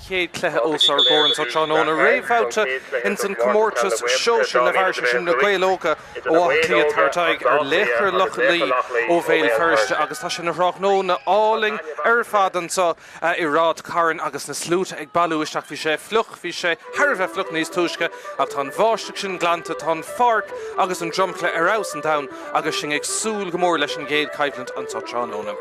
chéad chluiche os ár gcomhair anso tráthnóna. Réamhbhabhta ins an comórtas sóisir na bhfear, sé sin na Gaeil Óga ó Áth Cliath ag tabhairt aghaidh ar Laochra Locha Lao ó Bhéal Feirste agus tá sé ina thráthnóna álainn ar fad anso i Ráth Cairn agus na sluaite ag bailiú isteach. Bhí sé fliuch, bhí sé thar a bheith fliuch níos túisce ach tá an bháisteach sin glanta, tá an pháirc agus an dromchla ar fheabhas an domhain agus sinn ag súil go mór leis an gcéad choimhlint anso tráthnóna.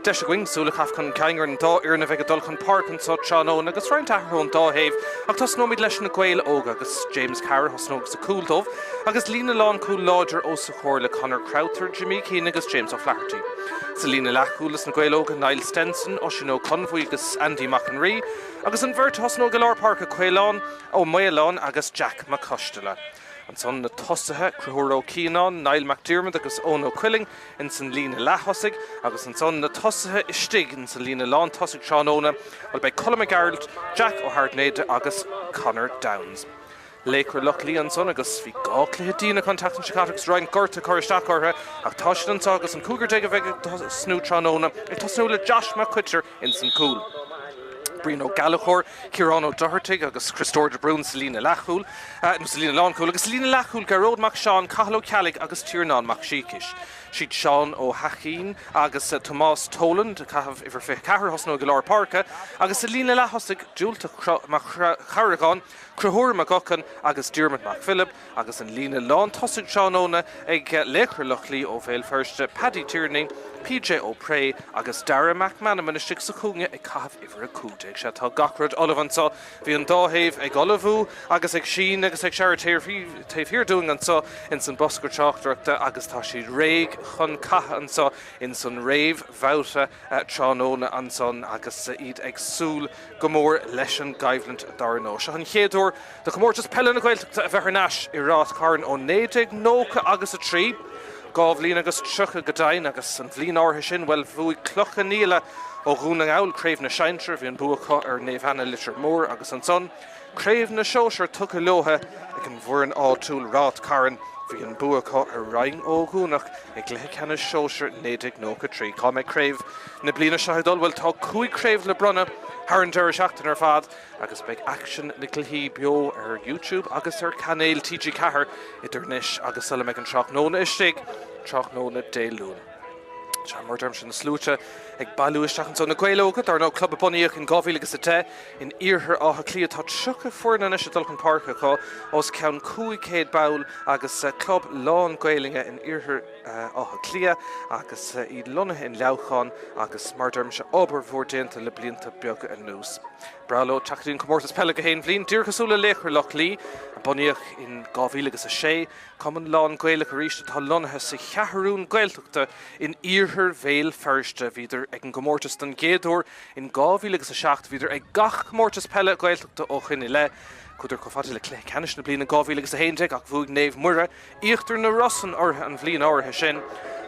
Deis againn súil a chaitheamh chun cinn ar an dá fhoireann a bheidh ag dul chun páirce anso tráthnóna agus roinnt athruithe ón dá thaobh ach tosnóimid leis na Gaeil Óga agus James Carr a thosnóidh sa chúl dóibh agus líne lánchúil láidir os a chomhair le Conor Crowther, Jimmy Keane agus James O'Flaherty. Sa líne leathchúil dos na Gaeil Óga, Niall Stenson, Oisín Ó Conbhuí agus Andy Mac an Rí agus an bheirt a thosnóidh i lár páirce, Caolán Ó Maoláin agus Jack Mac Coisteala. Ansan na tosaithe, Conchúr Ó Cianáin, Niall McDiarmid agus Eoin Ó Cuilinn ins an líne leath-thosaigh agus ansan na tosaithe istigh ins an líne lán-tosaigh tráthnóna, bhuel beidh Colm Mac Gearailt, Jack Ó hAirtnéide agus Conor Downes. Laochra Loch Lao ansan agus bhí dhá chluiche dian acu an tseachtain seo caite agus roinnt gorta ag cur isteach orthu ach tá siad anso agus an cúigear déag a bheidh ag tosnú tráthnóna ag tosnú le Josh Mac Coitir ins an gcúl. Brian Ó Gallchóir, Ciarán Ó Dochartaigh agus Criostóir de Brún sa líne leathchúil, nó sa líne lánchúil, agus sa líne leathchúil Gearóid Mac Seáin, Cathal Ó Ceallaigh agus Tiarnán Mac Siacais. Siad Seán Ó hEachín agus Tomás Toland ag caitheamh uimhir 24 a thosnóidh i lár páirce agus sa líne leath-thosaigh Dubhaltach Mac Charragáin, Conchúr Mac Eochain agus Diarmuid Mac Philib agus an líne lán tosaigh tráthnóna ag Laochra Loch Lao ó Bhéal Feirste, Paddy Tierney, PJ Ó Pré agus Dara McManamon istigh sa chúinne ag caitheamh uimhir 15. Sea, tá gach rud ullamh anso. Bhí an dá thaobh ag ullmhú agus ag síneadh agus ag searradh taobh thiar dúinn anso ins an bosca tráchtaireachta agus tá siad réidh chun catha anso ins an réamhbhabhta tráthnóna ansan agus iad ag súil go mór leis an gcoimhlint dar ndóigh. Seo an chéad uair do Chomórtas Peile na Gaeltachta a bheith thar n-ais i Ráth Cairn ó 1990 agus 3, dhá bhliain agus 30 go deimhin, agus an bhliain áirithe sin, bhuel, bhuaigh Cloich Cheann Fhaola ó Dhún na nGall Craobh na Sinsear, bhí an bua acu ar Naomh Anna Leitir Móir agus ansan Craobh na Sóisear tugtha leotha ag an bhfoireann áitiúil Ráth Cairn, bhí an bua acu ar Rinn Ó gCuanach i gcluiche ceannais sóisir 1993. Cá mbeidh craobh na bliana seo ag dul? Bhuel, tá 5 chraobh le bronnadh thar an deireadh seachtaine ar fad agus beidh aicsean na gcluichí beo ar YouTube agus ar chainéal TG4 idir anois agus sula mbeidh an tráthnóna istigh, tráthnóna Dé Luain. Sea, mar a deirimse, na sluaite ag bailiú isteach anso. Na Gaeil Óga, dar ndóigh, club a bunaíodh in 2010 in iarthar Átha Cliath. Tá 30 foireann anois ag dul chun páirce acu, os cionn 500 ball agus club lán-Ghaelainne in iarthar Átha Cliath agus iad lonnaithe in Leamhcán agus, mar a deirimse, obair mhór déanta le blianta beaga anuas. Breá leo teacht go dtí an comórtas peile gach aon bhliain, díreach cosúil le Laochra Loch Lao, a bunaíodh in 2006, cumann lán-Ghaelach arís atá lonnaithe sa Cheathrún Gaeltachta in iarthar Bhéal Feirste. Bhíodar ag an gcomórtas don gcéad uair in 2007, bhíodar ag gach comórtas peile Gaeltachta ó shin i leith. Chuadar chomh fada le cluiche ceannais na bliana 2011 ach bhuaigh Naomh Muire Íochtar na Rosann orthu an bhliain áirithe sin,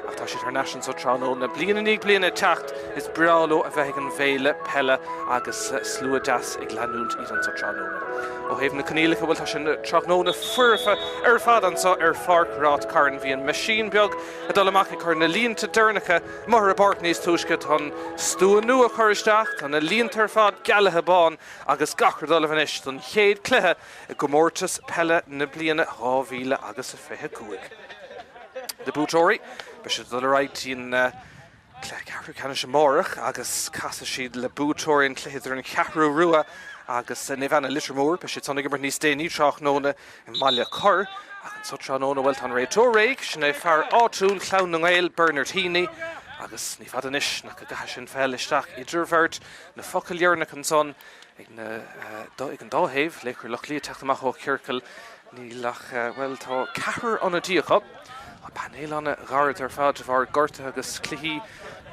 ach tá siad thar n-ais anso tráthnóna, bliain i ndiaidh bliana ag teacht. Is breá leo a bheith ag an bhféile peile agus slua deas ag leanúint iad anso tráthnóna. Ó thaobh na coinníollacha, bhuel tá sé ina tráthnóna foirfe ar fad anso ar Pháirc Ráth Cairn. Bhí an meaisín beag ag dul amach ag cur na línte deireanacha amuigh ar an bpáirc níos túisce. Tá an stua nua curtha isteach, tá na línte ar fad gealaithe bán agus gach rud ullamh anois don chéad cluiche i gcomórtas peile na bliana 2000 agus 25. Na buaiteoirí, beidh siad ag dul ar aghaidh dtí an cluiche ceathrú ceannais amárach agus casfaidh siad le buaiteoirí an chluiche idir an Cheathrú Rua agus Naomh Anna Leitir Móir. Beidh siad san ag imirt níos déanaí tráthnóna i mBaile Corr. Ach anso tráthnóna, bhuel, tá an réiteoir réidh, sin é fear áitiúil Chlann na nGael, Bernard Heaney, agus ní fada anois nach go gcaithfidh sé an pheil isteach idir bheirt. Na focail dheireanacha ansan Ag na, ag an dá thaobh, Laochra Loch Lao ag teacht amach ó chiorcal, níl ach, bhuel, tá ceathrar ionadaí acu. Tá painéal an-ghairid ar fad de bharr gortuithe agus cluichí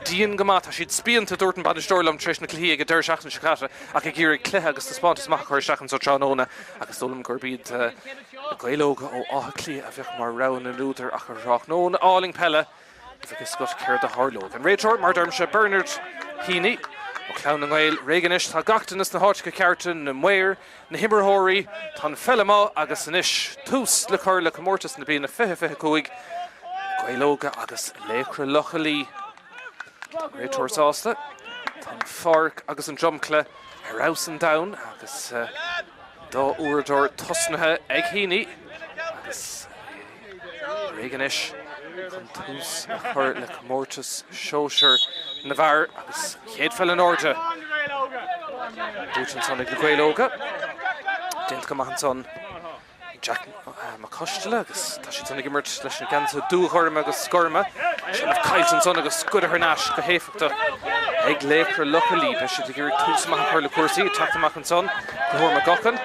dian go maith. Tá siad spíonta, a dúirt an bainisteoir liom tar éis na cluichí ag an deireadh seachtaine seo caite, ach ag iarraidh cluiche agus taispeántas maith a chur isteach anso tráthnóna agus is dóigh liom gurb iad na Gaeil Óga ó Áth Cliath a bheadh mar rogha na n-údar ach ar thráthnóna álainn peile, Bheadh a fhios agat céard a tharlóidh. An réiteoir, mar a deirimse, Bernard Heaney ó Chlann na nGael. Réidh anois, tá gach duine sna háiteacha cearta, na maoir, na himreoirí, tá an pheil amuigh agus anois tús le cur le comórtas na bliana 2025, Gaeil Óga agus Laochra Locha Lao. Tá an réiteoir sásta. Tá. Tá an pháirc agus an dromchla ar fheabhas an domhan agus an dá uaireadóir tosnaithe ag Heaney agus é réidh anois chun tús a chur le comórtas sóisear na bhfear agus chéad pheil in airde buaite ansan ag na Gaeil Óga. Déanta go maith ansan. Jack Mac Coisteala agus tá siad san ag imirt leis na geansaithe dúghorma agus gorma. Seilbh caillte ansan agus goidte thar n-ais go héifeachtach ag Laochra Locha Lao. Beidh siad ag iarraidh tús maith a chur le cúrsaí, ag teacht amach ansan Conchúr Mac Eochain.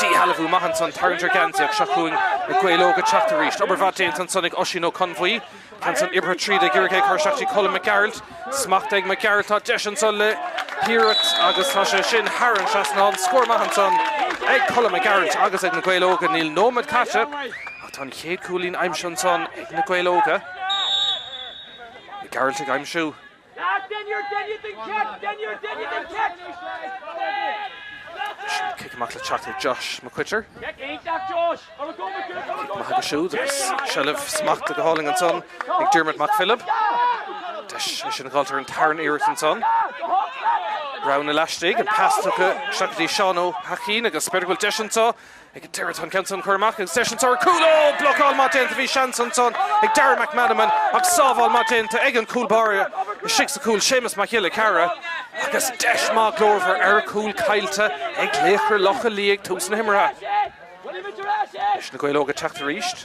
Díshealbhú maith ansan, tarraingt ar gheansaí ach seo chugainn na Gaeil Óga ag teacht arís. Obair mhaith déanta ansan ag Oisín Ó Conbhuí. Ceann san oibrithe tríd ag iarraidh é a chur isteach dtí Colm Mac Gearailt. Smacht ag Mac Gearailt, tá deis ansan le hiarracht agus tá sé sin thar an trasnán. Scór maith ansan ag Colm Mac Gearailt agus ag na Gaeil Óga. Níl nóiméad caite ach tá an chéad chúilín aimsithe ansan ag na Gaeil Óga. Mac Gearailt ag aimsiú. Sin cic amach le teacht ag Josh McQuitter. Cic maith aige siúd agus seilbh smachta go hálainn ansan ag Diarmuid Mac Philib. Deis é sin a dh'fháilt ar an tarna iarracht ansan. Roghanna laistigh, an pas tugtha isteach go dtí Seán Ó hEachín agus b'fhéidir go bhfuil deis anseo Ag an deireadh tá an ceann san curtha amach agus deis anso ar cúl. Ó! Blocáil maith déanta, bhí seans ansan ag Darragh McManamon ach sábháil maith déanta ag an cúl báire istigh sa chúl, Séamus Mac Giolla Chearra agus deis maith glórmhar ar chúl caillte ag Laochra Locha Lao ag tús na himeartha. Leis na Gaeil Óga ag teacht arís,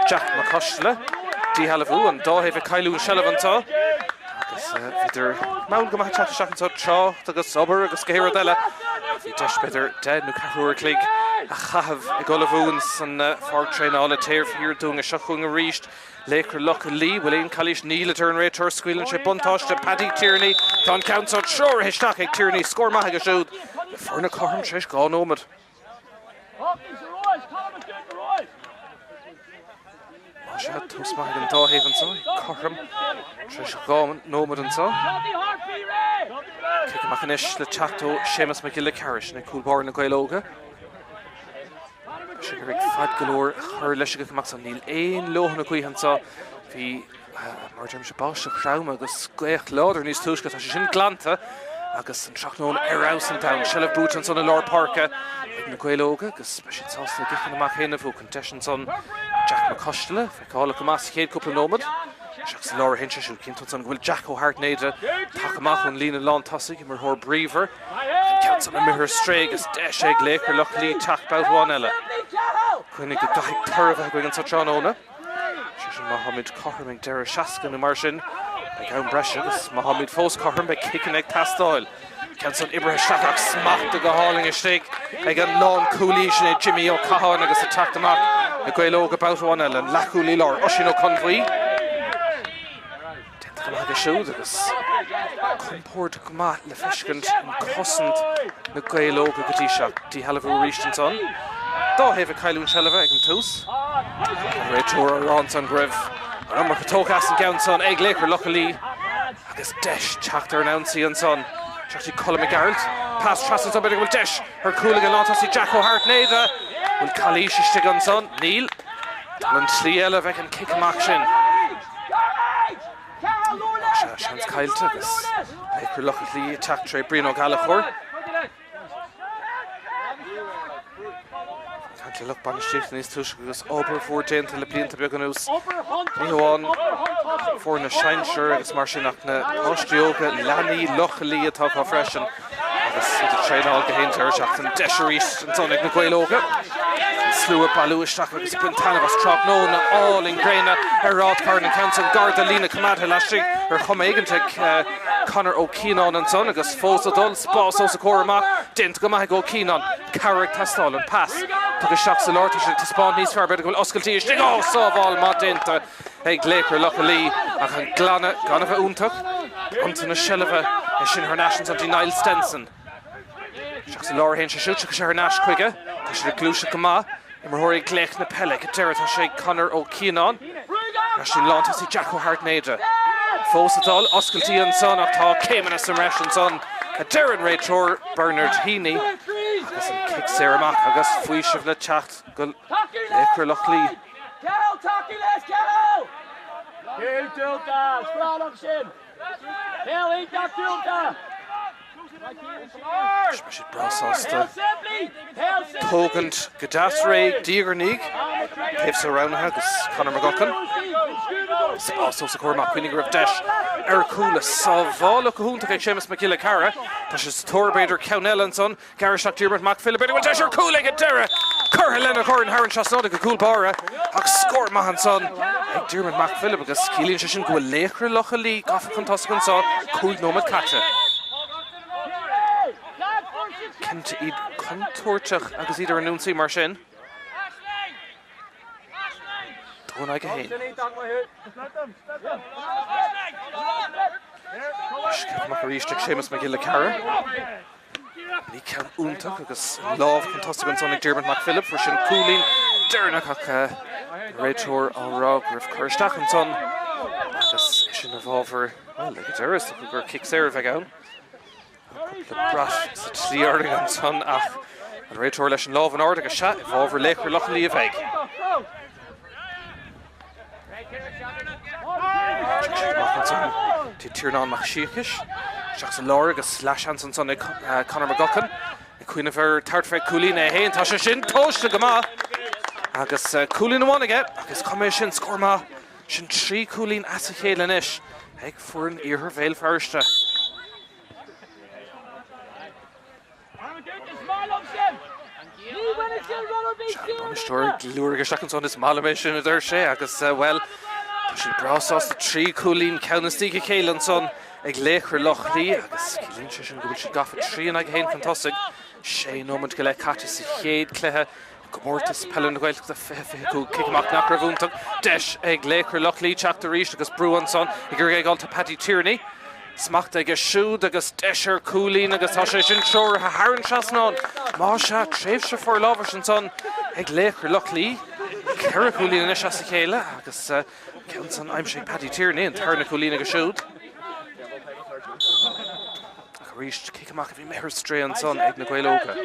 Jack Mac Coisteala, díshealbhú, an dá thaobh ag cailliúint seilbh anso agus bhíodar mall go maith ag teacht isteach anso, trácht agus obair agus gach rud eile. Bhí deis b'fhéidir 10 nó ceathrú uair a chloig a chaitheamh ag ullmhú ins an pháirc traenála taobh thiar dúinn. Seo chugainn arís Laochra Locha Lao. Bhfuil aon calaois? Níl, a deir an réiteoir. Scaoileann sé buntáiste Paddy Tierney. Tá an ceann seo treoraithe isteach ag Tierney. Scór maith aige siúd. Na foirne cothrom tar éis 2 nóiméad. Más ea, tús maith ag an dá thaobh anseo, cothrom tar éis 2 nóiméad anseo. Cic amach anois le teacht ó Séamus Mac Giolla Chearra, sin é cúl báire na Gaeil Óga. Tá sé ag iarraidh fad go leor a chur leis an gcic amach so. Níl aon leoithne na gaoithe anseo. Bhí, mar a deirimse, báisteach throm agus gaoth láidir níos túisce. Tá sé sin glanta agus an tráthnóna ar fheabhas an domhan. Seilbh buaite ansan i lár páirce ag na Gaeil Óga agus beidh siad sásta na gciceanna amach a dhéanamh. An deis ansan Jack Mac Coisteala, feiceálach go maith sa chéad cúpla nóiméad. Isteach sa lár a théann sé siúd. Cinnte ansan go bhfuil Jack Ó hAirtnéide tagtha amach ón líne lán tosaigh, imreoir bríomhar. An ceann san imithe ar strae agus deis ag Laochra Locha Lao teacht babhta amháin eile. Cuimhnigh go gcaithfidh toradh a bheith againn anso tráthnóna. Sé sin má tháimid cothrom ag deireadh 60 nó mar sin, beidh am breise agus má tháimid fós cothrom beidh ciceanna ag teastáil. Ceann san oibrithe isteach ach smachta go hálainn istigh ag an lánchúlaí sin é Jimmy Ó Catháin agus ag teacht amach na Gaeil Óga babhta amháin eile, an leathchúlaí láir, Oisín Ó Conbhuí. Déanta go maith aige siúd agus compord go maith le feiscint in cosaint na Gaeil Óga go dtí seo. Díshealbhú arís ansan. Dá thaobh ag cailliúint seilbhe ag an tús. An réiteoir á rá ansan go raibh an iomarca tógtha as an gceann san ag Laochra Locha Lao agus deis teacht ar an ionsaí ansan. Isteach dtí Colm Mac Gearailt. Pas trasna ansan, b'fhéidir go bhfuil deis ar chúl ag an lántosaí Jack Ó hAirtnéide. Bhfuil calaois istigh ansan? Níl. Dul an tslí eile a bheidh an cic amach sin. Sea, seans caillte agus Laochra Locha Lao ag teacht tré Brian Ó Gallchóir. Caint le lucht bainistíochta níos túisce agus obair mhór déanta le blianta beaga anuas. Ní hamháin foirne sinsear agus mar sin ach na páistí óga, leanaí Locha Lao atá acu freisin. Agus iad ag traenáil go haon deireadh seachtaine. Deis arís ansan ag na Gaeil Óga. An slua ag bailiú isteach agus ag baint taitneamh as tráthnóna álainn gréine ar Ráth Chairn. An ceann san gar do líne coimeádtha laistigh ar chuma éigint ag Conor Ó Cianáin ansan agus fós ag dul. Spás os a chomhair amach. Déanta go maith ag Ó Cianáin. Cabhair ag teastáil. An pas tugtha isteach sa lár. Tá sé ag taispeáint níos fearr. B'fhéidir go bhfuil oscailtí istigh. Ó! Sábháil maith déanta. ag Laochra Locha Lao ach an glanadh gan a bheith iontach. Iontú na seilbhe é sin thar n-ais ansan dtí Niall Stenson. Isteach sa lár a théann sé siúd, tiocfaidh sé thar n-ais chuige. Tá siad ag gluaiseacht go maith. Imreoirí ag glaoch na peile. Ag an deireadh tá sé ag Conor Ó Cianáin. Ar ais dtí'n lántosaí Jack Ó hAirtnéide. Fós ag dul, oscailtí ansan ach tá céimeanna sa mbreis ansan a deir an réiteoir Bernard Heaney agus an cic saor amach agus faoiseamh le teacht go Laochra Locha Lao. Cathal, tacaigh leis, Cathal! Céim dúnta, spráileach sin! Cathal, iontach dúnta! Beidh siad breá sásta tógaint go deas réidh diaidh ar ndiaidh. Taobh seo roghnaithe agus Conor McGuckin. Spás os a chomhair amach. Cuimhnigh go raibh deis ar chúl a sábháladh go hiontach ag Séamus Mac Giolla Chearra. Tá sé sa tóir b'fhéidir ceann eile ansan. Gearradh isteach Diarmuid Mac Philib. B'fhéidir go bhfuil deis ar chúl ag an deireadh! Curtha lena dhorn thar an trasnán ag an gcúl báire ach scór maith ansan ag Diarmuid Mac Philib agus ciallaíonn sé sin go bhfuil Laochra Locha Lao gafa chun tosaigh anseo, 5 nóiméad caite. Cinnte iad contúirteach agus iad ar an ionsaí mar sin. 2 in aghaidh 1. Cic amach arís ag Séamus Mac Giolla Chearra. Ní ceann iontach agus lámh chun tosaigh ansan ag Diarmuid Mac Philib. Fuair sin cúilín deireanach ach an réiteoir á rá go raibh cur isteach ansan agus é sin i bhfabhar, bhuel, ag an deireadh is dócha gur cic saor a bheidh ann. Cúpla brat sa tslí orainn ansan ach an réiteoir leis an lámh in airde agus sea, i bhfabhar Laochra Locha Lao a bheidh. Amach ansan dtí Tiarnán Mac Siacais. Isteach sa lár agus leathsheans ansan ag Conor McGuckin. Ag cuimhneamh ar tabhairt fé chúilín é féin. Tá sé sin tomhaiste go maith agus cúilín amháin aige agus cuma é sin, scór maith. Sin 3 chúilín as a chéile anois ag foireann Iarthar Bhéal Feirste. Bainisteoir ag liúraigh isteach ansan, is maith liom é sin, a deir sé, agus, bhuel, tá siad breá sásta 3 chúilín ceann i ndiaidh a chéile ansan ag Laochra Loch Lao agus ciallaíonn sé sin go bhfuil siad gafa 3 in aghaidh 1 chun tosaigh. Sé nóiméad go leith caite sa chéad chluiche i gComórtas Peile na Gaeltachta 2025. Cic amach nach raibh iontach. Deis ag Laochra Loch Lao teacht arís agus brú ansan ag iarraidh é a fháil tá Paddy Tierney. Smacht aige siúd agus deis ar chúilín agus tá sé sin treoraithe thar an trasnán. Más ea, tréimhse forlámhais ansan ag Laochra Loch Lao. Ceithre chúilín anois as a chéile agus an ceann san aimsithe ag Paddy Tierney, an tarna cúilín aige siúd. Ach arís, cic amach a bhí imithe ar strae ansan ag na Gaeil Óga.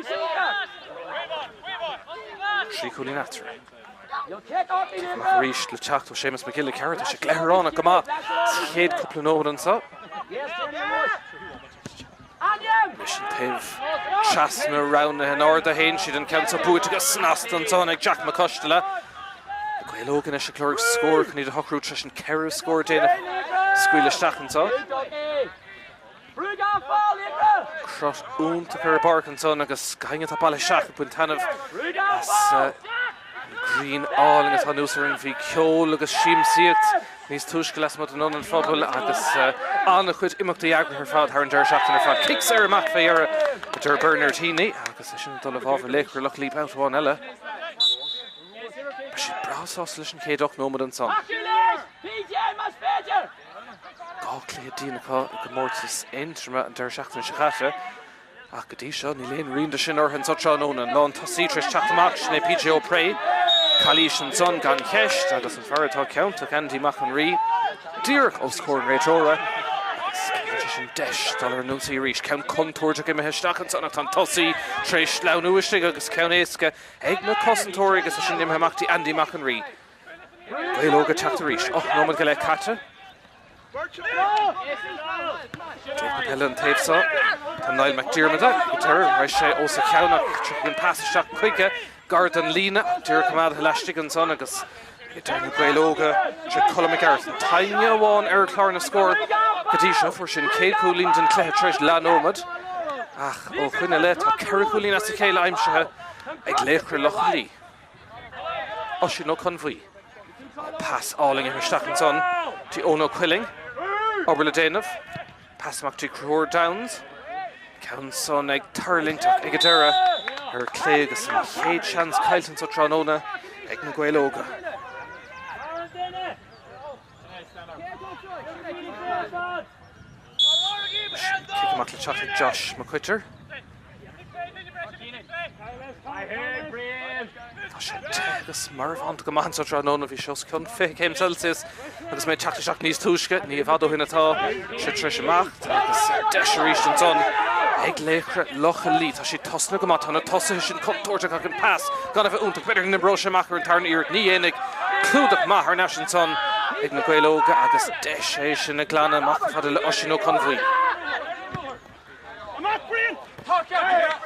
3 chúilín eatarthu. Cic amach arís le teacht ó Séamus Mac Giolla Chearra. Tá sé gleithearánach go maith sa chéad cúpla nóiméad anseo. Anois an taobh trasna roghnaithe in ard a théann siad an ceann seo buaite go snasta ansan ag Jack Mac Coisteala. Na Gaeil Óga anois ag lorg scór chun iad a shocrú tar éis an ceithre scór déanach a scaoileadh isteach anseo. Crot iontach ar an bpáirc ansan agus gach éinne atá bailithe isteach ag baint taitneamh as an ghrian álainn atá anuas orainn. Bhí ceol agus siamsaíocht níos túisce lasmuigh den Ionad Phobail agus an-chuid imeachtaí eagraithe ar fad thar an deireadh seachtaine ar fad. Cic saor amach fé dheireadh, a deir Bernard Heaney agus é sin ag dul i bhfabhar Laochra Loch Lao babhta amháin eile. Beidh siad breá sásta leis an chéad 8 nóiméad ansan. 2 chluiche dian acu i gcomórtas Aontroma an deireadh seachtaine seo caite ach go dtí seo níl aon rian de sin orthu anso tráthnóna. An lántosaí tar éis teacht amach, sin é PJ O'Prey. Calaois ansan gan cheist agus an fear atá ciontach, Andy Mac an Rí, díreach os comhair an réiteora agus ciallaíonn sé sin deis dul ar an ionsaí arís. Ceann contúirteach imithe isteach ansan ach tá an tosaí tar éis sleamhnú istigh agus ceann éasca ag na cosantóirí agus é sin imithe amach dtí Andy Mac an Rí. Gaeil Óga ag teacht arís. 8 nóiméad go leith caite. Dréim na peile an taobh seo. Tá Niall Mac Diarmada ag deireadh. Raghaidh sé os a chionn ach tiocfaidh an pas isteach chuige gar don líne. Díreach coimeádaithe laistigh ansan agus ag deireadh na Gaeil Óga tré Colm Mac Gearailt. An t-éinne amháin ar chlár na scór go dtí seo. Fuair sé an chéad chúilín den chluiche tar éis leathnóiméad. Ach ó shoin i leith tá ceithre chúilín as a chéile aimsithe ag Laochra Locha Lao. Oisín Ó Conbhuí. Pas álainn imithe isteach ansan dtí Eoin Ó Cuilinn. Obair le déanamh. Pas amach dtí Conchúr Downes. Ceann san ag tuirlingt ach ag an deireadh ar clé agus an chéad seans caillte anso tráthnóna ag na Gaeil Óga. Cic amach le teacht ag Josh McQuitter. Tá sé te agus marbhánta go maith anseo tráthnóna. Bhí sé os cionn 20 céim Celsius agus mé ag teacht isteach níos túisce. Ní i bhfad ó shin atá sé tar éis imeacht agus deis arís ansan ag Laochra Locha Lao. Tá siad tosnaithe go maith. Tá na tosaithe sin contúirteach ach an pas gan a bheith iontach. B'fhéidir go n-oibreoidh sé amach ar an tarna iarracht. Ní dhéanfaidh. Clúdach maith thar n-ais ansan ag na Gaeil Óga agus deis é sin a ghlanadh amach fada le Oisín Ó Conbhuí.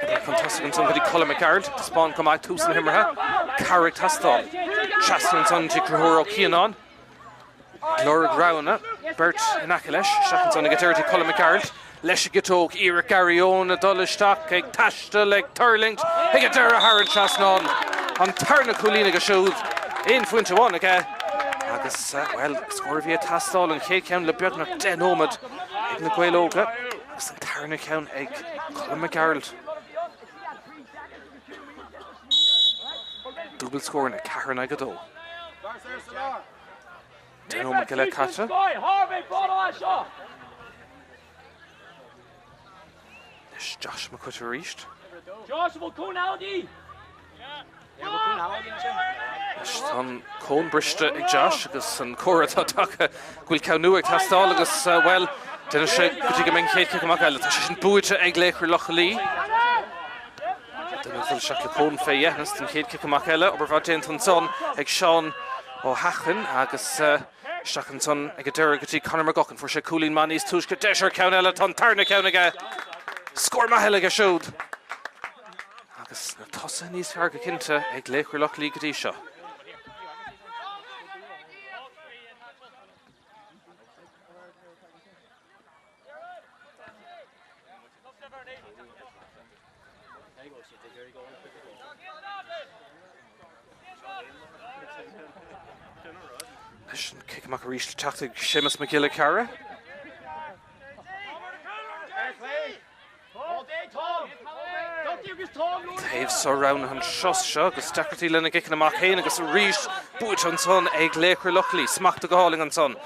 Obair chun tosaigh ansan go dtí Colm McGarrett. Taispeáint go maith tús na himeartha. Cabhair ag teastáil. Trasna ansan go dtí Conchúr Ó Cianáin. Ag lorg roghanna. Beirt in aice leis. Isteach ansan ag an deireadh go dtí Colm McGarrett. Leis an gciotóg. Iarracht Gary Eoin ag dul isteach, ag taisteal, ag tuirlingt. Ag an deireadh thar an trasnán. An tarna cúilín aige siúd. Aon phointe amháin aige. Agus, bhuel, scór a bhí ag teastáil, an chéad cheann le beagnach 10 nóiméad ag na Gaeil Óga. Agus an tarna ceann ag Colm McGarrett. Dúbailt scóranna, 4 in aghaidh 2. 10 nóiméad go leith caite. Anois Josh Mac Coitir arís. Anois tá an cón briste ag Josh agus an comhartha atá tagtha go bhfuil ceann nua ag teastáil agus, bhuel, déanfaidh sé go dtí go mbeidh an chéad chic amach eile. Tá sé sin buaite ag Laochra Locha Lao. Duine ag dul isteach le cón fé dheithneas don chéad chic amach eile. Obair mhaith déanta ansan ag Seán Ó hEachain agus isteach ansan ag an deireadh go dtí Conor McGuckin. Fuair sé cúilín maith níos túisce. Deis ar cheann eile. Tá an tarna ceann aige. Scór maith eile aige siúd. Agus na tosaithe níos fearr go cinnte ag Laochra Loch Lao go dtí seo. Anois an cic amach arís le teacht ag Séamus Mac Giolla Chearra. Taobh seo roghnaithe anseo seo agus deacrachtaí lena gciceanna amach féin agus arís buaite ansan ag Laochra Locha Lao. Smacht go hálainn ansan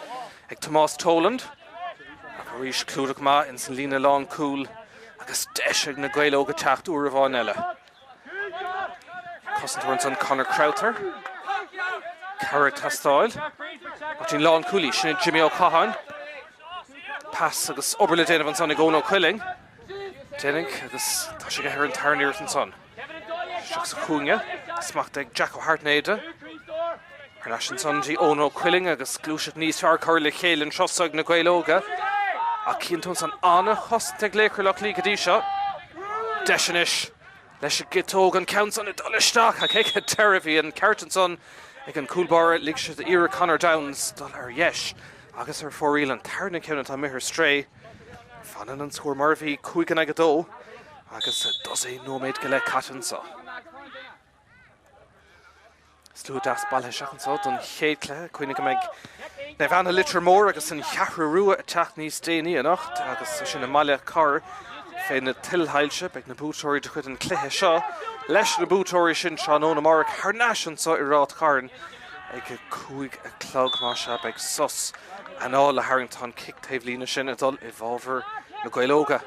ag Tomás Toland. Ach arís clúdach maith ins an líne lán cúil agus deis ag na Gaeil Óga teacht uair amháin eile. Cosantóir ansan Conor Crowther. Cabhair ag teastáil. Ach an lán cúlaí, sin é Jimmy Ó Catháin. Pas agus obair le déanamh ansan ag Eoin Ó Cuilinn. Déanfaidh agus tá sé aige ar an tarna iarracht ansan. Isteach sa chúinne, smacht ag Jack Ó hAirtnéide. Thar n-ais ansan dtí Eoin Ó Cuilinn agus gluaiseacht níos fearr curtha le chéile anseo ag na Gaeil Óga. Ach cíonn tú ansan an-chosaint ag Laochra Loch Lao go dtí seo. Deis anois leis an gciotóg an ceann san ag dul isteach ach ag an deireadh bhí an ceart ansan ag an gcúl báire. Lig sé d'iarracht Conor Downes dul ar dheis agus ar fóraoil an tarna ceann atá imithe ar strae. Fanann an scór mar a bhí, 5 in aghaidh 2 agus dosaen nóiméad go leith caite anseo. Slua deas bailithe isteach anseo don chéad chluiche. Cuimhnigh go mbeidh Naomh Anna Leitir Móir agus an Cheathrú Rua ag teacht níos déanaí anocht agus é sin i mBaile Corr fé na tuilshoilse. Beidh na buaiteoirí de chuid an chluiche seo leis na buaiteoirí sin tráthnóna amárach thar n-ais anseo i Ráth Chairn ag a 5 a chlog. Más ea, beidh sos anála le tharraingt. Tá an cic taobhlíne sin ag dul i bhfabhar na Gaeil Óga.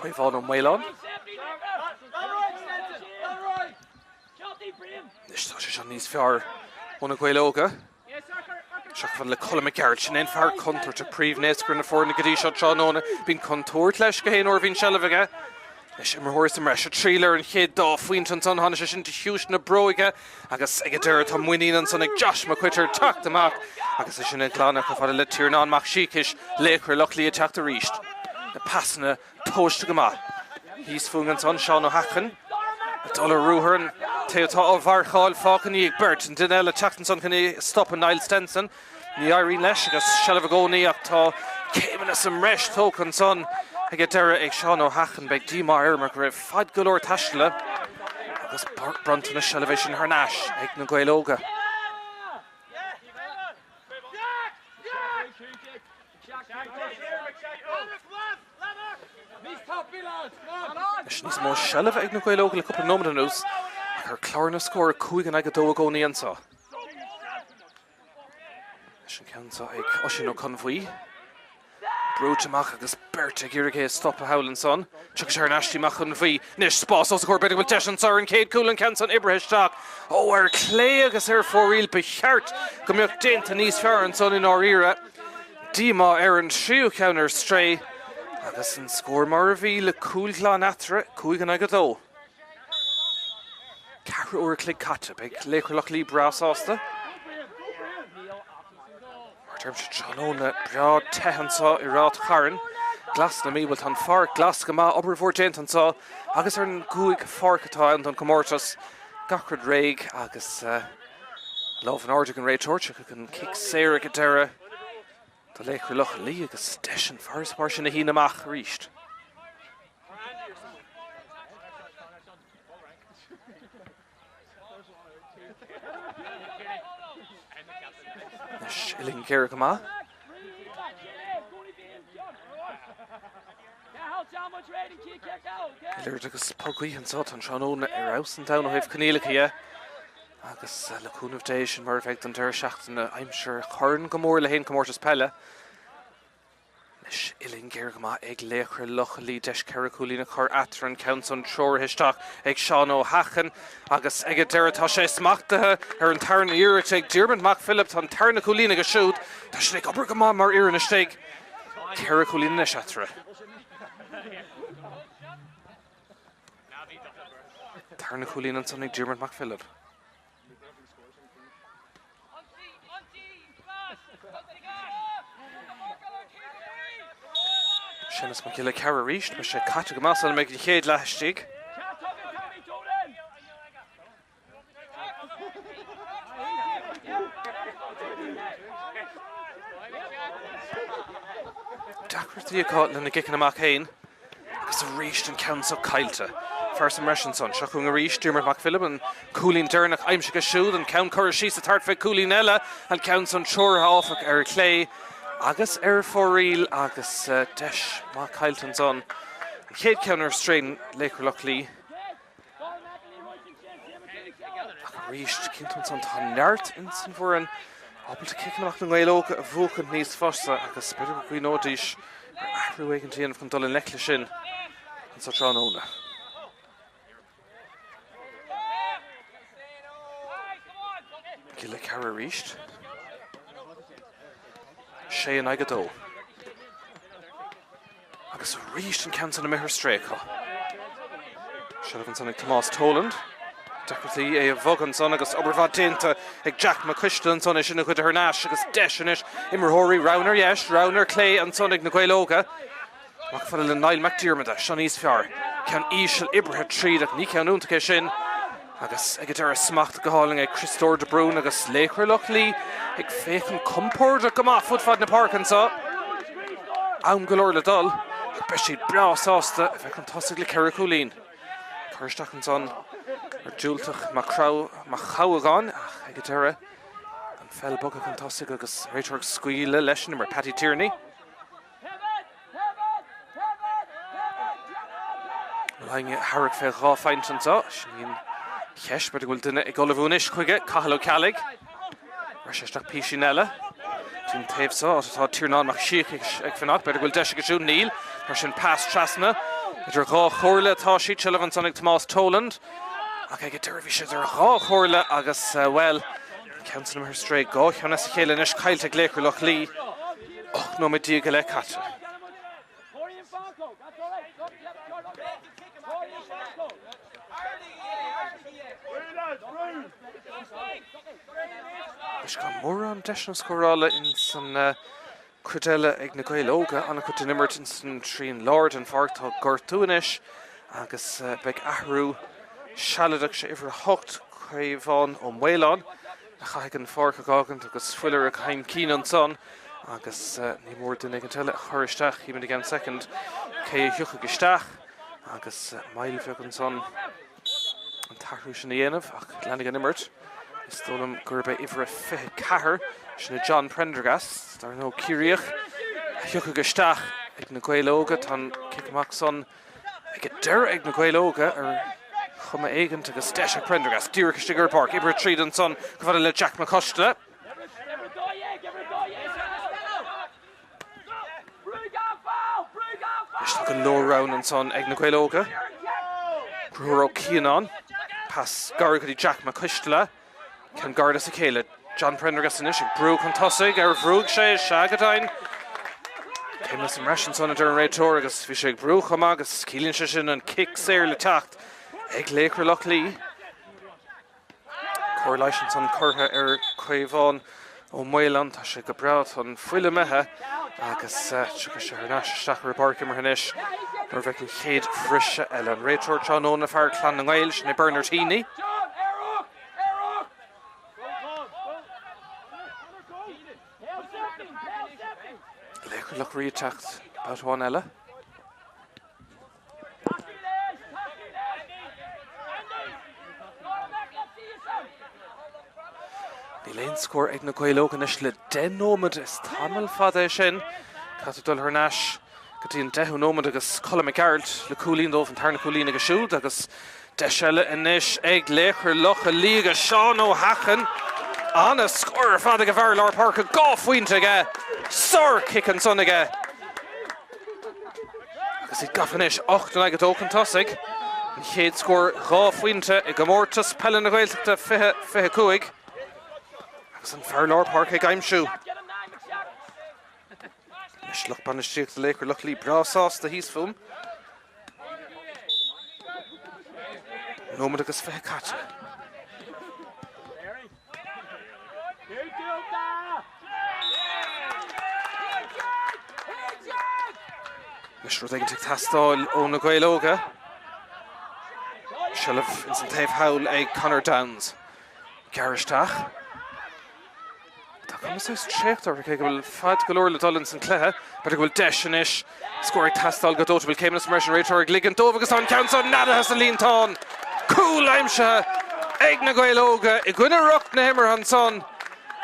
Caomhán Ó Maoláin. Anois tá sé seo níos fearr ó na Gaeil Óga. Isteach fad le Colm McGarrett, sin é an fear contúirteach, príomhnaoscaire na foirne go dtí seo tráthnóna. Bíonn contúirt leis gach aon uair a bhíonn seilbh aige. Anois imreoir sa mbreis, ag triall ar an chéad dá phointe ansan, tháinig sé sin de chiumhais na bróige agus ag an deireadh tá muinín ansan ag Josh Mac Coitir teacht amach agus é sin a ghlanadh chomh fada le Tiarnán Mac Siacais, Laochra Loch Lao ag teacht arís. Na pasanna tomhaiste go maith. Thíos fúinn ansan, Seán Ó hEachain ag dul ar ruathar, an té atá á mharcáil fágtha ina dhiaidh beirt, an duine eile teacht ansan chun é a stopadh, Niall Stenson. Ní éiríonn leis agus seilbh i gcónaí ach tá céimeanna sa mbreis tógtha ansan ag an deireadh ag Seán Ó hEachain. Beidh díomá air mar go raibh fad go leor taistil agus bronnta na seilbhe sin thar n-ais ag na Gaeil Óga. Anois níos mó seilbhe ag na Gaeil Óga le cúpla nóiméad anuas ach ar chlár na scór 5 in aghaidh 2 i gcónaí anseo. Anois an ceann seo ag Oisín Ó Conbhuí. Brúite amach agus beirt ag iarraidh é a stopadh thall ansan. Tiocfaidh sé thar n-ais dtí Mac Conbhuí. Anois spás os a chomhair, b'fhéidir go bhfuil deis anso ar an chéad chúl, an ceann san oibrithe isteach. Ó, ar clé agus ar fóraoil, ba cheart go mbeadh déanta níos fearr ansan i ndáiríre. Díomá ar an tríú ceann ar strae agus an scór mar a bhí le cúl glan eatarthu, 5 in aghaidh 2. Ceathrú uair a chloig caite, beidh Laochra Loch Lao breá sásta. Deirimse tráthnóna breá te anseo i Ráth Chairn, glas na Mí. Bhuel, tá an pháirc glas go maith, obair mhór déanta anseo agus ar an gcúig pháirc atá ann don chomórtas, gach rud réidh agus lámh in airde ag an réiteoir, tiocfaidh an cic saor ag an deireadh do Laochra Loch Lao agus deis an farasbarr sin a shíneadh amach arís. Anois, uillinn ghéar go maith. Liathróid agus puth gaoithe anseo, tá an tráthnóna ar fheabhas an domhan ó thaobh coinníollacha dhe. Agus le cúnamh Dé, sin mar a bheidh don deireadh seachtaine aimsir a chuireann go mór le haon comórtas peile. Anois, uillinn ghéar go maith ag Laochra Locha Lao, deis 4 chúilín a chur eatarthu, an ceann san treoraithe isteach ag Seán Ó hEachain agus ag an deireadh tá sé smachtaithe ar an tarna iarracht ag Diarmuid Mac Philip. Tá an tarna cúilín aige siúd. Tá siad ag obair go maith mar fhoireann istigh. 4 chúilín anois eatarthu. Tarna cúilín ansan ag Diarmuid Mac Philip. Séamus Mac Giolla Chearra arís, beidh sé caite go maith sula mbeidh an chéad leath istigh. Deacrachtaí acu lena gciceanna amach féin. Agus arís an ceann seo caillte. Fear sa mbreis ansan. Seo chugainn arís Diarmuid Mac Philib, an cúilín deireanach aimsithe aige siúd, an ceann curtha síos ag tabhairt fé chúilín eile, an ceann san treoraithe áfach ar chlé agus ar fóraoil agus deis maith caillte ansan. An chéad cheann ar strae Laochra Loch Lao. Ach arís, cinnte ansan, tá neart ins an bhfoireann ábalta ciceanna amach na nGael Óga a bhuachaint níos fusa agus b'fhéidir go gcuimhneoidís ar athrú éigin a dhéanamh chun dul i ngleic leis sin anso tráthnóna. Giolla Cearra arís. 6 in aghaidh 2. Agus arís an ceann san imithe ar strae acu. Seilbh ansan ag Tomás Toland. Deacrachtaí é a bhogadh ansan agus obair mhaith déanta ag Jack Mac Coistil ansan é sin a ghoid thar n-ais agus deis anois imreoirí roghna ar dheis, roghna ar clé ansan ag na Gaeil Óga. Amach fada le Niall Mac Diarmada, seo níos fearr. Ceann íseal oibrithe tríd ach ní ceann iontach é sin. Agus ag an deireadh smacht go hálainn ag Criostóir de Brún agus Laochra Loch Lao ag féachaint compordach go maith fud fad na páirce anseo. Am go leor le dul ach beidh siad breá sásta a bheith chun tosaigh le 4 chúilín. Cur isteach ansan ar diúltach Mac Chabhagáin ach ag an deireadh an pheil bogtha chun tosaigh agus réiteoir ag scaoileadh leis an imirt Paddy Tierney. Bhfuil éinne a thabharfadh fé 2 pheint anseo? Sin í an cheist. B'fhéidir go bhfuil duine ag ullmhú anois chuige. Cathal Ó Ceallaigh. Rith sé isteach písín eile. Dtí'n taobh seo, áit atá Tiarnán Mac Siacais ag fanacht. B'fhéidir go bhfuil deis aige siúd. Níl. Mar sin pas trasna. Idir dhá chomhairle atá siad. Seilbh ansan ag Tomás Toland. Ach ag an deireadh bhí sé idir dhá chomhairle agus, bhuel, an ceann san imithe ar strae. 2 cheann as a chéile anois caillte ag Laochra Loch Lao. 18 nóiméad go leith caite. Anois gan mórán deiseanna scórála ins an chuid eile ag na Gaeil Óga. An-chuid den imirt ins an trian láir den pháirc. Tá gortú anois agus beidh athrú sealadach, sé uimhir 8, Caomhán Ó Maoláin, a chaithfidh an pháirc a dh'fhágaint agus fuil ar a chaimcín ansan agus ní mór duine éigint eile a chur isteach. Chímid i gceann soicind cé a thiocfaidh isteach agus moill bheag ansan an t-athrú sin a dhéanamh ach leanfaidh an imirt. Is dóigh liom gurb é uimhir a 24, sin é John Prendergast, dar ndóigh Ciarraíoch, a thiocfaidh isteach ag na Gaeil Óga. Tá an cic amach san Ag an deireadh ag na Gaeil Óga ar chuma éigint agus deis ag Prendergast díreach istigh ar an bpáirc. Oibrithe tríd ansan chomh fada le Jack Mac Coisteala. Anois tá go leor roghanna ansan ag na Gaeil Óga. Conchúr Ó Cianáin. Pas gairid go dtí Jack Mac Coisteala. Ceann gairid as a chéile. John Prendergast anois ag brú chun tosaigh. Ar bhrúigh sé? Sea go deimhin. Céimeanna sa mbreis ansan a deir an réiteoir agus bhí sé ag brú chomh maith agus ciallaíonn sé sin an cic saor le teacht ag Laochra Loch Lao. Cóir leighis ansan curtha ar Chaomhán. Ó Maoláin. Tá sé go breá, tá an fuil imithe agus tiocfaidh sé thar n-ais isteach ar an bpáirc imeartha anois nuair a bheidh an chéad bhriseadh eile. An réiteoir tráthnóna, fear Clann na nGael, sin é Bernard Heaney. Laochra Loch Lao ag teacht babhta amháin eile. Níl aon scór ag na Gaeil Óga anois le 10 nóiméad. Is tamall fada é sin. Caithfidh dul thar n-ais go dtí an deichiú nóiméad agus Colm Mac Gearailt le cúilín dóibh, an tarna cúilín aige siúd agus deis eile anois ag Laochra Locha Lao agus Seán Ó hEachain. Ana-scór ar fad ag an bhfear lár páirce, 2 phointe aige, sár-chic ansan aige. Agus iad gafa anois, 8 in aghaidh 2 chun tosaigh. An chéad scór 2 phointe i gcomórtas peile na Gaeltachta 20, 25. Agus an fear lár páirce ag aimsiú. Anois lucht bainistíochta Laochra Locha Lao breá sásta thíos fúm. Nóiméad agus 20 caite. Anois rud éigin ag teastáil ó na Gaeil Óga. Seilbh ins an taobh thall ag Conor Downes. Gearr isteach. Tá cuma saghas traochta orthu cé go bhfuil fad go leor le dul ins an cluiche. B'fhéidir go bhfuil deis anois. Scór ag teastáil go dóite. Bhfuil céimeanna sa mbreis an réiteoir ag ligean dóibh agus tá an ceann seo neadaithe sa líontán. Cúl aimsithe ag na Gaeil Óga i gcoinne riocht na himeartha ansan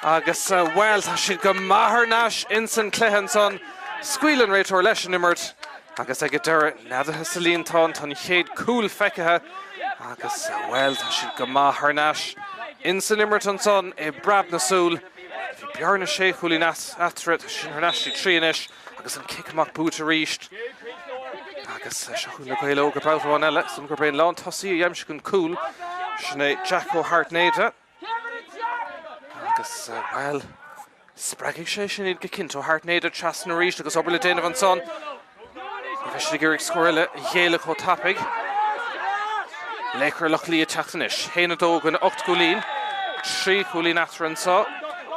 agus, bhuel, tá siad go maith thar n-ais ins an cluiche ansan. Scaoil an réiteoir leis an imirt agus ag an deireadh neadaithe sa líontán. Tá an chéad cúl feicthe agus, bhuel, tá siad go maith thar n-ais ins an imirt ansan i bpreab na súl. Bhí bearna sé chúilín eatarthu, tá sin thar n-ais dtí 3 anois agus an cic amach buaite arís. Agus seo chugainn na Gaeil Óga babhta amháin eile, is dóigh gurb é an lántosaí a d'aimsigh an cúl, sin é Jack Ó hAirtnéide. Agus, bhuel, spreagfaidh sé sin iad go cinnte. Ó hAirtnéide trasna arís agus obair le déanamh ansan. Ní bheidh siad ag iarraidh scór eile a ghéilleadh chomh tapaidh. Laochra Loch Lao ag teacht anois. 1-2 i gcoinne 8 gcúilín. 3 chúilín eatarthu anso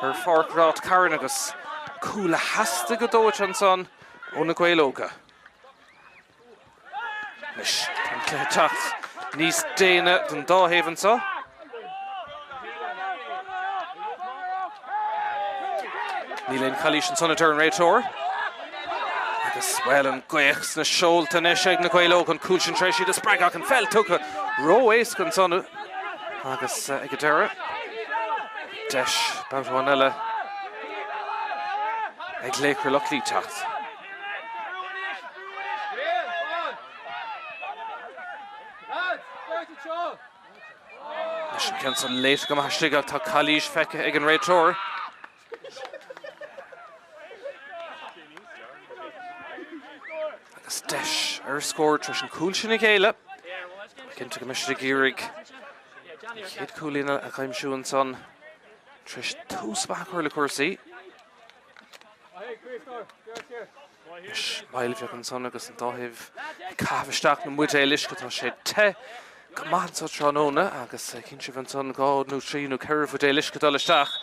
ar Pháirc Ráth Cairn agus cúl a theastaigh go dóite ansan ó na Gaeil Óga. Anois, tá an cluiche ag teacht níos déine don dá thaobh anseo. Níl aon chalaois ansan a deir an réiteoir. Agus, bhuel, an ghaoth sna seolta anois ag na Gaeil Óga, an cúl sin tar éis iad a spreagadh ach an pheil tugtha ró-éasca ansan agus ag an deireadh, deis babhta amháin eile ag Laochra Loch Lao teacht. Anois an ceann san léite go maith istigh ach tá calaois feicthe ag an réiteoir. Agus deis ar scór tar éis an cúl sin a ghéilleadh. Cinnte go mbeidh siad ag iarraidh an chéad chúilín a aimsiú ansan tar éis tús maith a chur le cúrsaí. Anois, moill bheag ansan agus an dá thaobh ag caitheamh isteach na mbuidéil uisce. Tá sé te go maith anso tráthnóna agus cinnte bheith ansan 2 nó 3 nó 4 bhuidéal uisce dul isteach.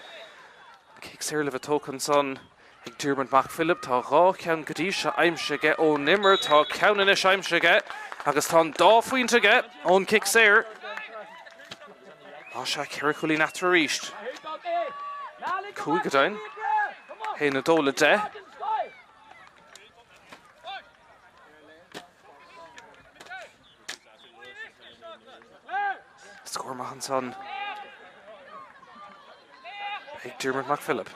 An cic saor le bheith tógtha ansan ag Diarmuid Mac Philib. Tá dhá cheann go dtí seo aimsithe aige ón imirt. Tá ceann anois aimsithe aige agus tá an dá phointe aige ón gcic saor. Tá sé 4 chúilín eatarthu arís. 5 go deimhin. 1, 2 le 10. Scór maith ansan ag Diarmuid Mac Philib.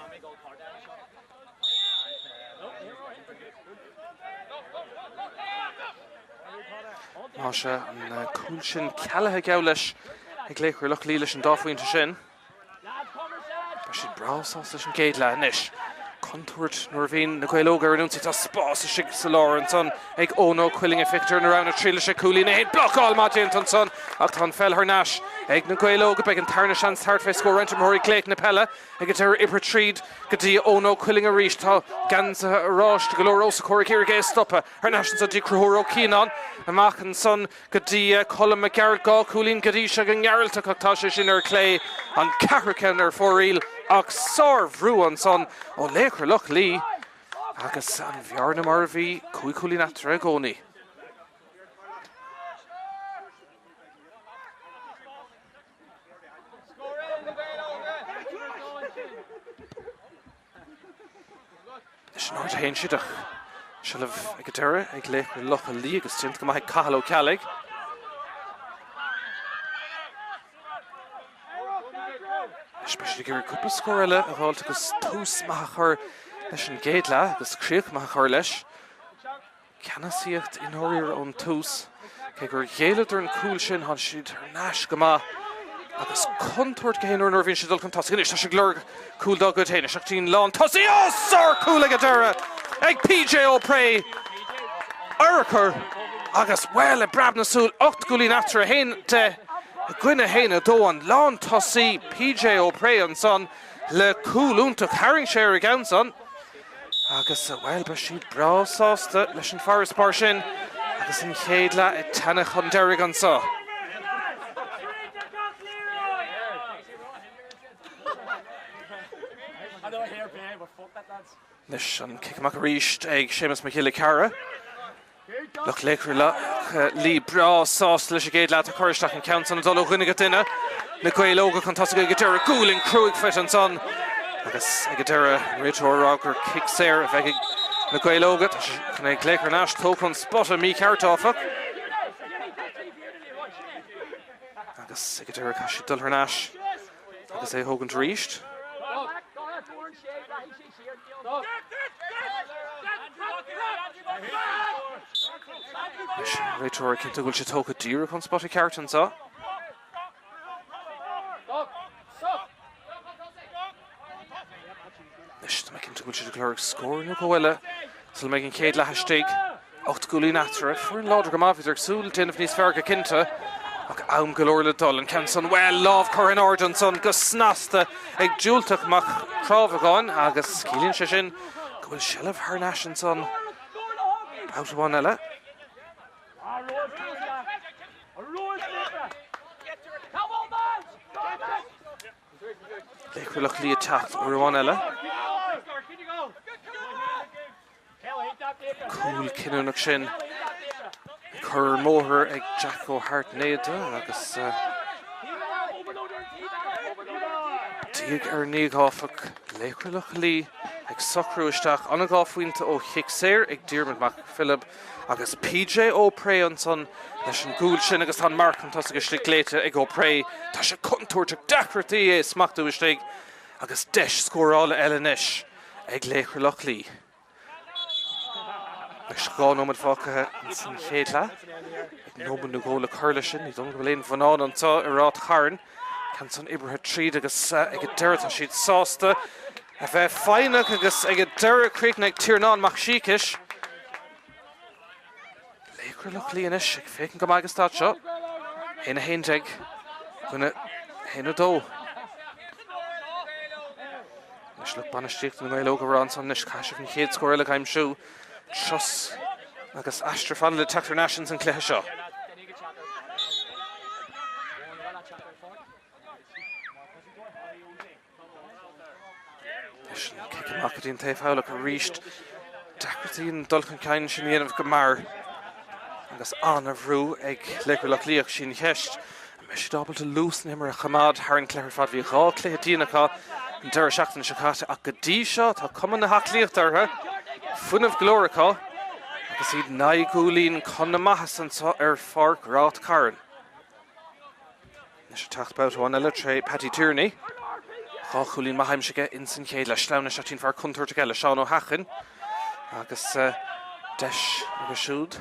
Más ea, an cúl sin cealaithe geall leis ag Laochra Loch Lao leis an dá phointe sin. Beidh siad breá sásta leis an gcéad leath anois. Contúirt nuair a bhíonn na Gaeil Óga ar an ionsaí. Tá spás istigh sa lár ansan ag Eoin Ó Cuilinn ag féachaint ar na roghanna. Triailfidh sé cúilín é féin. Blocáil maith déanta ansan ach tá an pheil thar n-ais ag na Gaeil Óga. Beidh an tarna seans thart fé scór roinnt imreoirí ag glaoch na peile ag an deireadh oibrithe tríd go dtí Eoin Ó Cuilinn arís. Tá geansaithe oráiste go leor os a chomhair ag iarraidh é a stopadh. Thar n-ais ansan dtí Conchúr Ó Cianáin. Amach ansan go dtí Colm Mac Gearailt. 2 chúilín go dtí seo ag an nGearaltach ach tá sé sin ar clé. An ceathrú ceann ar fóraoil. Ach sár-bhrú ansan ó Laochra Loch Lao agus an bhearna mar a bhí, 5 chúilín eatarthu i gcónaí. Anois in airde a théann siad ach seilbh ag an deireadh ag Laochra Locha Lao agus déanta go maith ag Cathal Ó Ceallaigh. Anois beidh siad ag iarraidh cúpla scór eile a fháilt agus tús maith a chur leis an gcéad leath agus críoch maith a chur leis. Ceannasaíocht i ndáiríre ón tús. Cé gur ghéilleadar an cúl sin, tháinig siad thar n-ais go maith agus contúirt gach aon uair nuair a bhíonn siad ag dul chun tosaigh. Anois tá siad ag lorg cúl dá gcuid féin. Isteach dtí'n lán tosaí. Ó, sár-chúl ag an deireadh ag PJ O'Prey. Urchar agus, bhuel, i bpreab na súl, 8 gcúilín eatarthu, 1-10 i gcoinne 1-2. An lán tosaí PJ O'Prey ansan le cúl iontach. Tharraing sé ar an gceann san. Agus, bhuel, beidh siad breá sásta leis an bhfarasbarr sin agus an chéad leath ag teannadh chun deiridh anseo. Anois an cic amach arís ag Séamus Mac Giolla Chearra. Lucht Laochra Locha Lao breá sásta leis an gcéad leath atá curtha isteach an ceann san ag dul ó dhuine go duine. Na Gaeil Óga chun tosaigh ag an deireadh. Gualainn cruaidh faighte ansan agus ag an deireadh an réiteoir ag rá gur cic saor a bheidh ag na Gaeil Óga. Tá sé chun é a ghlaoch thar n-ais. Tógtha ón spota mícheart áfach. Agus ag an deireadh caithfidh siad dul thar n-ais agus é a thógaint arís. Anois an réiteoir ag cinntiú go bhfuil sé tógtha díreach ón spota ceart anseo. Anois tá mé cinnte go bhfuil siad ag lorg scór nó dhó eile sula mbeidh an chéad leath istigh. 8 gcúilín eatarthu. Foireann láidir go maith, bhíodar ag súil déanamh níos fearr go cinnte. Ach am go leor le dul. An ceann san, bhuel, lámh curtha in airde ansan go snasta ag Diúltach Mac Crábhagáin agus ciallaíonn sé sin go bhfuil seilbh thar n-ais ansan babhta amháin eile. Laochra Locha Lao ag teacht uair amháin eile. Cúl cinniúnach sin curtha ar an mbóthar ag Jack Ó hAirtnéide agus diaidh ar ndiaidh áfach, Laochra Locha Lao ag socrú isteach an dá phointe ó chic saor ag Diarmuid Mac Philib agus PJ O'Prey ansan leis an gcúl sin agus tá an marc chun tosaigh istigh glaoite ag O'Prey. Tá sé contúirteach, deacrachtaí é a smachtú istigh agus deis scórála eile anois ag Laochra Locha Lao. Anois 2 nóiméad fágtha san chéad leath. Ag nóiméad nó dhó le cur leis sin. Ní dóigh liom go bhfuil aon bhonnán anseo i Ráth Chairn. Ceann san oibrithe tríd agus ag an deireadh tá siad sásta a bheith foighneach agus ag an deireadh críochnaithe ag Tiarnán Mac Siacais. Laochra Locha Lao anois ag féachaint go maith ag an staid seo. 1 11 i gcoinne 1 2. Anois lucht bainistíochta na nGael Óg ag rá ansan anois caithfidh sibh an chéad scór eile a aimsiú. Turas agus aistear fada le teacht thar n-ais ins an cluiche seo. Anois an cic amach go dtí an taobh thall ach arís deacrachtaí an dul chun cinn sin a dhéanamh go mear agus an-bhrú ag Laochra Locha Lao ach sí an cheist an mbeidh siad ábalta luas na himeartha a choimeád thar an cluiche ar fad. Bhí 2 chluiche dian acu an deireadh seachtaine seo caite ach go dtí seo tá cuma na haclaíochta orthu, fuinneamh go leor acu agus iad 9 gcúilín chun na maitheasa anseo ar Pháirc Ráth Cairn. Anois ag teacht babhta amháin eile tré Paddy Tierney. 2 chúilín maith aimsithe aige ins an chéad leath. Sleamhnaithe isteach dtí'n fear contúirteach eile, Seán Ó hEachain. Agus deis aige siúd.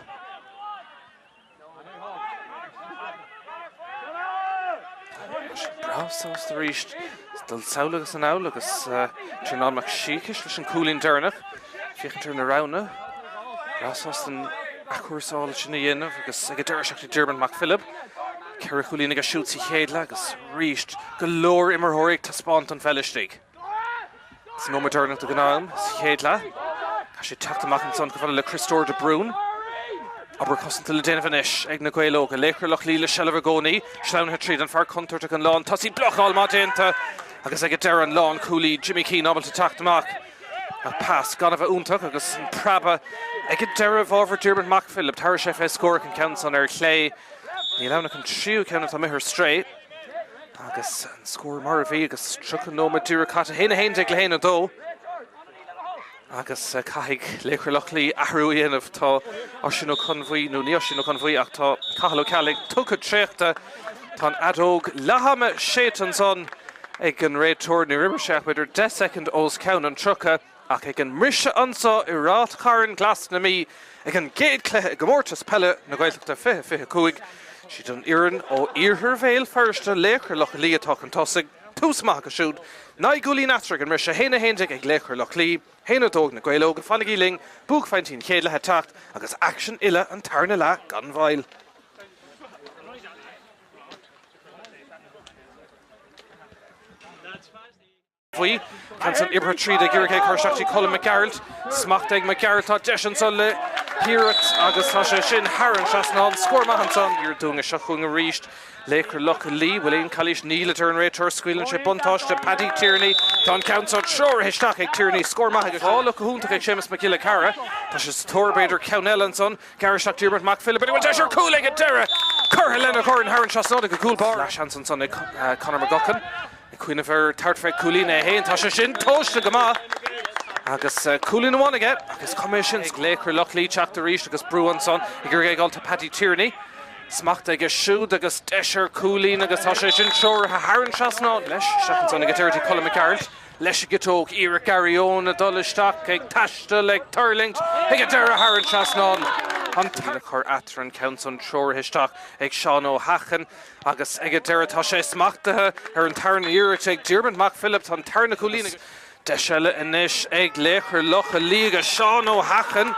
Breá sásta arís dul sall agus anall agus Tiarnán Mac Siacais leis an cúilín deireanach. Féachaint ar na roghanna. Breá sásta an athchúrsáil sin a dhéanamh agus ag an deireadh isteach go Diarmuid Mac Philib. 4 chúilín aige siúd sa chéad leath agus arís go leor imreoirí ag taispeáint an pheil istigh. Sa nóiméad deireanach den am sa chéad leath, tá sé teacht amach ansan chomh fada le Criostóir de Brún. Obair cosanta le déanamh anois ag na Gaeil Óga. Laochra Locha Lao le seilbh i gcónaí. Sleamhnaithe tríd an fear contúirteach an lán tosaí. Blocáil maith déanta. Agus ag an deireadh an lánchúlaí Jimmy Keane ábalta teacht amach. Ach pas gan a bheith iontach agus an preabadh ag an deireadh i bhfabhar Diarmuid Mac Philib. Tabharfaidh sé fé scór ach an ceann san ar chlé. Níl ann ach an tríú ceann atá imithe ar strae. Agus an scór mar a bhí agus 30 nóiméad díreach caite, 1-11 le 1-2. Agus caithfidh Laochra Loch Lao athrú a dhéanamh. Tá Oisín Ó Conbhuí, nó ní Oisín Ó Conbhuí ach tá Cathal Ó Ceallaigh tugtha traochta. Tá an fheadóg leath ama séidte ansan ag an réiteoir. Níor imir sé ach b'fhéidir 10 soicind os cionn an 30 ach ag an mbriseadh anso i Ráth Chairn Glas na Mí ag an gcéad chluiche i gComórtas Peile na Gaeltachta 2025, siad an fhoireann ó Iarthar Bhéal Feirste, Laochra Locha Lao atá chun tosaigh. Tús maith acu siúd. 9 gcúilín eatarthu ag an mbriseadh, 1-11 ag Laochra Loch Lao, 1-2 ag na Gaeil Óga. Fanaigí linn, buaicphointí an chéad leath ag teacht agus aicsean uile an tarna leath gan mhoill. Bhuí, Ceann san oibrithe tríd ag iarraidh é a chur isteach dtí Colm Mac Gearailt. Smacht ag Mac Gearailt, tá deis anso le hiarracht agus tá sé sin thar an trasnán. Scór maith ansan. Iar dúinne seo chugainn arís. Laochra Locha Lao, bhfuil aon calaois? Níl, a deir an réiteoir. Scaoileann sé buntáiste Paddy Tierney. Tá an ceann seo treoraithe isteach ag Tierney. Scór maith aige. Fáladh go hiontach ag Séamus Mac Giolla Chearra. Tá sé sa tóir, b'fhéidir, ceann eile ansan. Gearradh isteach Diarmuid Mac Philib. Bhfuil deis ar cúl ag an deireadh! Curtha lena dhorn thar an trasnán ag an gcúl báire. Leathsheans ansan ag Conor McGuckin. Ag cuimhneamh ar tabhairt fé cúilín é féin. Tá sé sin tomhaiste go maith agus cúilín amháin aige ach is cuma é sin. Ag Laochra Loch Lao teacht arís agus brú ansan ag iarraidh é a dhul to Paddy Tierney. Smacht aige siúd agus deis ar chúilín agus tá sé sin treoraithe thar an trasnán leis. Isteach ansan ag an deireadh dtí Colm Mac Gearailt. Leis an gciotóg, iarracht Gary Owen ag dul isteach, ag taisteal, ag tuirlingt, ag an deireadh thar an trasnán. An t-a chur eatarthu an ceann san treoraithe isteach ag Seán Ó hEachain agus ag an deireadh tá sé smachtaithe ar an tarna iarracht ag Diarmuid Mac Philib. Tá an tarna cúilín ag. Deis eile anois ag Laochra Locha Lao agus Seán Ó hEachain.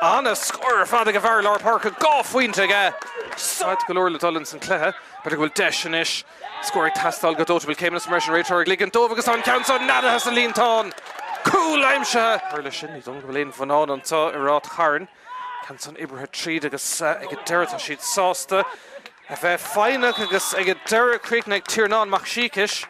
Ana-scór ar fad ag an bhfear lár páirce, 2 phointe aige. Fada go leor le dul ins an cluiche. B'fhéidir go bhfuil deis anois. Scór ag teastáil go dóite. Bhfuil céimeanna sa mbreis an réiteoir ag ligean dóibh agus tá an ceann seo neadaithe sa líontán. Cúl aimsithe! Cur leis sin, ní dóigh liom go bhfuil aon bhonnán anseo i Ráth Chairn. Ceann san oibrithe tríd agus ag an deireadh tá siad sásta a bheith foighneach agus ag an deireadh críochnaithe ag Tiarnán Mac Siacais.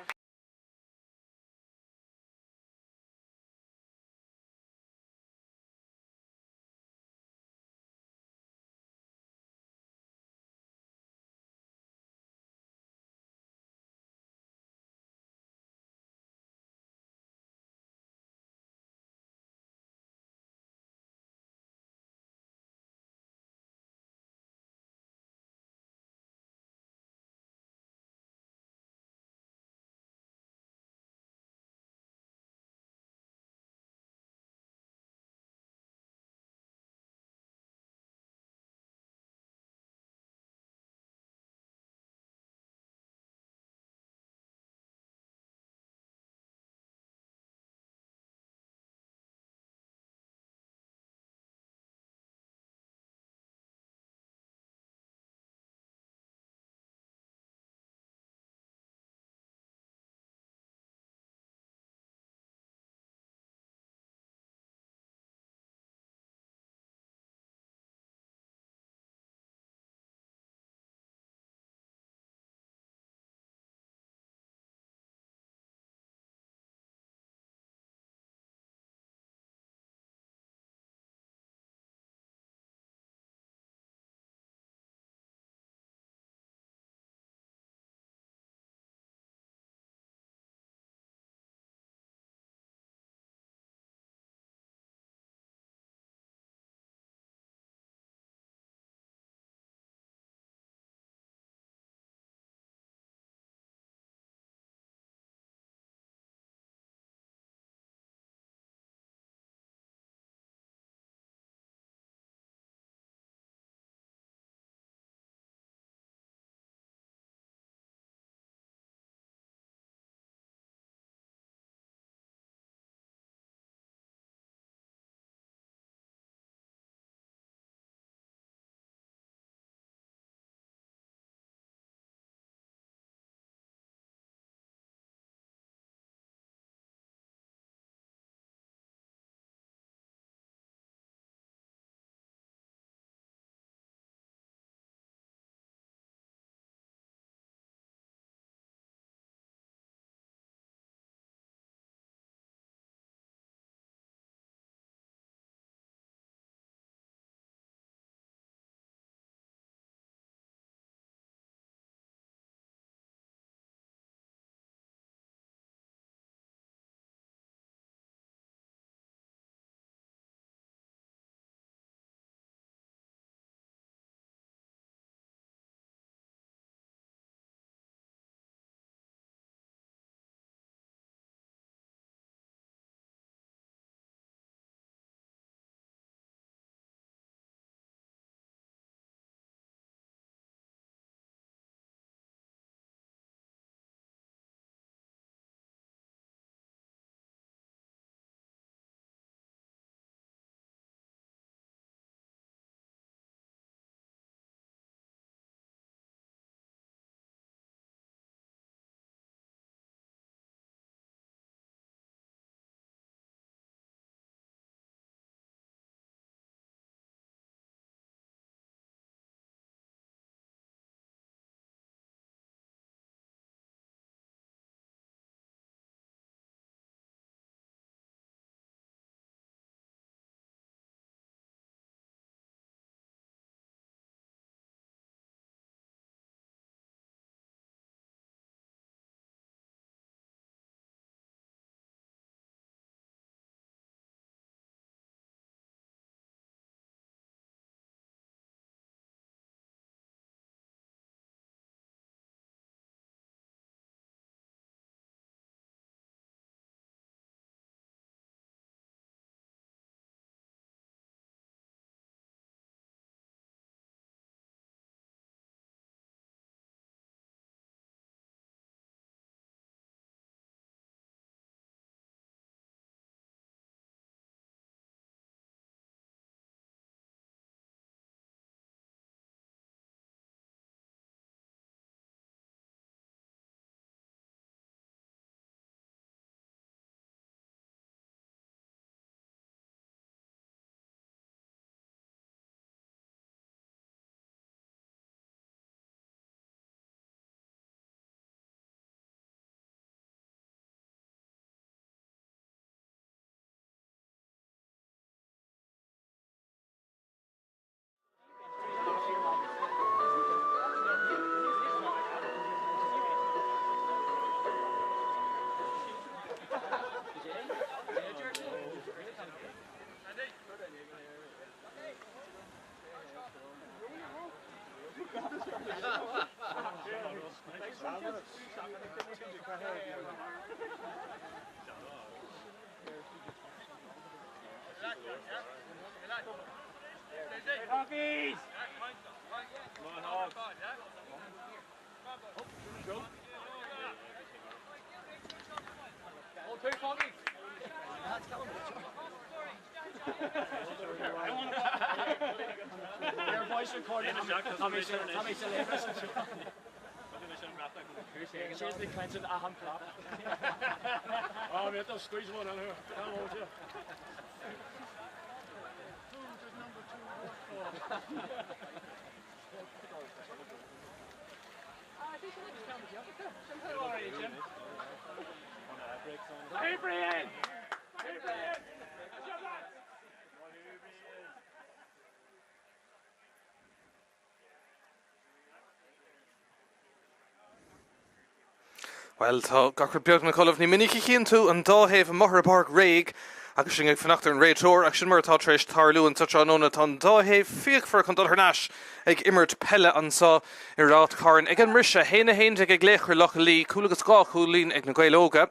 Bhuel, tá gach rud beagnach ullamh. Ní minic a chíonn tú an dá thaobh amuigh ar an bpáirc réidh agus sinn ag fanacht ar an réiteoir, ach sin mar atá tar éis tarlú anseo tráthnóna. Tá an dá thaobh fíochmhar chun dul thar n-ais ag imirt peile anseo i Ráth Chairn. Ag an mbriseadh, 1-11 ag Laochra Locha Lao, cúl agus 2 chúilín ag na Gaeil Óga.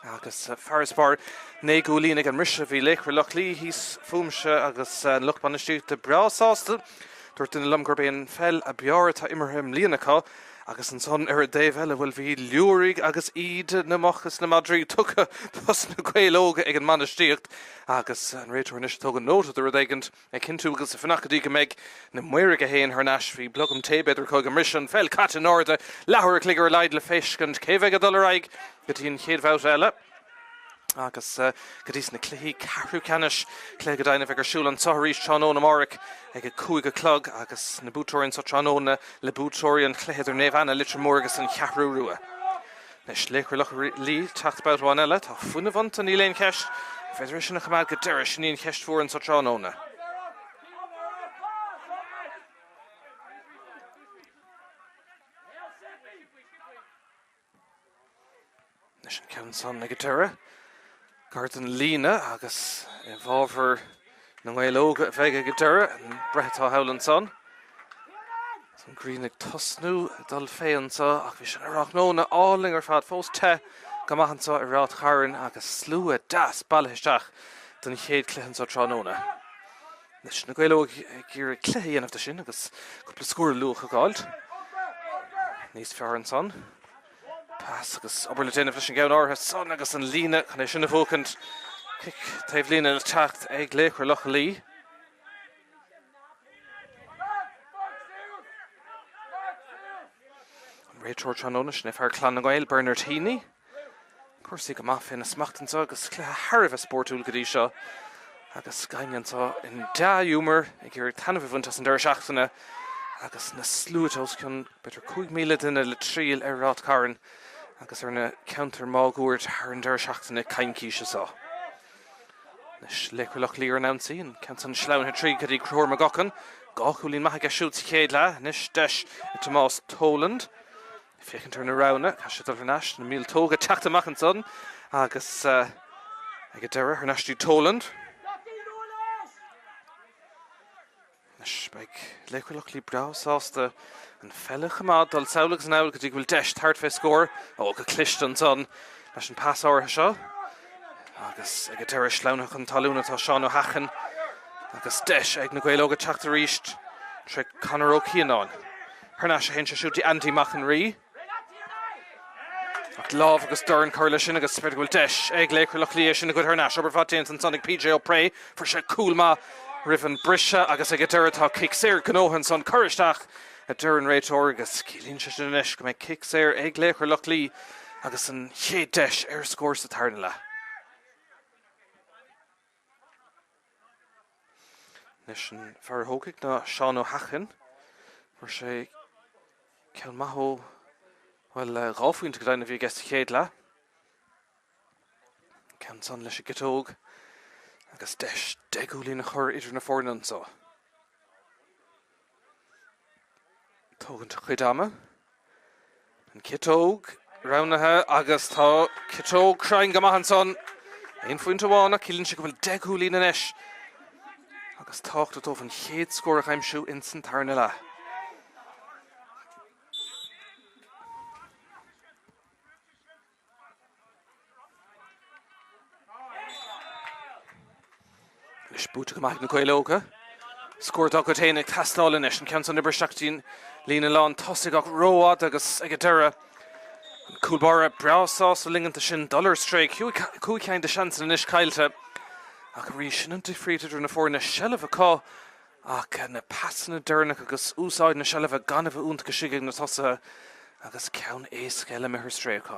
Agus farasbarr 9 gcúilín ag an mbriseadh, bhí Laochra Locha Lao thíos fúmse agus an lucht bainistíochta breá sásta. Dúirt duine liom gurb é an pheil ab fhearr atá imeartha i mbliana acu. Agus ansan ar an dtaobh eile, bhuel, bhí liúirigh agus íde na muc is na madraí tugtha dos na Gaeil Óga ag an mbainistíocht. Agus an réiteoir anois ag tógaint nóta de rud éigint. Ag cinntiú agus ag fanacht go dtí go mbeidh na maoir aige féin thar n-ais. Bhí blogam tae b'fhéidir acu ag an mbriseadh, an pheil caite in airde, leathuair a chloig ar a laghad le feiscint cé bheidh ag dul ar aghaidh go dtí an chéad bhabhta eile agus go dtí sna cluichí ceathrú ceannais. Cluiche go deimhin a bheidh ar siúl anseo arís tráthnóna amárach ag 5 a chlog agus na buaiteoirí anseo tráthnóna le buaiteoirí an chluiche idir Naomh Anna, Leitir Móir agus an Cheathrú Rua. Anois, Laochra Locha Lao, teacht babhta amháin eile. Tá fuinneamh iontu, níl aon cheist. An féidir é sin a choimeád go deireadh? Sin í an cheist mhór anseo tráthnóna. Anois an ceann san ag an deireadh. Gar don líne agus i bhfabhar na nGael Óg a bheidh ag an deireadh. An breith atá thall ansan. An ghrian ag tosnú ag dul fé anseo ach bhí sé ina thráthnóna álainn ar fad, fós te go maith anseo i Ráth Chairn agus slua deas bailithe isteach don chéad chluiche anseo tráthnóna. Anois na Gaeil Óga ag iarraidh cluiche a dhéanamh de sin agus cúpla scór luath a fháilt. Níos fearr ansan. Pas agus obair le déanamh leis an gceann áirithe san agus an líne chun é sin a bhuachaint. Cic taobh líne le teacht ag Laochra Locha Lao. An réiteoir tráthnóna sin é fear Clann na nGael, Bernard Heaney. Cúrsaí go maith féna smacht anseo agus cluiche thar a bheith spórtúil go dtí seo. Agus gach éinne anseo i ndea-ghiúmar ag iarraidh taitneamh a bhaint as an deireadh seachtaine agus na sluaite os cionn b'fhéidir 5,000 duine le triall ar Ráth Cairn agus ar na ceantair máguaird thar an deireadh seachtaine coicíse seo. Anois Laochra Locha Lao ar an ionsaí, an ceann san sleamhnaithe tríd go dtí Conchúr McGuckin. 2 chúilín maith aige siúd sa chéad leath. Anois deis ag Tomás Toland féachaint ar na roghanna. Caithfidh sé dul thar n-ais, na míoltóga teacht amach ansan agus ag an deireadh thar n-ais dtí Toland. Anois beidh Laochra Locha Lao breá sásta an pheil a choimeád, dul sall agus anall go dtí go bhfuil deis tabhairt fé scór. Ó, go cliste ansan leis an pas áirithe seo. Agus ag an deireadh sleamhnaithe chun talún atá Seán Ó hEachain. Agus deis ag na Gaeil Óga teacht arís tré Conor Ó Cianáin. Thar n-ais a théann sé siúd dtí Andy Mac an Rí. Ach lámh agus dorn curtha leis sin agus b'fhéidir go bhfuil deis ag Laochra Locha Lao é sin a ghoid thar n-ais. Obair mhaith déanta ansan ag PJ Ó Pré. Fuair sé cúl maith roimh an briseadh agus ag an deireadh tá cic saor gnóthaithe ansan. Cuir isteach, a deir an réiteoir agus ciallaíonn sé sin anois go mbeidh cic saor ag Laochra Locha Lao agus an chéad deis ar scór sa tarna leath. Anois an fear a thógfaidh ná Seán Ó hEachain. Fuair sé ceann maith ó, bhuel, 2 phointe go deimhin a bhí aige sa chéad leath. An ceann san leis an gciotóg agus deis 10 gcúilín a chur idir na foirne anseo. Tógaint a chuid ama. An ciotóg roghnaithe agus tá ciotóg cruinn go maith ansan. Aon phointe amháin ach ciallaíonn sé go bhfuil 10 gcúilín anois agus tábhachtach dóibh an chéad scór a aimsiú ins an tarna leath. Anois buailte go maith ag na Gaeil Óga. Scór dá gcuid féin ag teastáil anois. An ceann san oibrithe isteach go dtí an líne lán tosaigh ach rófhada agus ag an deireadh an cúl báire breá sásta ligint dó sin dul ar strae. Cúig cinn de sheansanna anois caillte ach arís sin an difríocht idir na foirne. Seilbh acu ach na pasanna deireanacha agus úsáid na seilbhe gan a bheith iontach istigh ag na tosaithe agus ceann éasca eile imithe ar strae acu.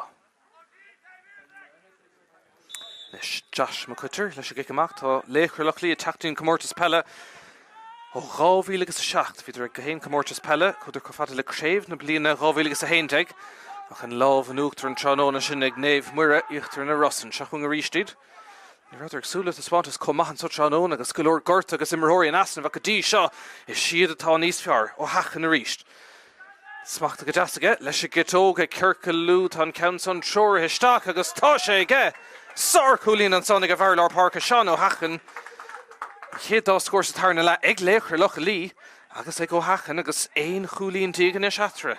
Anois Josh Mac Coitir leis an gcic amach. Tá Laochra Loch Lao ag teacht dtí'n comórtas peile ó 2007. Bhíodar ag gach aon comórtas peile, chuadar chomh fada le craobh na bliana 2011 ach an lámh in uachtar an tráthnóna sin ag Naomh Muire, Íochtar na Rosann. Seo chugainn arís iad. Ní rabhadar ag súil le taispeántas chomh maith anso tráthnóna agus go leor gorta agus imreoirí in easnamh ach go dtí seo is iad atá níos fearr. Ó hEachain arís. Smachta go deas aige leis an gciotóg ag ciorcalú. Tá an ceann san treoraithe isteach agus tá sé aige! Sár-chúilín ansan ag an bhfear lár páirce, Seán Ó hEachain. An chéad dá scór sa tarna leath ag Laochra Locha Lao agus ag Ó hEachain agus 11 chúilín anois eatarthu.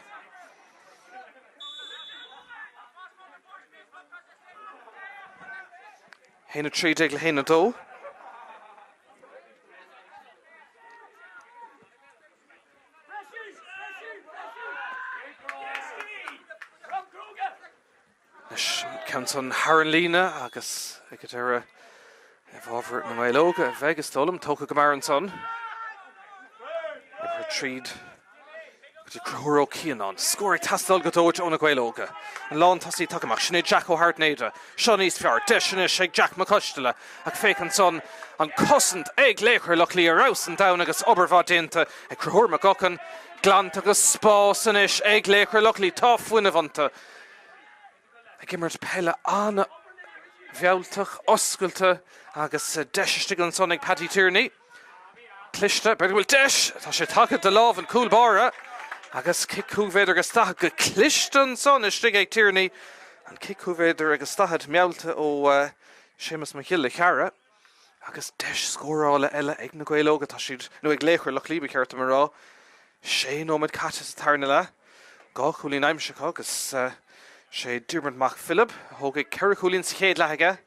1-13 le 1-2. Anois an ceann san thar an líne agus ag an deireadh i bhfabhar na nGael Óga a bheidh is dóigh liom. Tógtha go mear ansan. Oibrithe tríd go dtí Conchúr Ó Cianáin. Scór ag teastáil go dóite ó na Gaeil Óga. An lántosaí tagtha amach. Sin é Jack Ó hAirtnéide. Seo níos fearr. Deis anois ag Jack Mac Coisteala ach féach ansan an cosaint ag Laochra Loch Lao ar fheabhas an domhain agus obair mhaith déanta ag Conchúr Mac Eochain. Glanta agus spás anois ag Laochra Loch Lao. Tá fuinneamh iontu. Ag imirt peile an-mhealltach, oscailte agus deis istigh ansan ag Paddy Tierney. Cliste, b'fhéidir go bhfuil deis, tá sé tagtha de lámh an cúl báire agus cic 5 mhéadar agus 40 go cliste ansan istigh ag Tierney. An cic 5 mhéadar agus 40 meallta ó Séamus Mac Giolla Chearra agus deis scórála eile ag na Gaeil Óga. Tá siad, nó ag Laochra Loch Lao ba cheart dom a rá. Sé nóiméad caite sa tarna leath, dhá chúilín aimsithe acu agus sé Diarmuid Mac Philib a thógfaidh ceithre chúilín sa chéad leath aige.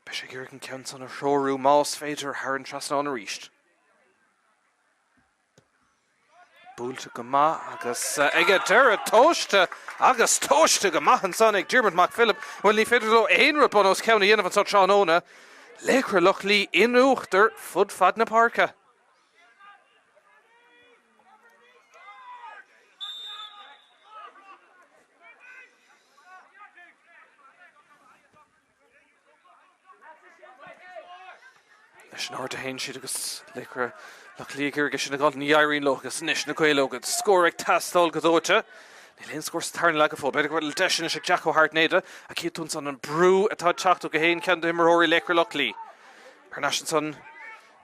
Beidh sé ag iarraidh an ceann san a threorú más féidir thar an trasnán arís. Buailte go maith agus ag an deireadh tomhaiste agus tomhaiste go maith ansan ag Diarmuid Mac Philib. Bhuel ní féidir leo aon rud bun os cionn a dhéanamh anso tráthnóna. Laochra Loch Lao in uachtar fud fad na páirce. Leis an ard a théann siad agus Laochra Loch Lao ag iarraidh é sin a fháil. Ní éiríonn leo agus anois na Gaeil Óga. Scór ag teastáil go dóite. Níl aon scór sa tarna leath go fóill. B'fhéidir go bhfuil deis anois ag Jack Ó hAirtnéide. Ach chífidh tú ansan an brú atá ag teacht ó gach aon cheann d'imreoirí Laochra Loch Lao. Thar n-ais ansan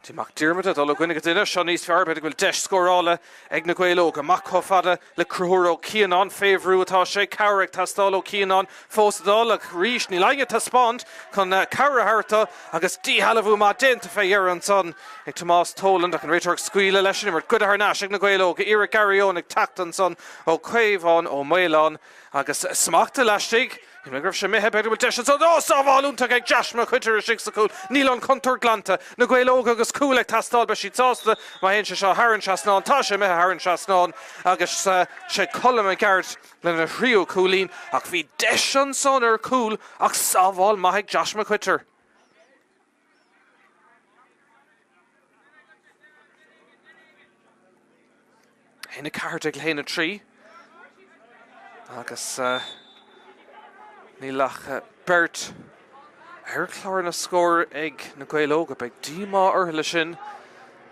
Dtí Mac Diarmada dul ó dhuine go duine. Seo níos fearr. B'fhéidir go bhfuil deis scórála ag na Gaeil Óga. Amach chomh fada le Conchúr Ó Cianáin. Fé bhrú atá sé. Cabhair ag teastáil ó Chianáin fós ag dul ach arís níl éinne ag taispeáint chun cabhair a thabhairt dó agus díshealbhú maith déanta fé dheireadh ansan ag Tomás Toland ach an réiteoir ag scaoileadh leis an imirt. Goidte thar n-ais ag na Gaeil Óga. Iarracht Gary Eoin ag teacht ansan ó Caomhán Ó Maoláin agus smachta laistigh. Shíl mé go raibh sé imithe, b'fhéidir go bhfuil deis ansan. Ó, sábháil iontach ag Josh Mac Coitir istigh sa chúl. Níl an chontúirt glanta. Na Gaeil Óga agus cúl ag teastáil, beidh siad sásta má théann sé seo thar an trasnán. Tá sé imithe thar an trasnán agus sé Colm Mac Gearailt lena thríú cúilín ach bhí deis ansan ar chúl ach sábháil maith ag Josh Mac Coitir. 1 14 le 1 3 agus níl ach beirt ar chlár na scór ag na Gaeil Óga. Beidh díomá orthu leis sin.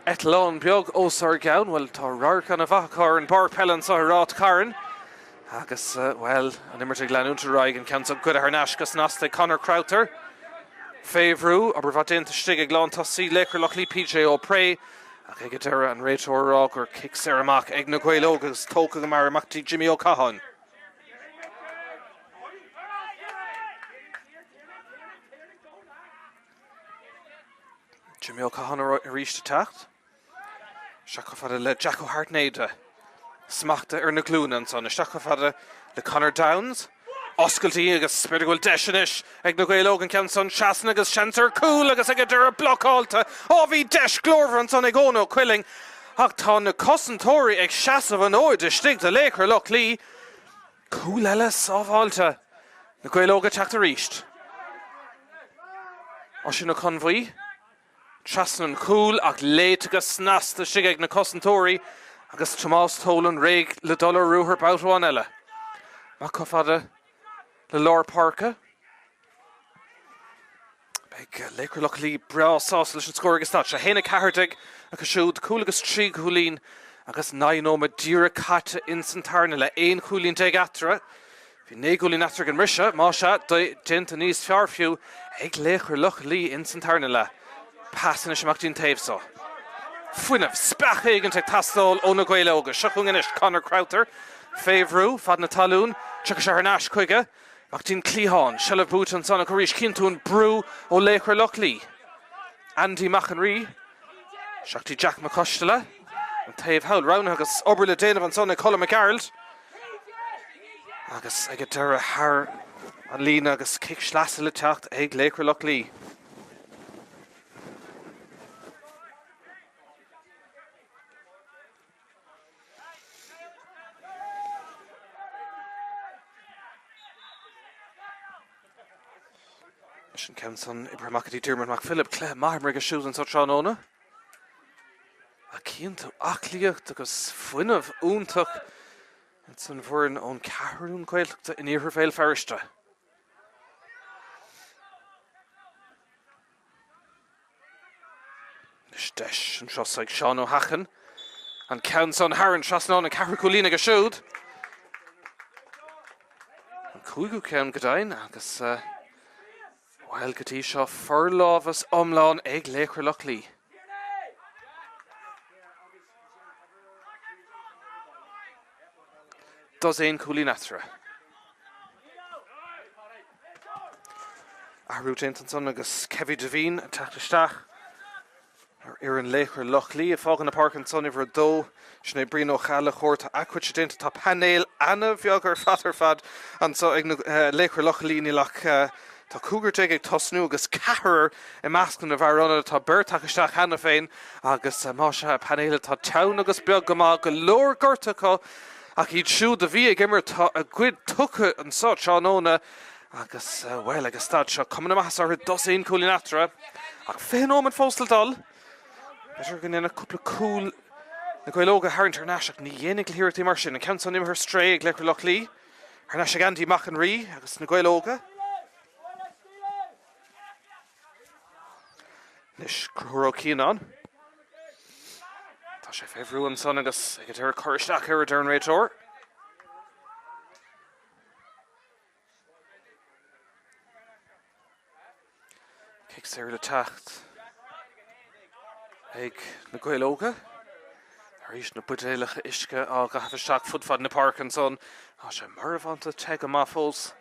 Eitleán beag os ár gcionn. Bhuel, tá radharc an-mhaith acu ar an bpáirc peile anseo i Ráth Cairn. Agus, bhuel, an imirt ag leanúint ar aghaidh, an ceann seo goidte thar n-ais go snasta ag Conor Crowther. Fé bhrú, obair mhaith déanta istigh ag lántosaí Laochra Loch Lao, PJ O'Prey, ach ag an deireadh an réiteoir a rá gur cic saor amach ag na Gaeil Óga agus tógtha go mear amach dtí Jimmy Ó Catháin. Jimmy Ó Catháin arís ag teacht. Isteach chomh fada le Jack Ó hAirtnéide. Smachta ar na glúine ansan. Isteach chomh fada le Conor Downes. Oscailtí agus b'fhéidir go bhfuil deis anois ag na Gaeil Óga an ceann san trasna agus seans ar chúl agus ag an deireadh blocáilte. Á bhí deis glórmhar ansan ag Eoin Ó Cuilinn ach tá na cosantóirí ag seasamh an fhóid istigh do Laochra Loch Lao. Cúl eile sábháilte. Na Gaeil Óga ag teacht arís. Oisín Ó Conbhuí. Trasna an chúil ach léite go snasta istigh ag na cosantóirí agus Tomás Tolan réidh le dul ar ruathar babhta amháin eile. Amach chomh fada le lár páirce. Beidh Laochra Loch Lao breá sásta leis an scór ag an staid seo. 1-14 acu siúd, cúl agus 3 chúilín agus 9 nóiméad díreach caite ins an tarna leath, 11 chúilín eatarthu. Bhí 9 gcúilín eatarthu ag an mbriseadh, más ea, déanta níos fearr fiú ag Laochra Loch Lao ins an tarna leath. Pas anois amach dtí'n taobh so. Fuinneamh, speach éigint ag teastáil ó na Gaeil Óga. Seo chugainn anois Conor Crowther fé bhrú, fad na talún, tiocfaidh sé thar n-ais chuige, amach dtí'n cliathán. Seilbh buaite ansan acu arís, chíonn tú an brú ó Laochra Loch Lao. Andy Mac an Rí. Isteach dtí Jack Mac Coisteala, an taobh thall roghnaithe agus obair le déanamh ansan ag Colm Mac Gearailt. Agus ag an deireadh thar an líne agus cic sleasa le teacht ag Laochra Loch Lao. Leis an ceann san oibrithe amach go dtí Diarmuid Mac Philib, cluiche maith imeartha aige siúd anso tráthnóna. Ach chíonn tú aclaíocht agus fuinneamh iontach ins an bhfoireann ón Cheathrún Ghaeltachta in iarthar Bhéal Feirste. Anois deis anseo ag Seán Ó hEachain. An ceann san thar an trasnán, an ceathrú cúilín aige siúd. An cúigiú ceann go deimhin agus bhuel go dtí seo forlámhas iomlán ag Laochra Loch Lao. Dosaen cúilín eatarthu. Athrú déanta ansan agus Kevie Devine ag teacht isteach ar fhoireann Laochra Loch Lao. Ag fágáil na páirce ansan uimhir 2, sin é Brian Ó Ceallachóir. Tá a chuidse déanta, tá painéal ana-bheag ar fad ar fad anso ag na Laochra Loch Lao. Níl ach tá cúigear déag ag tosnú agus ceathrar i measc na bhfear ionaid. Tá beirt tagtha isteach cheana féin agus más ea painéal atá teann agus beag go maith, go leor gortuithe acu ach iad siúd a bhí ag imirt tá a gcuid tugtha anso tráthnóna. Agus, bhuel, ag an staid seo, cuma na maitheasa orthu, dosaen cúilín eatarthu, ach 20 nóiméad fós le dul. B'fhéidir go ndéanfadh cúpla cúl na Gaeil Óga a tharraingt thar n-ais, ach ní dhéanfaidh le hiarrachtaí mar sin. An ceann san imithe ar strae ag Laochra Loch Lao. Thar n-ais ag Andy Mac an Rí agus na Gaeil Óga. Anois, Conchúr Ó Cianáin. Tá sé fé bhrú ansan agus ag an deireadh cur isteach air, a deir an réiteoir. Cic saor le teacht ag na Gaeil Óga. Arís na buidéalacha uisce á gcaitheamh isteach fud fad na páirce ansan. Tá sé marbhánta te go maith fós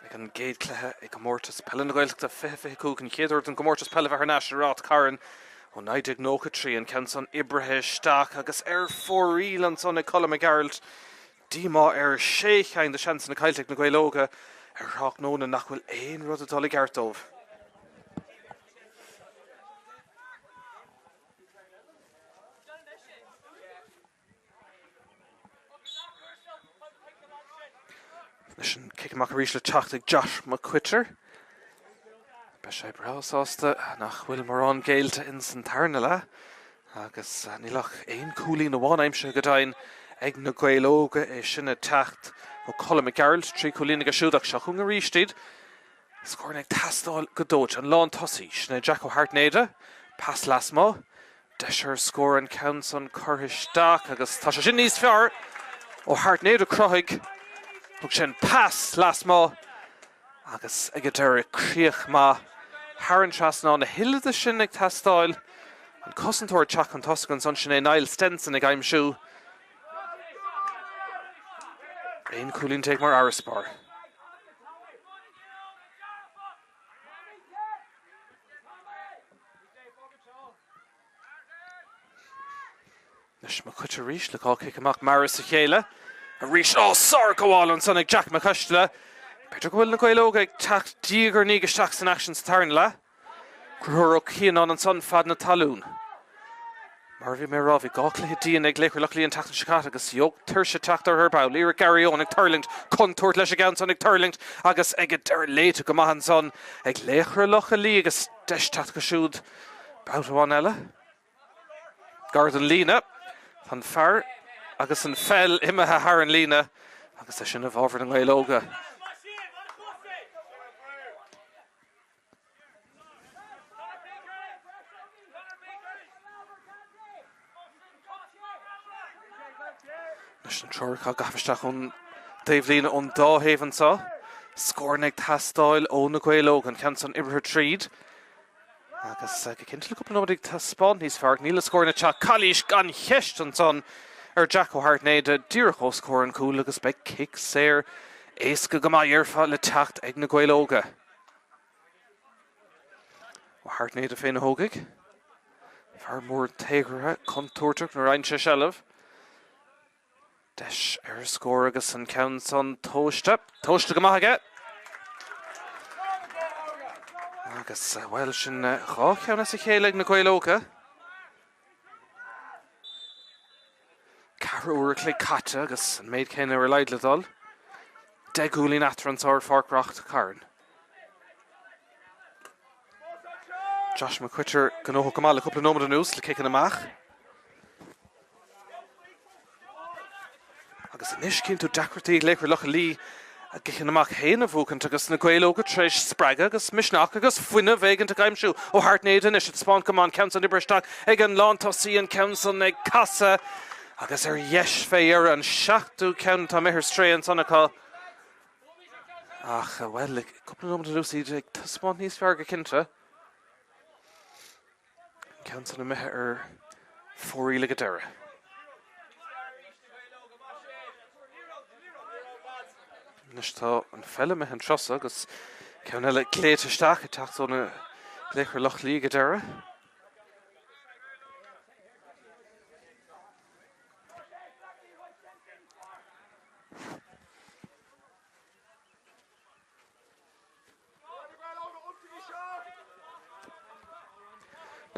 ag an gcéad chluiche i gComórtas Peile na Gaeltachta 2025, an chéad uair don gcomórtas peile bheith thar n-ais i Ráth Cairn ó 1993. An ceann san oibrithe isteach agus ar fóraoil ansan ag Colm Mac Gearailt. Díomá air sé cheann de seansanna caillte ag na Gaeil Óga ar thráthnóna nach bhfuil aon rud ag dul i gceart dóibh. Leis an cic amach arís le teacht ag Josh McQuitter. Beidh sé breá sásta nach bhfuil mórán géillte ins an tarna leath. Agus níl ach aon chúilín amháin aimsithe go deimhin ag na Gaeil Óga, é sin ag teacht ó Colm Mac Gearailt, 3 chúilín aige siúd ach seo chugainn arís iad. Scóranna ag teastáil go dóite. An lán tosaí, sin é Jack Ó hAirtnéide, pas lasmuigh, deis ar scór an ceann san curtha isteach agus tá sé sin níos fearr ó hAirtnéide cruthaigh. Thug sé an pas lasmuigh. Agus ag an deireadh, críoch maith thar an trasnán. A thuilleadh de sin ag teastáil. An cosantóir ag teacht chun tosaigh ansan, sin é Niall Stenson ag aimsiú 11 cúilín mar fharasbarr. Anois McQuitter arís le dhá chic amach mar is a chéile. Arís, ó, sárghabháil ansan ag Jack Mac Coisteala. B'fhéidir go bhfuil na Gaeil Óga ag teacht diaidh ar ndiaidh isteach san aicsean sa tarna leath. Conchúr Ó Cianáin ansan fead na talún. Mar a bhí mé a rá, bhí dhá chluiche dian ag Laochra Locha Lao an tseachtain seo caite agus gheobhaidh tuirse teacht orthu ar ball. Iarracht Gary Owen ag tuirlingt, contúirt leis an gceann san ag tuirlingt agus ag an deireadh léite go maith ansan ag Laochra Locha Lao agus deis teacht acu siúd babhta amháin eile. Gar don líne. Tá an fear agus an pheil imithe thar an líne agus é sin i bhfabhar na nGael Óga. Anois na treoracha á gcaitheamh isteach ón taobhlíne ón dá thaobh anseo. Scóranna ag teastáil ó na Gaeil Óga, an ceann san oibrithe tríd. Agus go cinnte le cúpla nóiméad ag taispeáint níos fearr, níl na scóranna ag teacht. Calaois gan cheist ansan ar Jack Ó hAirtnéide díreach os comhair an chúil agus beidh cic saor éasca go maith dhéarfá le teacht ag na Gaeil Óga. Ó hAirtnéide féin a thógfaidh. Fear mór téagartha, contúirteach nuair a fhaigheann sé seilbh. Deis ar scór agus an ceann san tomhaiste. Tomhaiste go maith aige. Agus, bhuel, sin dhá cheann as a chéile ag na Gaeil Óga. Ceathrú uair a chloig caite agus an méid céanna ar a laghad le dul. 10 gcúilín eatarthu anseo ar Pháirc Ráth Cairn. Josh McCoitir gnóthach go maith le cúpla nóiméad anuas le ciceanna amach. Agus anois cíonn tú deacrachtaí ag Laochra Locha Lao a gciceanna amach féin a bhuachaint agus na Gaeil Óga tar éis spreagadh agus misneach agus fuinneamh éigint a aimsiú ó Hairtnéide anois ag taispeáint go maith an ceann san oibrithe isteach ag an lántosaí an ceann san ag casadh agus ar dheis fé dheireadh an seachtú ceann atá imithe ar strae ansan acu ach bhuel le cúpla nóiméad anuas iad ag taispeáint níos fearr go cinnte. An ceann san imithe ar fóraoil ag an deireadh. Anois tá an pheil imithe an turas agus ceann eile glaoite isteach ag teacht ó na Laochra Locha Lao ag an deireadh.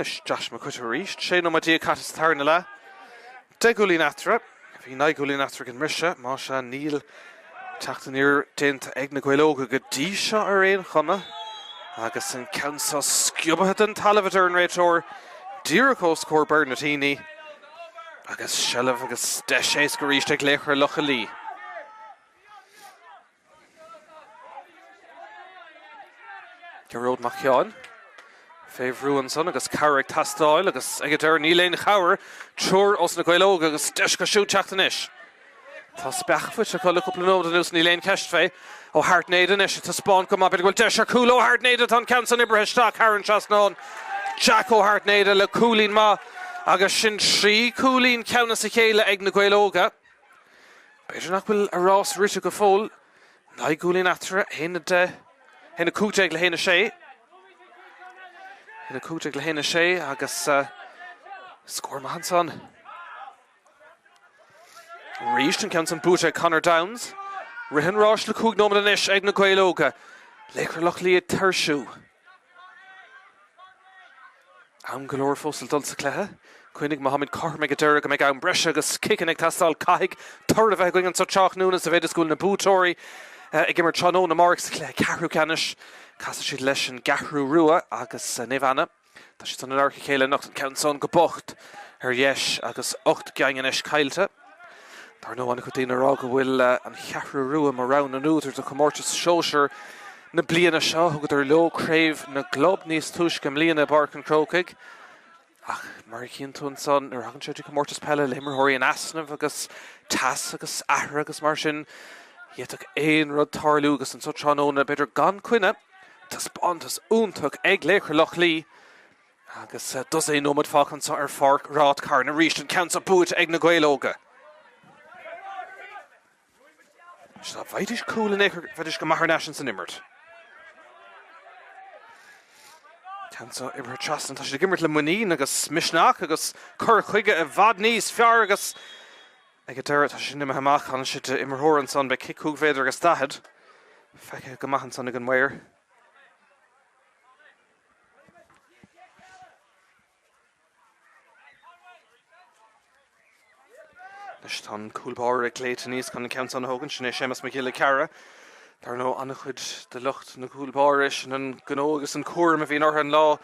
Anois Josh McCoitir arís. 16 nóiméad caite sa tarna leath. 10 gcúilín eatarthu. Bhí 9 gcúilín eatarthu ag an mbriseadh. Más ea, níl teacht aniar déanta ag na Gaeil Óga go dtí seo ar aon chuma. Agus an ceann seo sciobtha den talamh, a deir an réiteoir, díreach os comhair Bernard Heaney. Agus seilbh agus deis éasca arís ag Laochra Locha Lao. Gearóid Mac Sheáin fé bhrú ansan agus cabhair ag teastáil agus ag an deireadh níl aon chabhair, triúr ós na Gaeil Óga agus deis acu siúd teacht anois. Tá speach faighte acu le cúpla nóiméad anuas, níl aon cheist fé. Ó hAirtnéide anois ag taispeáint go maith, b'fhéidir go bhfuil deis ar chúl ó Hairtnéide, tá an ceann san oibrithe isteach thar an trasnán. Jack Ó hAirtnéide le cúilín maith agus sin trí chúilín ceann as a chéile ag na Gaeil Óga. B'fhéidir nach bhfuil a rás rite go fóill. 9 gcúilín eatarthu, 1, 10, 1, 15 le 1, 6. 1, 15 le 1, 6 agus scór maith ansan. Arís an ceann san buaite ag Conor Downes. Rith an ráis le 5 nóiméad anois ag na Gaeil Óga. Laochra Locha Lao ag tuirsiú. Am go leor fós le dul sa chluiche. Cuimhnigh, má táimid cothrom ag an deireadh go mbeidh am breise agus ciceanna ag teastáil. Caithfidh toradh a bheith againn anseo tráthnóna sa mhéid is go bhfuil na buaiteoirí ag imirt tráthnóna amárach sa chluiche ceathrú ceannais. Casfaidh siad leis an gCeathrú Rua agus Naomh Anna. Tá siad san in adharca a chéile anocht, an ceann san go bocht ar dheis agus 8 gceann anois caillte. Dar ndóigh, an-chuid daoine ag rá go bhfuil an Cheathrú Rua mar rogha na n-údar do chomórtas sóisir na bliana seo. Thugadar leo craobh na gclub níos túisce i mbliana i bPáirc an Chrócaigh. Ach mar a chíonn tú ansan, nuair a thagann sé go dtí comórtas peile le himreoirí in easnamh agus teas agus athruithe agus mar sin, d'fhéadfadh aon rud tarlú agus anso tráthnóna, b'fhéidir gan coinne, taispeántas iontach ag Laochra Loch Lao. Agus dosaen nóiméad fágtha anseo ar Pháirc Ráth Cairn arís, an ceann seo buaite ag na Gaeil Óga. Dá bhfaighidís cúl in aon chor, bheidís go maith thar n-ais ins an imirt. Ceann seo oibrithe trasna, tá siad ag imirt le muinín agus misneach agus cur chuige i bhfad níos fearr agus. Ag an deireadh, tá sé sin imithe amach. Tháinig sé d'imreoir ansan. Beidh cic chúig mhéadar agus 40 feicthe go maith ansan ag an maor. Anois tá an cúl báire glaoite aníos chun an ceann san a thógaint, sin é Séamus Mac Giolla Ceara. Dar ndóigh, an-chuid de lucht na gcúl báire, sin an gnó agus an cúram a bhíonn orthu an lá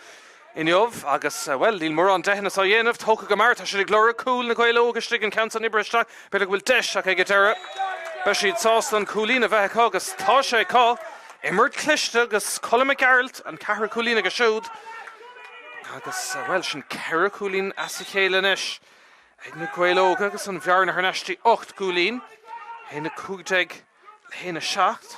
inniu agus, bhuel, níl mórán deicheanna á dhéanamh. Tógtha go mear, tá siad ag lorg cúl na Gaeil Óga istigh, an ceann san oibrithe isteach, b'fhéidir go bhfuil deis ach ag an deireadh beidh siad sásta an cúilín a bheith acu agus tá sé acu. Imirt chliste agus Colm Mac Gearailt, an ceathrú cúilín aige siúd. Agus, bhuel, sin ceithre chúilín as a chéile anois ag na Gaeil Óga agus an bhearna thar n-ais dtí 8 gcúilín, 1-15 le 1-7.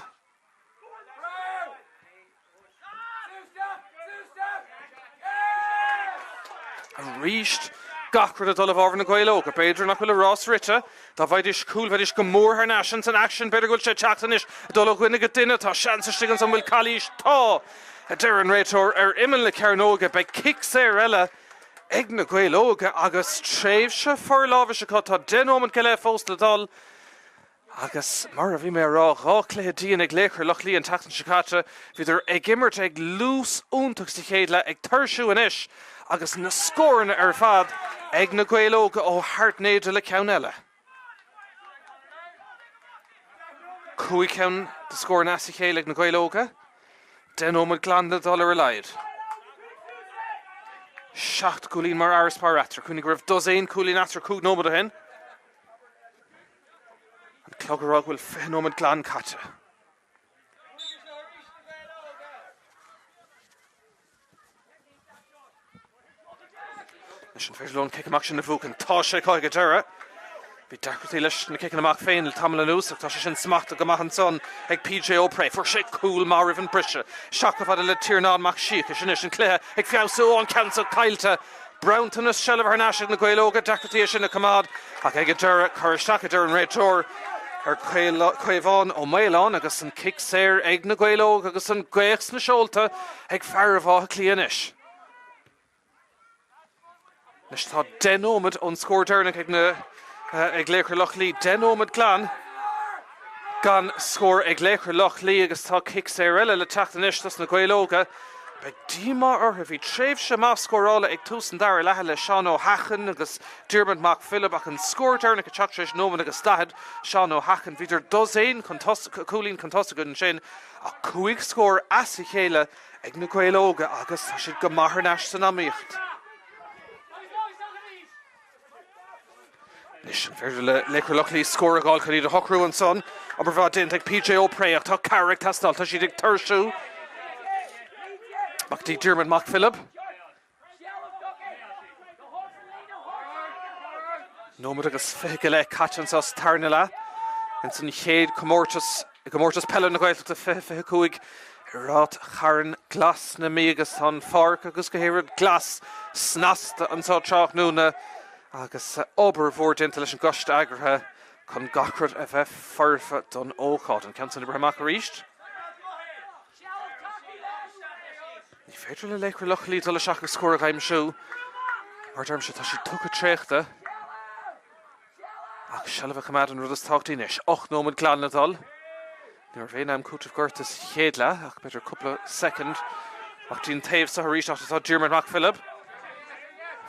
Arís, gach rud ag dul i bhfabhar na Gaeil Óga. B'fhéidir nach bhfuil a rás rite. Dá bhfaighidís cúl, bheidís go mór thar n-ais ins an aicsean. B'fhéidir go bhfuil sé ag teacht anois, ag dul ó dhuine go duine. Tá seans istigh ansan, an bhfuil calaois? Tá! a deir an réiteoir ar imeall na cearnóige. Beidh cic saor eile ag na Gaeil Óga agus tréimhse forlámhais acu. Tá 10 nóiméad go leith fós le dul agus, mar a bhí mé a rá, dhá chluiche dian ag Laochra Loch Lao an tseachtain seo caite. Bhíodar ag imirt ag luas iontach sa chéad leath, ag tuirsiú anois agus na scóranna ar fad ag na Gaeil Óga ó hAirtnéide le ceann eile. Cúig cheann de scóranna as a chéile ag na Gaeil Óga. 10 nóiméad glan le dul ar a laghad. Seacht gcúilín mar fharasbarr eatarthu. Cuimhnigh go raibh dosaen cúilín eatarthu cúig nóiméad ó shin. An clog ag rá go bhfuil 20 nóiméad glan caite. Anois an féidir leo an cic amach sin a bhuachan? Tá sé acu ag an deireadh. Bhí deacrachtaí leis na ciceanna amach féin le tamall anuas ach tá sé sin smachtaithe go maith ansan ag PJ Ó Pré. Fuair sé cúl maith roimh an briseadh. Isteach chomh fada le Tiarnán Mac Siacais anois an cluiche ag feabhsú. Ó an ceann seo caillte. Bronntanas seilbhe thar n-ais ag na Gaeil Óga, deacrachtaí é sin a choimeád ach ag an deireadh, cur isteach a deir an réiteoir ar Caomhán Ó Maoláin agus an cic saor ag na Gaeil Óga agus an ghaoth sna seolta ag fearaibh Átha Cliath anois. Anois tá 10 nóiméad ón scór deireanach ag na ag Laochra Loch Lao, 10 nóiméad glan gan scór ag Laochra Loch Lao agus tá cic saor eile le teacht anois dos na Gaeil Óga. Beidh díomá orthu. Bhí tréimhse maith scórála ag tús an dara leatha le Seán Ó hEachain agus Diarmuid Mac Philib ach an scór deireanach ag teacht tar éis nóiméad agus 40. Seán Ó hEachain, bhíodar dosaen cúilín chun tosaigh ansin ach cúig scór as a chéile ag na Gaeil Óga agus tá siad go maith thar n-ais san iomaíocht. Anois, an féidir le Laochra Loch Lao scór a fháil chun iad a shocrú ansan? Obair bhreá déanta ag PJ Ó Pré ach tá cabhair ag teastáil. Tá siad ag tuirsiú. Amach go dtí Diarmuid Mac Philib. Nóiméad agus 20 go leith caite anseo sa tarna leath. Ins an chéad chomórtas i gComórtas Peile na Gaeltachta 2025 i Ráth Chairn Glas na Mí agus tá an pháirc agus gach rud glas snasta anseo tráthnóna agus obair mhór déanta leis an gcoiste eagraithe chun gach rud a bheith foirfe don ócáid. An ceann san oibrithe amach arís. Ní féidir le Laochra Loch Lao dul isteach agus scór a aimsiú. Mar deirimse, tá siad tugtha traochta. Ach seilbh a choimeád an rud is tábhachtaí anois. 8 nóiméad glan le dul. Ní raibh aon am cúitimh gorta sa chéad leath ach b'fhéidir cúpla soicind. Amach dtí an taobh seo arís áit atá Diarmuid Mac Philib.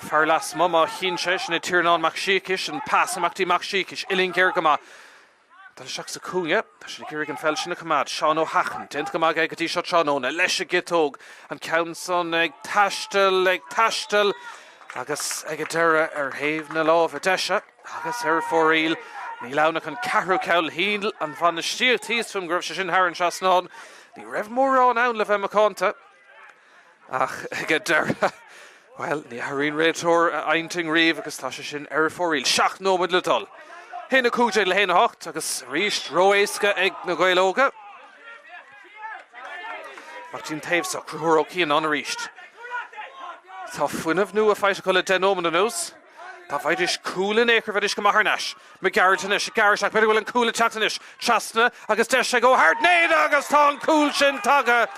Fear lasmuigh má chíonn sé, sin é Tiarnán Mac Siacais, an pas amach dtí Mac Siacais. Uillinn ghéar go maith. Dul isteach sa chúinne. Tá siad ag iarraidh an pheil sin a choimeád. Seán Ó hEachain, déanta go maith aige go dtí seo tráthnóna. Leis an gciotóg. An ceann san ag taisteal, ag taisteal agus ag an deireadh ar thaobh na láimhe deise agus ar fóraoil. Níl ann ach an ceathrú ceann. Shíl an bhainistíocht thíos fúm go raibh sé sin thar an trasnán. Ní raibh mórán ann le bheith macánta. Ach ag an deireadh, bhuel, ní athraíonn réiteoir a intinn riamh agus tá sé sin ar fóraoil. 7 nóiméad le dul. 1-15 le 1-8 agus arís ró-éasca ag na Gaeil Óga. Amach dtí an taobh seo, Conchúr Ó Cianáin arís. Tá fuinneamh nua faighte acu le 10 nóiméad anuas. Dá bhfaighidís cúl in aon chor bheidís go maith thar n-ais. McGarrett anois ag gearradh isteach, b'fhéidir go bhfuil an cúl ag teacht anois. Trasna agus deis ag Ó hAirtnéide agus tá an cúl sin tagtha!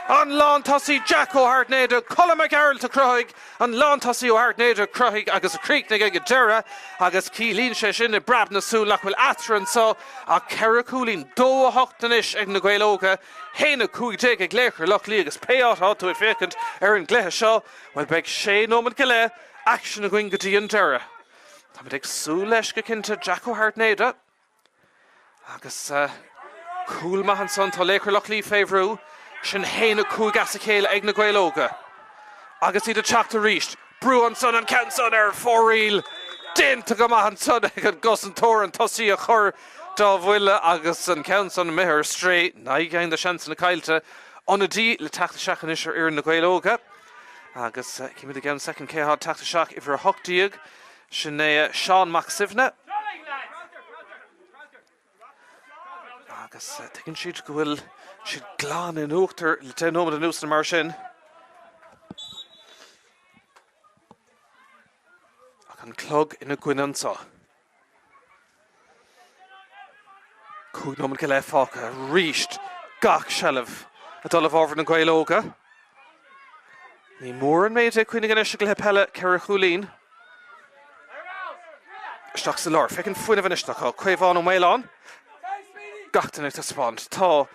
An lántosaí Jack Ó hAirtnéide, Colm Mac Gearailt a chruthaigh an lántosaí Ó hAirtnéide a chruthaigh agus a chríochnaigh ag an deireadh agus ciallaíonn sé sin i bpreab na súl nach bhfuil eatarthu anso ach 4 chúilín, 2, 8 anois ag na Gaeil Óga, 1, 15 ag Laochra Loch Lao agus pé áit atá tú ag féachaint ar an gcluiche seo, bhuel beidh sé nóiméad go leith aicsin againn go dtí an deireadh. Táimid ag súil leis go cinnte, Jack Ó hAirtnéide. Agus cúl maith ansan, tá Laochra Loch Lao fé bhrú. Sin 1, 5 as a chéile ag na Gaeil Óga. Agus iad ag teacht arís. Brú ansan, an ceann san ar fóraoil. Déanta go maith ansan ag an gcosantóir an tosaí a chur dá bhuille agus an ceann san imithe ar strae. 9 gceann de sheansanna caillte. Ionadaí le teacht isteach anois ar fhoireann na Gaeil Óga. Agus címid i gceann soicind cé atá ag teacht isteach, uimhir 18. Sin é Seán Mac Suibhne. Agus tuigeann siad go bhfuil siad glan in uachtar le 10 nóiméad anuas nó mar sin. Ach an clog ina gcoinne anseo. 5 nóiméad go leith fágtha arís gach seilbh ag dul i bhfabhar na Gaeil Óga. Ní mór an méid é cuimhnigh anois i gcluiche peile 4 chúilín. Isteach sa lár. Féach an fuinneamh anois acu. Caomhán Ó Maoláin. Gach duine ag taispeáint. Tá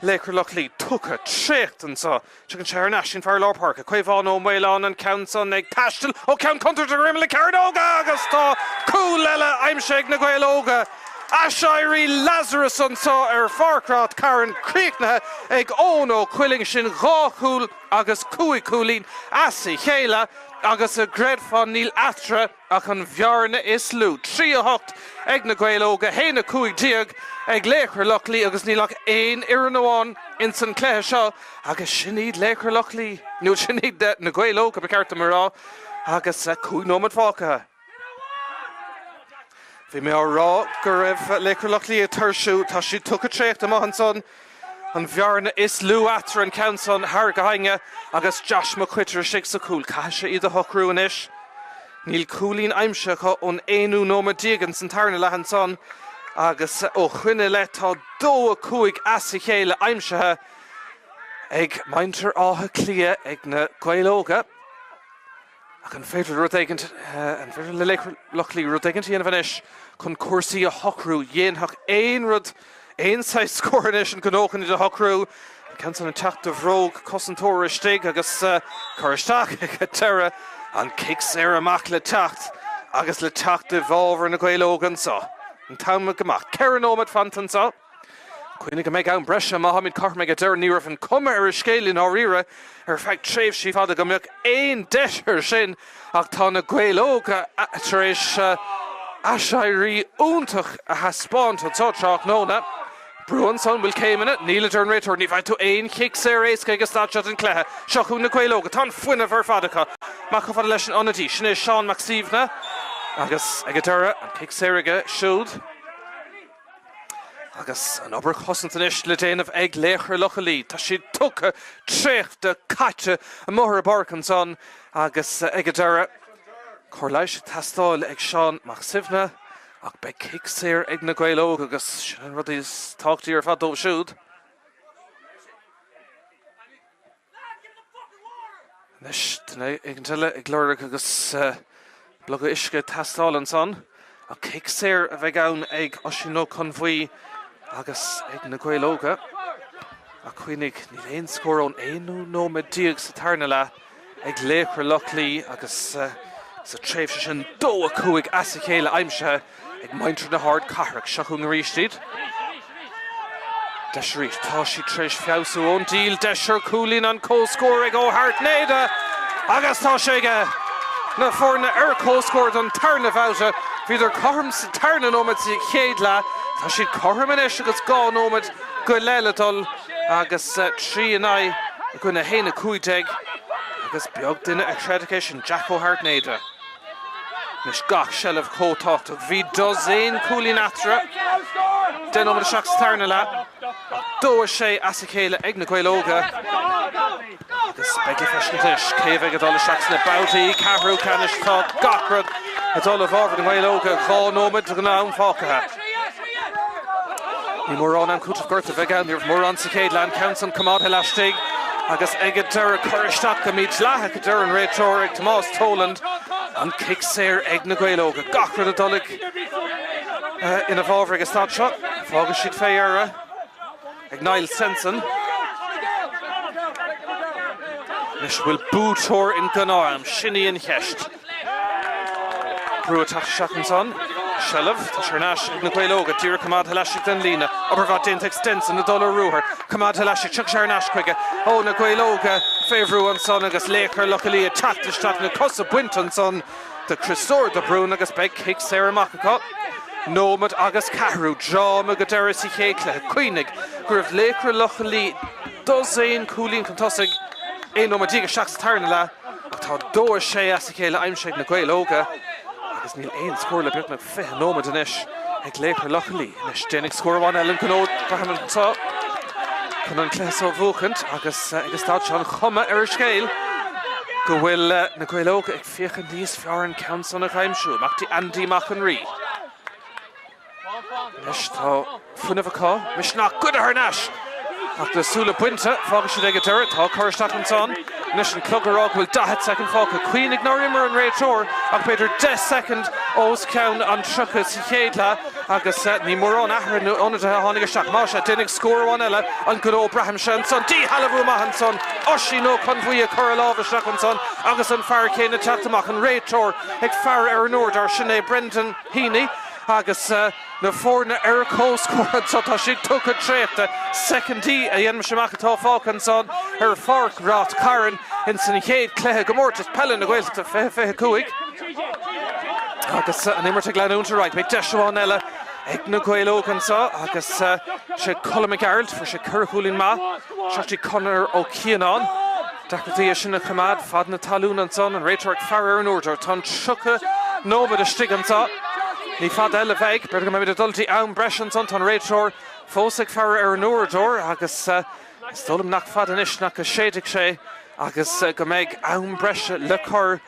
Laochra Loch Lao tugtha traochta anseo. Tagann sé thar n-ais, sin fear lár páirce, Caomhán Ó Maoláin, an ceann san ag taisteal ó cheann contúirteach ar imeall na cearnóige agus tá cúl eile aimsithe ag na Gaeil Óga. Aiséirí Lazarus anseo ar Pháirc Ráth Cairn, críochnaithe ag Eoin Ó Cuilinn, sin dhá chúl agus cúig chúilín as a chéile agus an gcreidfeá níl eatarthu. Ach an bhearna is lú, 3, 8 ag na Gaeil Óga, 1, 15 ag Laochra Loch Lao agus níl ach aon fhoireann amháin ins an cluiche seo agus sin iad Laochra Loch Lao, nó sin iad na Gaeil Óga ba cheart dom a rá, agus 5 nóiméad fágtha. Bhí mé á rá go raibh Laochra Loch Lao ag tuirsiú, tá siad tugtha traochta amuigh ansan. An bhearna is lú eatarthu an ceann san thar go haigne agus Josh Mac Coitir istigh sa chúl. Caithfidh sé iad a shocrú anois. Níl cúilín aimsithe acu ón aonú nóiméad déag ins an tarna leath ansan agus ó shoin i leith tá 2, 5 as a chéile aimsithe ag muintir Átha Cliath ag na Gaeil Óga. Ach an féidir rud éigin, an féidir le Laochra Loch Lao rud éigin a dhéanamh anois chun cúrsaí a shocrú? Dhéanfadh aon rud, aon saghas scór anois an gnó chun iad a shocrú. An ceann san ag teacht de bhróg cosantóra istigh agus cur isteach ag an deireadh. An cic saor amach le teacht agus le teacht i bhfabhar na Gaeil Óga anseo. An t-am ag imeacht. 4 nóiméad fanta anseo. Cuimhnigh go mbeidh am breise má tháimid cothrom ag an deireadh. Ní raibh an cuma ar an scéal i ndáiríre ar feadh tréimhsí fada go mbeadh aon deis air sin ach tá na Gaeil Óga tar éis aiséirí iontach a thaispeáint anseo tráthnóna. Brú ansan, bhfuil céimeanna? Níl a deir an réiteoir. Ní bhfaighidh tú aon chic saor éasca ag an staid seo den chluiche. Seo chugainn na Gaeil Óga. Tá an fuinneamh ar fad acu. Amach chomh fada leis an ionadaí. Sin é Seán Mac Suibhne agus ag an deireadh an cic saor aige siúd. Agus an obair chosanta anois le déanamh ag Laochra Locha Lao. Tá siad tugtha, traochta, caite amuigh ar an bpáirc ansan agus ag an deireadh, cóir leighis ag teastáil ag Seán Mac Suibhne ach beidh cic saor ag na Gaeil Óga agus sin an rud is tábhachtaí ar fad dóibh siúd. Anois, duine éigin eile ag lorg agus pluga uisce ag teastáil ansan. Ach cic saor a bheidh ann ag Oisín Ó Conbhuí agus ag na Gaeil Óga. Ach cuimhnigh, níl aon scór ón aonú nóiméad déag sa tarna leath ag Laochra Loch Lao agus sa tréimhse sin 2, 5 as a chéile aimsithe. Ag muintir na hardchathrach. Seo chugainn arís iad. Deis arís. Tá siad tar éis feabhsú ón díl. Deis ar chúilín an comhscór ag Ó hAirtnéide agus tá sé aige. Na foirne ar comhscór don tarna bhabhta. Bhíodar cothrom sa tarna nóiméad sa chéad leath. Tá siad cothrom anois agus 2 nóiméad go leith le dul agus 3 in aghaidh i gcoinne 1, 15 agus beag duine a chreidfeadh é sin, Jack Ó hAirtnéide. Anois gach seilbh chomh tábhachtach. Bhí dosaen cúilín eatarthu. 10 nóiméad isteach sa tarna leath. 2, 6 as a chéile ag na Gaeil Óga. Agus beidh le feiscint anois cé a bheidh ag dul isteach sna babhtaí ceathrú ceannais. Tá gach rud ag dul i bhfabhar na nGael Óga. 2 nóiméad den am fágtha. Ní mórán am cúiteamh gorta a bheidh ann. Ní raibh mórán sa chéad leath. An ceann san coimeádtha laistigh. Agus ag an deireadh cur isteach go mídhleathach a deir an réiteoir ag Tomás Toland. An cic saor ag na Gaeil Óga. Gach rud ag dul ina bhfabhar ag an staid seo. Fágfaidh siad fé dheireadh ag Niall Stenson. Anois bhfuil buaiteoir in gnáth-am? Sin í an cheist. Brú ag teacht isteach ansan. Seilbh, tá sé thar n-ais ag na Gaeil Óga, díreach coimeádtha laistigh den líne. Obair mhaith déanta ag Stenson ag dul ar ruathar. Coimeádtha laistigh, tiocfaidh sé thar n-ais chuige. Ó, na Gaeil Óga fé bhrú ansan agus Laochra Locha Lao ag teacht isteach, na cosa bainte ansan de Chriostóir de Brún agus beidh cic saor amach acu. Nóiméad agus ceathrú dráma go deireadh sa chéad chluiche. Cuimhnigh go raibh Laochra Locha Lao dosaen cúilín chun tosaigh 11 nóiméad isteach sa tarna leath. Ach tá 2, 6 as a chéile aimsithe ag na Gaeil Óga agus níl aon scór le beagnach 20 nóiméad anois ag Laochra Locha Lao. Anois déanfaidh scór amháin eile an gnó braithim anseo chun an cluiche seo a bhuachaint agus ag an staid seo an chuma ar an scéal go bhfuil na Gaeil Óga ag féachaint níos fearr an ceann san a aimsiú. Amach dtí Andy Mac an Rí. Anois tá fuinneamh acu, misneach goidte thar n-ais! Ach na súile bainte, fágfaidh siad ag an deireadh. Tá cur isteach ansan. Anois an clog ag rá go bhfuil 40 soicind fágtha. Cuimhnigh nár imir an réiteoir ach b'fhéidir 10 soicind os cionn an 30 sa chéad leath agus ní mórán athruithe nó ionadaithe a tháinig isteach. Más ea, déanfaidh scór amháin eile an gnó braithimse ansan. Díshealbhú maith ansan. Oisín Ó Conbhuí ag cur a lámh isteach ansan agus an fear céanna ag teacht amach, an réiteoir ag faire ar an uaireadóir. Sin é Brendan Heaney. Agus na foirne ar comhscór anseo, tá siad tugtha traochta. Soicindí a dhéanaimse amach atá fágtha ansan ar pháirc Ráth Cairn ins an chéad chluiche i gComórtas Peile na Gaeltachta 2025. Agus an imirt ag leanúint ar aghaidh, beidh deis amháin eile ag na Gaeil Óga anseo agus sé Colm Mac Gearailt, fuair sé ceithre chúilín maith, isteach dtí Conor Ó Cianáin. Deacrachtaí é sin a choimeád fad na talún ansan, an réiteoir ag faire ar an uaireadóir. Tá an 30 nóiméad istigh anso. Ní fada eile a bheidh. B'fhéidir go mbeimid ag dul dtí am breise ansan. Tá an réiteoir fós ag faire ar an uaireadóir agus is dóigh liom nach fada anois nach go séidfidh sé agus go mbeidh am breise le cur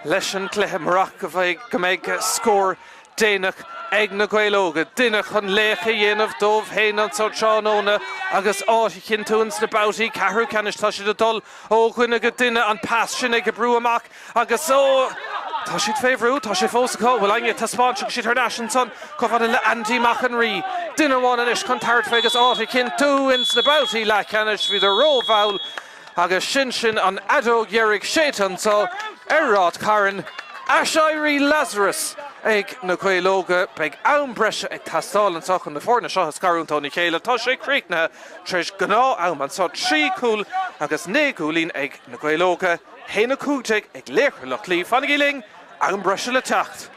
leis an gcluiche murach go mbeidh scór déanach ag na Gaeil Óga, duine chun laoch a dhéanamh dóibh féin anso tráthnóna agus áit a chinntiú ins na babhtaí ceathrú ceannais. Tá siad ag dul ó dhuine go duine, an pas sin ag oibriú amach agus ó, tá siad fé bhrú, tá sé fós acu, bhfuil éinne ag taispeáint, tiocfaidh siad thar n-ais ansan chomh fada le Andy Mac an Rí. Duine amháin anois chun tabhairt fé agus áit a chinntiú ins na babhtaí leathcheannais. Bhíodar rómhall. Agus sin sin an fheadóg dheiridh séidte anso ar Ráth Cairn. Aiséirí Lazarus ag na Gaeil Óga. Beidh am breise ag teastáil anso chun na foirne seo a scarúint óna chéile. Tá sé críochnaithe tar éis gnáth-am anso. 3 chúl agus 9 gcúilín ag na Gaeil Óga, 1-15 ag Laochra Loch Lao. Fanaigí linn, am breise le teacht.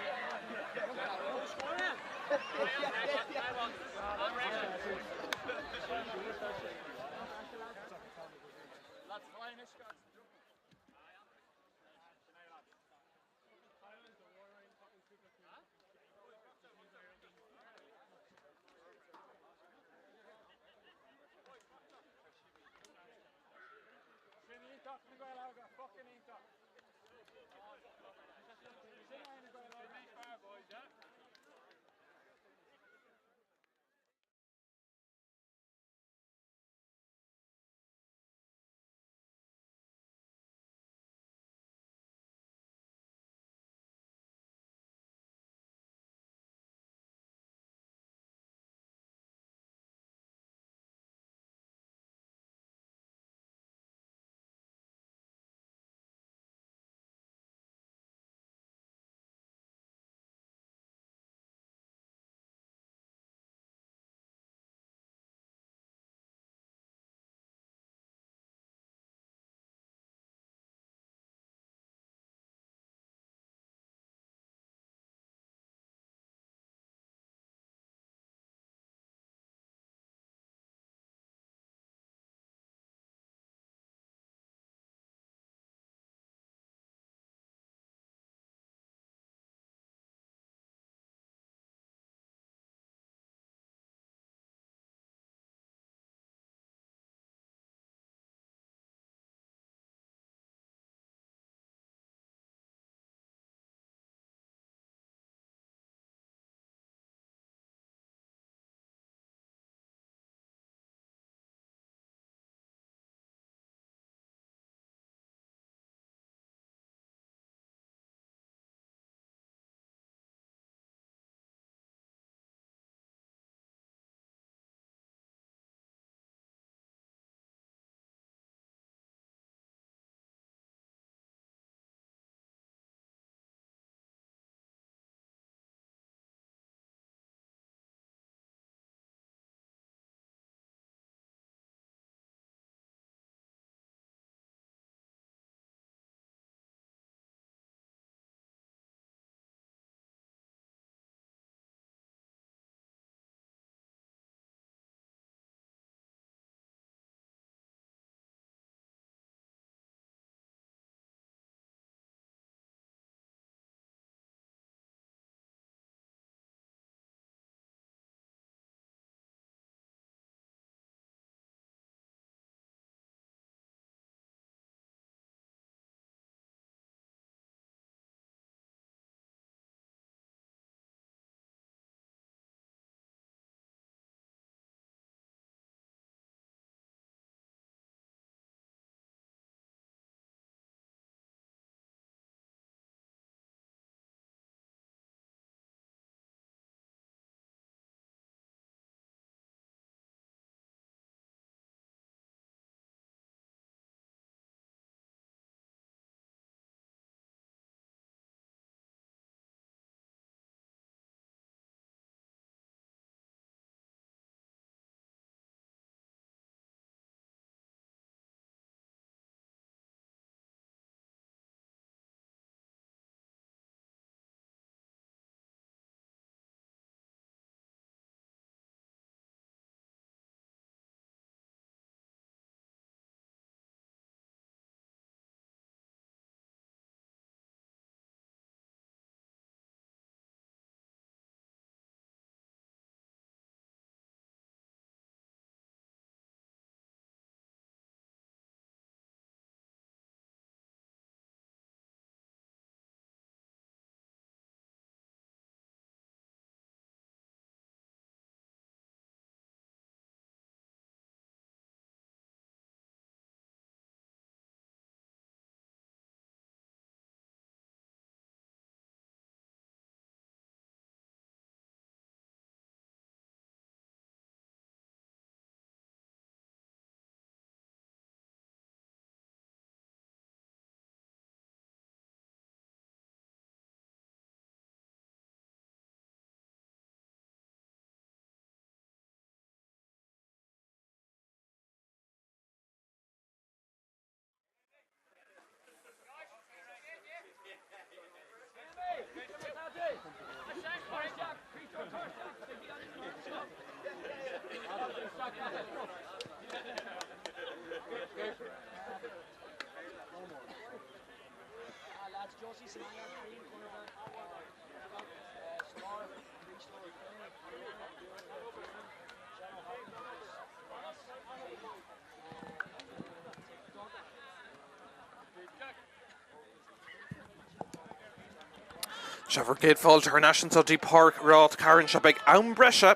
Sea, bhur gcéad fáilte thar n-ais anseo dtí Páirc Ráth Cairn. Sea, beidh am breise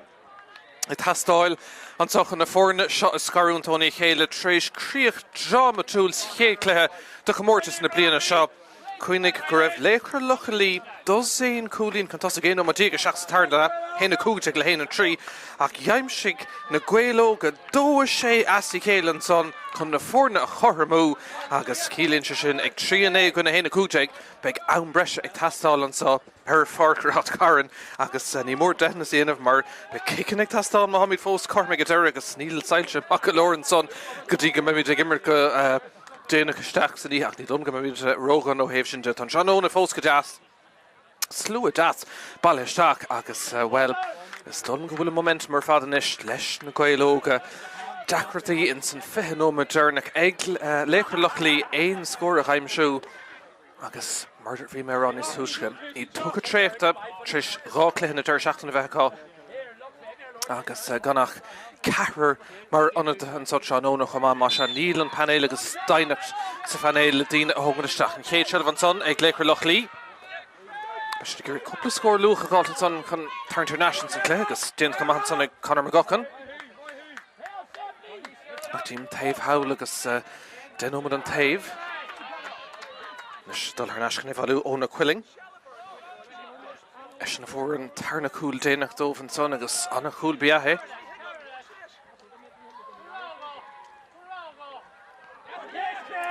ag teastáil anseo chun na foirne seo a scarúint óna chéile tar éis críoch drámatúil sa chéad chluiche de chomórtas na bliana seo. Cuimhnigh go raibh Laochra Locha Lao dosaen cúilín chun tosaigh 11 nóiméad isteach sa tarna leath, 1-15 le 1-3, ach d'aimsigh na Gaeil Óga 2-6 as a chéile ansan chun na foirne a chothromú agus ciallaíonn sé sin ag 3-9 i gcoinne 1-15 beidh am breise ag teastáil anseo ar Pháirc Ráth Cairn agus ní mór deimhneas a dhéanamh mar beidh ciceanna ag teastáil má táimid fós cothrom ag an deireadh agus níl soilse maith go leor ansan go dtí go mbeimid ag imirt go déanach isteach san oíche ach ní dóigh liom go mbeimid ródhona ó thaobh sin de. Tá an tráthnóna fós go deas, slua deas bailithe isteach agus, bhuel, is dóigh liom go bhfuil an momentum ar fad anois leis na Gaeil Óga. Deacrachtaí ins an 20 nóiméad deireanach ag Laochra Locha Lao aon scór a aimsiú. Agus mar a bhí mé a rá níos túisce, iad tugtha traochta tar éis 2 chluiche na deireadh seachtaine a bheith acu agus gan ach ceathrar mar ionadaithe anseo tráthnóna chomh maith. Más ea, níl an painéal agus doimhneacht sa phainéal le daoine a thógaint isteach. An chéad seilbh ansan ag Laochra Locha Lao. Beidh siad ag iarraidh cúpla scór luath a fháilt ansan chun tarraingt thar n-ais insan chluiche agus déanta go maith ansan ag Conor McGuckin. Amach dtí'n taobh thall agus 10 nóiméad an taobh. Anois dul thar n-ais chun é a bhailiú Eoin Ó Cuilinn. Eisean a fuair an tarna cúl déanach dóibh ansan agus an-chúl ba ea é.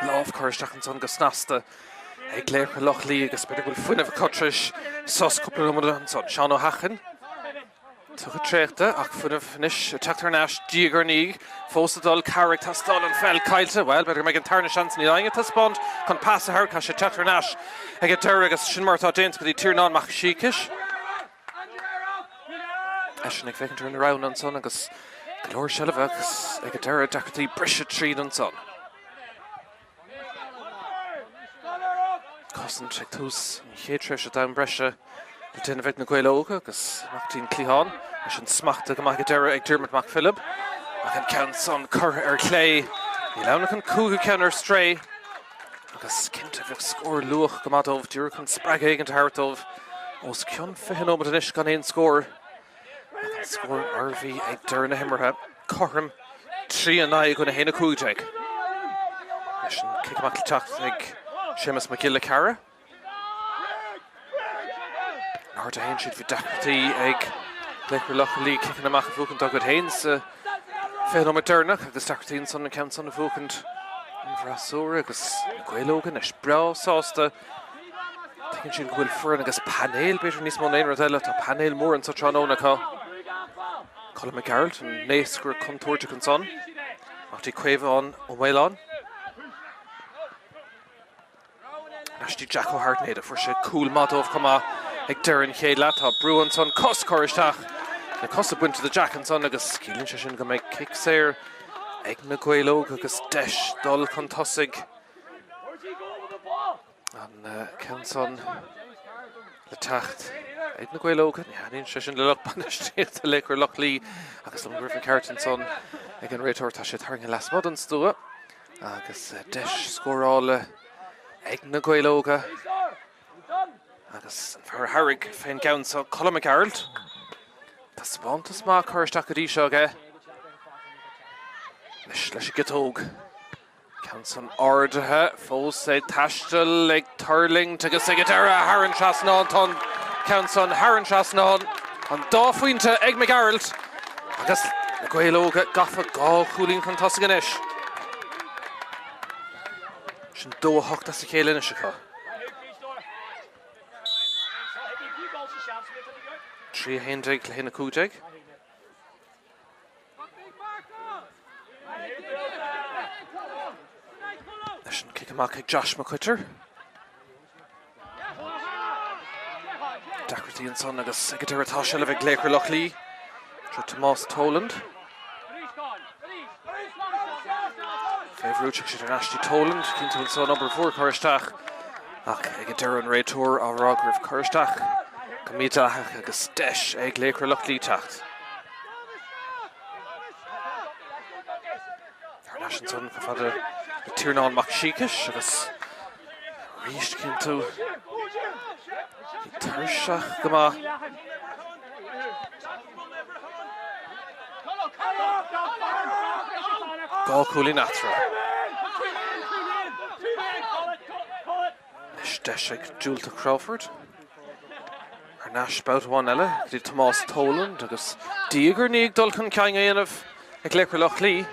Lámh curtha isteach ansan go snasta ag Laochra Locha Lao agus b'fhéidir go bhfuil fuinneamh acu tar éis sos cúpla nóiméad ansan. Seán Ó hEachain. Tugtha traochta ach fuinneamh anois ag teacht thar n-ais diaidh ar ndiaidh. Fós ag dul, cabhair ag teastáil, an pheil caillte. Bhuel, b'fhéidir go mbeidh an tarna seans, níl éinne ag taispeáint chun pas a thabhairt, caithfidh sé teacht thar n-ais ag an deireadh agus sin mar atá déanta go dtí Tiarnán Mac Siacais. Eisean ag féachaint ar na roghanna ansan agus go leor seilbhe agus ag an deireadh deacrachtaí briseadh tríd ansan. Cosaint ag tús an chéad tréimhse d'am breise le déanamh ag na Gaeil Óga agus amach dtí'n cliathán leis an smacht go maith ag an deireadh ag Diarmuid Mac Philib ach an ceann san curtha ar chlé. Níl ann ach an cúigiú ceann ar strae agus cinnte bheadh scór luath go maith dóibh díreach chun spreagadh éigin a thabhairt dóibh. Os cionn 20 nóiméad anois gan aon scór. Ach an scór mar a bhí ag deireadh na himeartha, cothrom 3 9 i gcoinne 1 15. Leis an cic amach le teacht ag Séamus Mac Giolla Ceara. An áit a théann siad bhí deacrachtaí ag Laochra Locha Lao ciceanna amach a bhuachaint dá gcuid féin sa 20 nóiméad deireanach agus deacrachtaí ansan an ceann san a bhuachaint ón bhfreasúra agus na Gaeil Óga anois breá sásta Tuigeann siad go bhfuil foireann agus painéal, b'fhéidir níos mó ná aon rud eile, tá painéal mór anseo tráthnóna acu. Colm Mac Gearailt, an naoscaire contúirteach ansan. Amach dtí Caomhán Ó Maoláin. Ar ais dtí Jack Ó hAirtnéide, fuair sé cúl maith dóibh chomh maith ag deireadh an chéad leath. Tá brú ansan, cos curtha isteach, na cosa bainte de Jack ansan agus ciallaíonn sé sin go mbeidh cic saor ag na Gaeil Óga agus deis dul chun tosaigh. An ceann san le teacht ag na Gaeil Óga. Ní thaitníonn sé sin le lucht bainistíochta Laochra Locha Lao agus dóigh liom go raibh an ceart ansan ag an réiteoir. Tá sé tarraingthe lasmuigh den stua agus deis scórála ag na Gaeil Óga agus an fear a thairg fén gceann seo, Colm Mac Gearailt. Taispeántas maith curtha isteach go dtí seo aige. Anois leis an gciotóg. Ceann san ardaithe, fós ag taisteal, ag tuirlingt agus ag an deireadh thar an trasnán. Tá an ceann san thar an trasnán. An dá phointe ag Mac Gearailt agus na Gaeil Óga gafa dhá chúilín chun tosaigh anois. Sin 2-8 as a chéile anois acu. 3 11 le 1 15. Leis an cic amach ag Josh McCoitir. Deacrachtaí ansan agus ag an deireadh tá seilbh ag Laochra Locha Lao. Seo Tomás Toland. Fé bhrú siad thar n-ais dtí Toland, cinntiú ansan obair mhór cur isteach ach ag an deireadh an réiteoir á rá go raibh cur isteach go mídhleathach agus deis ag Laochra Loch Lao teacht. Thar n-ais ansan chomh fada le Tiarnán Mac Siacais agus arís cinntiú tuirseach go maith. 2 chúilín eatarthu. Anois deis ag Dualta Crawford. Thar n-ais babhta amháin eile go dtí Tomás Toland agus diaidh ar ndiaidh dul chun cinn á dhéanamh ag Laochra Loch Lao.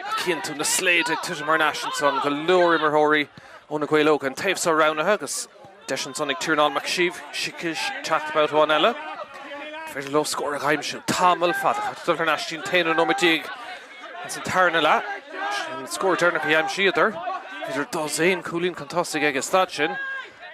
Ach cíonn tú na slaoda ag titim thar n-ais ansan, go leor imreoirí ó na Gaeil Óga an taobh seo roghnaithe agus Deis ansan ag Tiarnán Mac Siacais teacht babhta amháin eile. An féidir leo scór a aimsiú? Tamall fada caite dul thar n-ais dtí an t-aonú nóiméad ins an tarna leath. Sin an scór deireanach a d'aimsíodar. Bhíodar dosaen cúilín chun tosaigh ag an staid sin.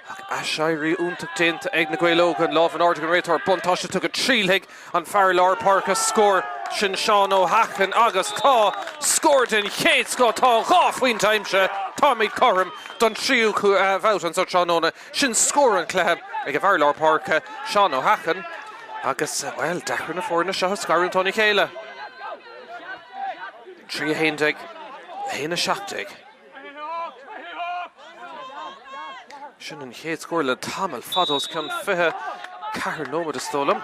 Ach aiséirí iontach déanta ag na Gaeil Óga. An lámh in airde ag an réiteoir. Buntáiste tugtha. Triailfidh an fear lár páirce scór. Sin Seán Ó hEachain agus tá scór den chéad scoth. Tá 2 phointe aimsithe. Táimid cothrom don tríú babhta anseo tráthnóna. Sin scór an chluiche ag an bhfear lár páirce, Seán Ó hEachain. Agus, bhuel, deacair na foirne seo a scarúint óna chéile. 3 11, 1 17. Sin an chéad scór le tamall fada, os cionn 24 nóiméad is dóigh liom.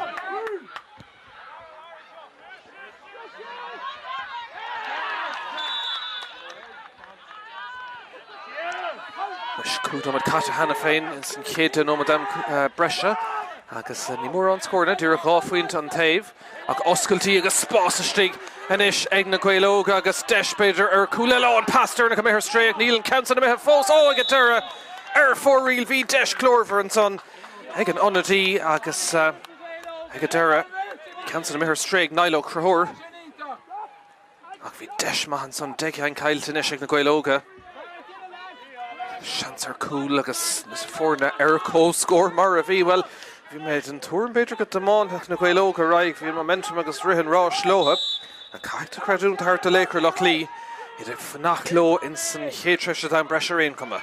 Anois 5 nóiméad caite cheana féin ins an chéad 10 nóiméad am breise agus ní mórán scóranna, díreach 2 phointe an taobh ach oscailtí agus spás istigh anois ag na Gaeil Óga agus deis b'fhéidir ar chúl eile. Ó, an pas deireanach imithe ar strae ach níl an ceann san imithe fós. Ó, ag an deireadh ar fóraoil bhí deis ghlórmhar ansan ag an ionadaí agus ag an deireadh ceann san imithe ar strae ag Niall Ó Conchúir. Ach bhí deis maith ansan, 10 ceann caillte anois ag na Gaeil Óga. Seans ar cúl agus na foirne ar comhscór mar a bhí. Bhuel, bhí mé den tuairim b'fhéidir go dtiomáinfeadh na Gaeil Óga ar aghaidh, bhí an momentum agus rith an ráis leo. Ach caithfidh tú creidiúint a thabhairt do Laochra Loch Lao, iad ag fanacht leo ins an chéad tréimhse d'am breise ar aon chuma.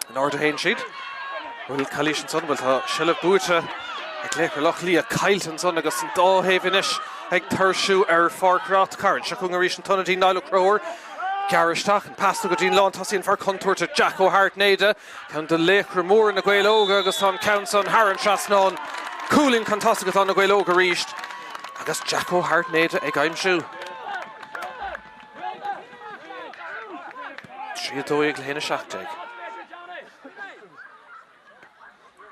In airde a théann siad. Bhfuil calaois ansan? Bhuel tá seilbh buaite ag Laochra Loch Lao caillte ansan agus an dá thaobh anois ag tuirsiú ar Pháirc Ráth Cairn. Seo chugainn arís an t-ionadaí Niall Ó Conchúir. Gearr isteach an pas go dtí an lántosaí an fear contúirteach Jack Ó hAirtnéide. Ceann de laochra móra na Gaeil Óga agus tá an ceann san thar an trasnán. Cúilín chun tosaigh atá na Gaeil Óga arís agus Jack Ó hAirtnéide ag aimsiú. 3 12 le 1 17.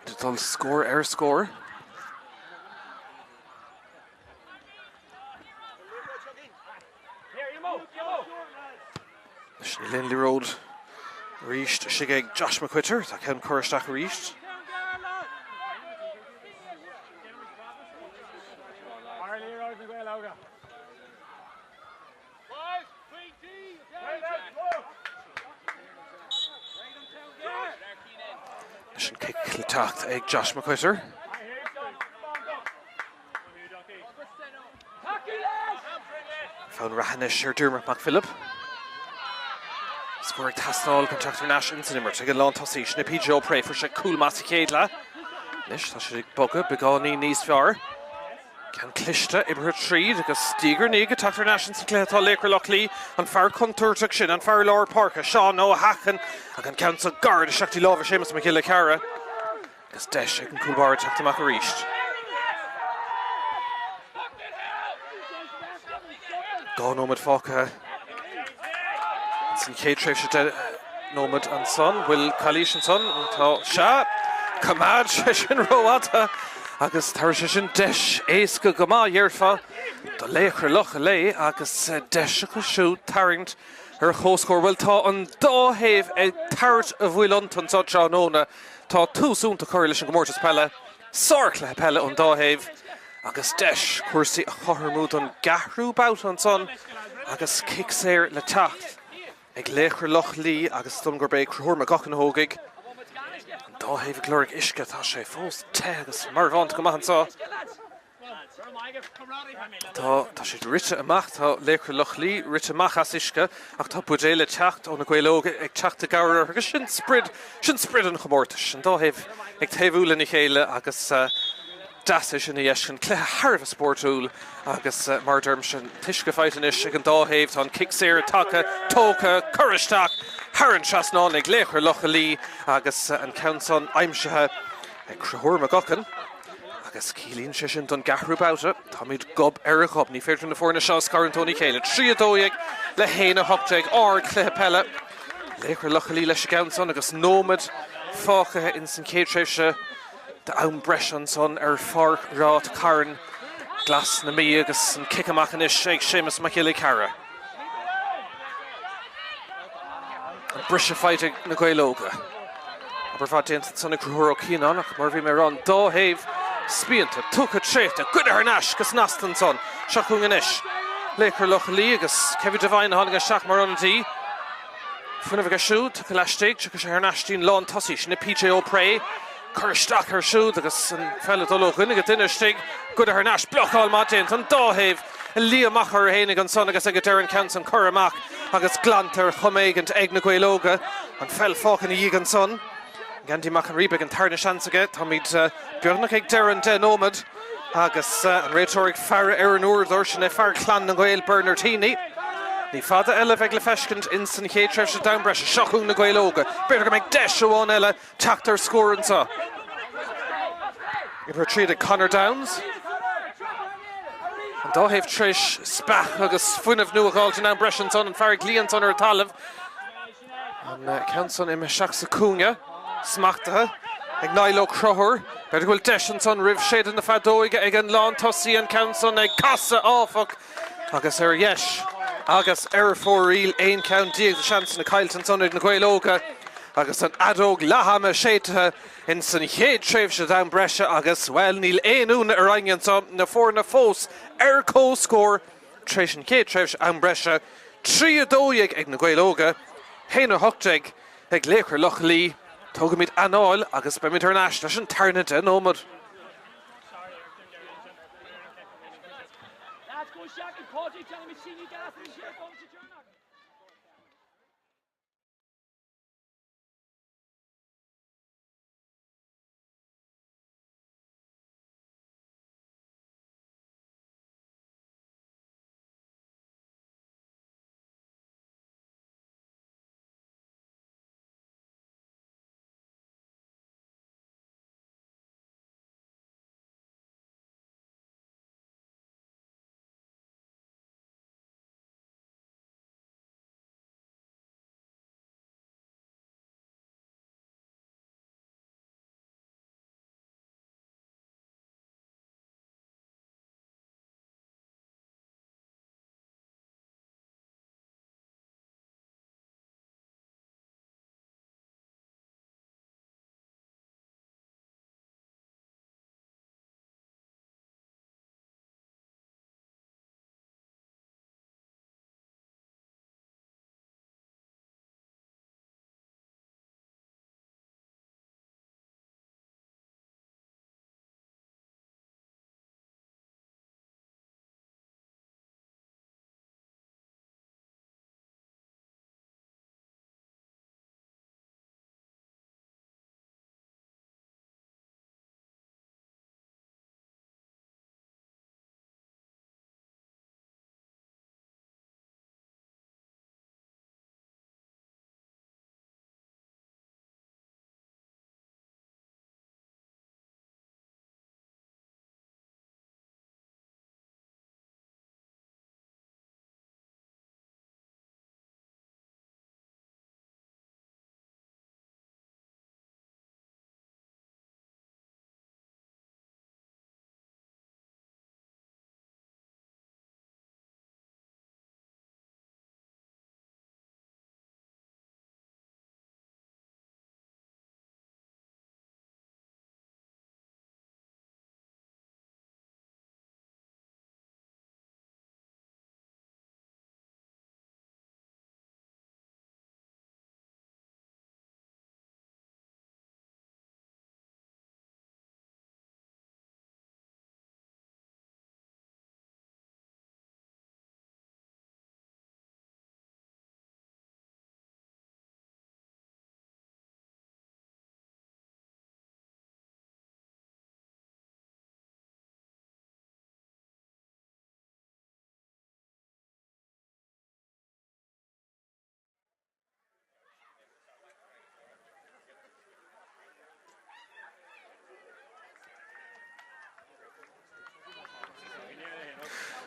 Ag dul scór ar scór. Anois níl aon liathróid arís istigh ag Josh McQuitter. Tá ceann curtha isteach arís. Anois an cic le teacht ag Josh McQuitter. Fonn reatha anois ar Diarmuid Mac Philip. Scór ag teastáil chun teacht thar n-ais ins an imirt ag an lántosaí. Sin é PJ O'Prey. Fuair sé cúl maith sa chéad leath. Anois tá siad ag bogadh beagáinín níos fearr. Ceann cliste, oibrithe tríd agus diaidh ar ndiaidh ag teacht thar n-ais ins an cluiche atá Laochra Loch Lao, an fear contúirteach sin, an fear lár páirce, Seán Ó hEachain, ach an ceann so gairid isteach dtí lámha Séamus Mac Giolla Cheara agus deis ag an cúl báire teacht amach arís. 2 nóiméad fágtha ins an chéad tréimhse 10 nóiméad ansan. Bhfuil calaois ansan? Tá. Sea! Choimeád sé sin rófhada agus tabharfaidh sé sin deis éasca go maith, dhéarfá, do Laochra Locha Lao agus deis acu siúd tarraingt ar chomhscór. Bhuel, tá an dá thaobh ag tabhairt a bhfuil iontu anso tráthnóna. Tá tús iontach curtha leis an gcomórtas peile. Sárchluiche peile ón dá thaobh agus deis cúrsaí a chothromú don gceathrú babhta ansan agus cic saor le teacht ag Laochra Loch Lao agus is dóigh liom gurb é Conchúr Mac Eochaidh a thógfaidh. An dá thaobh ag lorg uisce, tá sé fós te agus marbhánta go maith anseo. Tá, tá siad rite amach, tá Laochra Loch Lao rite amach as uisce ach tá buidéal ag teacht ó na Gaeil Óga ag teacht i gcabhair orthu agus sin sprid, sin sprid an chomórtais, an dá thaobh ag taobhú lena chéile agus deas é sin a fheiscint. Cluiche thar a bheith spórtúil agus mar a deirimse, an t-uisce faighte anois ag an dá thaobh, tá an cic saor tagtha, tógtha, curtha isteach thar an trasnán ag Laochra Locha Lao agus an ceann san aimsithe ag Conchúr McGuckin. Agus ciallaíonn sé sin don gceathrú babhta, táimid gob ar ghob, ní féidir na foirne seo a scarúint óna chéile. 3, 12 le 1, 18, ardchluiche peile. Laochra Locha Lao leis an gceann san agus nóiméad fágtha ins an chéad tréimhse d'am breise ansan ar Pháirc Ráth Cairn Glas na Mí agus an cic amach anois ag Séamus Mac Giolla Chearra. An briseadh faighte ag na Gaeil Óga. Obair mhaith déanta ansan ag Conchúr Ó Cianáin ach mar a bhí mé ag rá an dá thaobh spíonta, tugtha traochta, goidte thar n-ais go snasta ansan. Seo chugainn anois Laochra Locha Lao agus Kevin Devine a tháinig isteach mar ionadaí. Fuinneamh aige siúd, tugtha laistigh, tiocfaidh sé thar n-ais dtí'n lán tosaí, sin é PJ O'Prey. Cur isteach air siúd agus an pheil ag dul ó dhuine go duine istigh, goidte thar n-ais, blocáil maith déanta an dá thaobh ag luí amach orthu fhéinig ansan agus ag an deireadh an ceann san curtha amach agus glanta ar chuma éigint ag na Gaeil Óga. An pheil fágtha ina dhiaidh ansan ag Andy Mac an Rí, beidh an tarna seans aige. Táimid beagnach ag deireadh an 10 nóiméad agus an réiteoir ag faire ar an uaireadóir, sin é fear Chlann na nGael, Bernard Heaney. Ní fada eile a bheidh le feiscint ins an chéad tréimhse d'am breise. Seo chugainn na Gaeil Óga. B'fhéidir go mbeidh deis amháin eile teacht ar scór anseo. Oibrithe tríd ag Conor Downes. An dá thaobh tar éis speach agus fuinneamh nua a dh'fháilt in am breise ansan, an fear ag luí ansan ar an talamh. An ceann san imithe isteach sa chúinne, smachtaithe ag Niall Ó Conchúir. B'fhéidir go bhfuil deis ansan roimh séideadh na feadóige ag an lántosaí, an ceann san ag casadh áfach agus ar dheis agus ar fóraoil. 11 ceann de sheansanna caillte ansan ag na Gaeil Óga agus an fheadóg leath-ama séidthe ins an chéad tréimhse d'am breise agus, bhuel, níl aon ionadh ar éinne anso, na foirne fós ar comhscór tar éis an chéad tréimhse am breise, 3, 12 ag na Gaeil Óga, 1, 18 ag Laochra Locha Lao. Tógfaimid anáil agus beimid thar n-ais leis an tarna 10 nóiméad.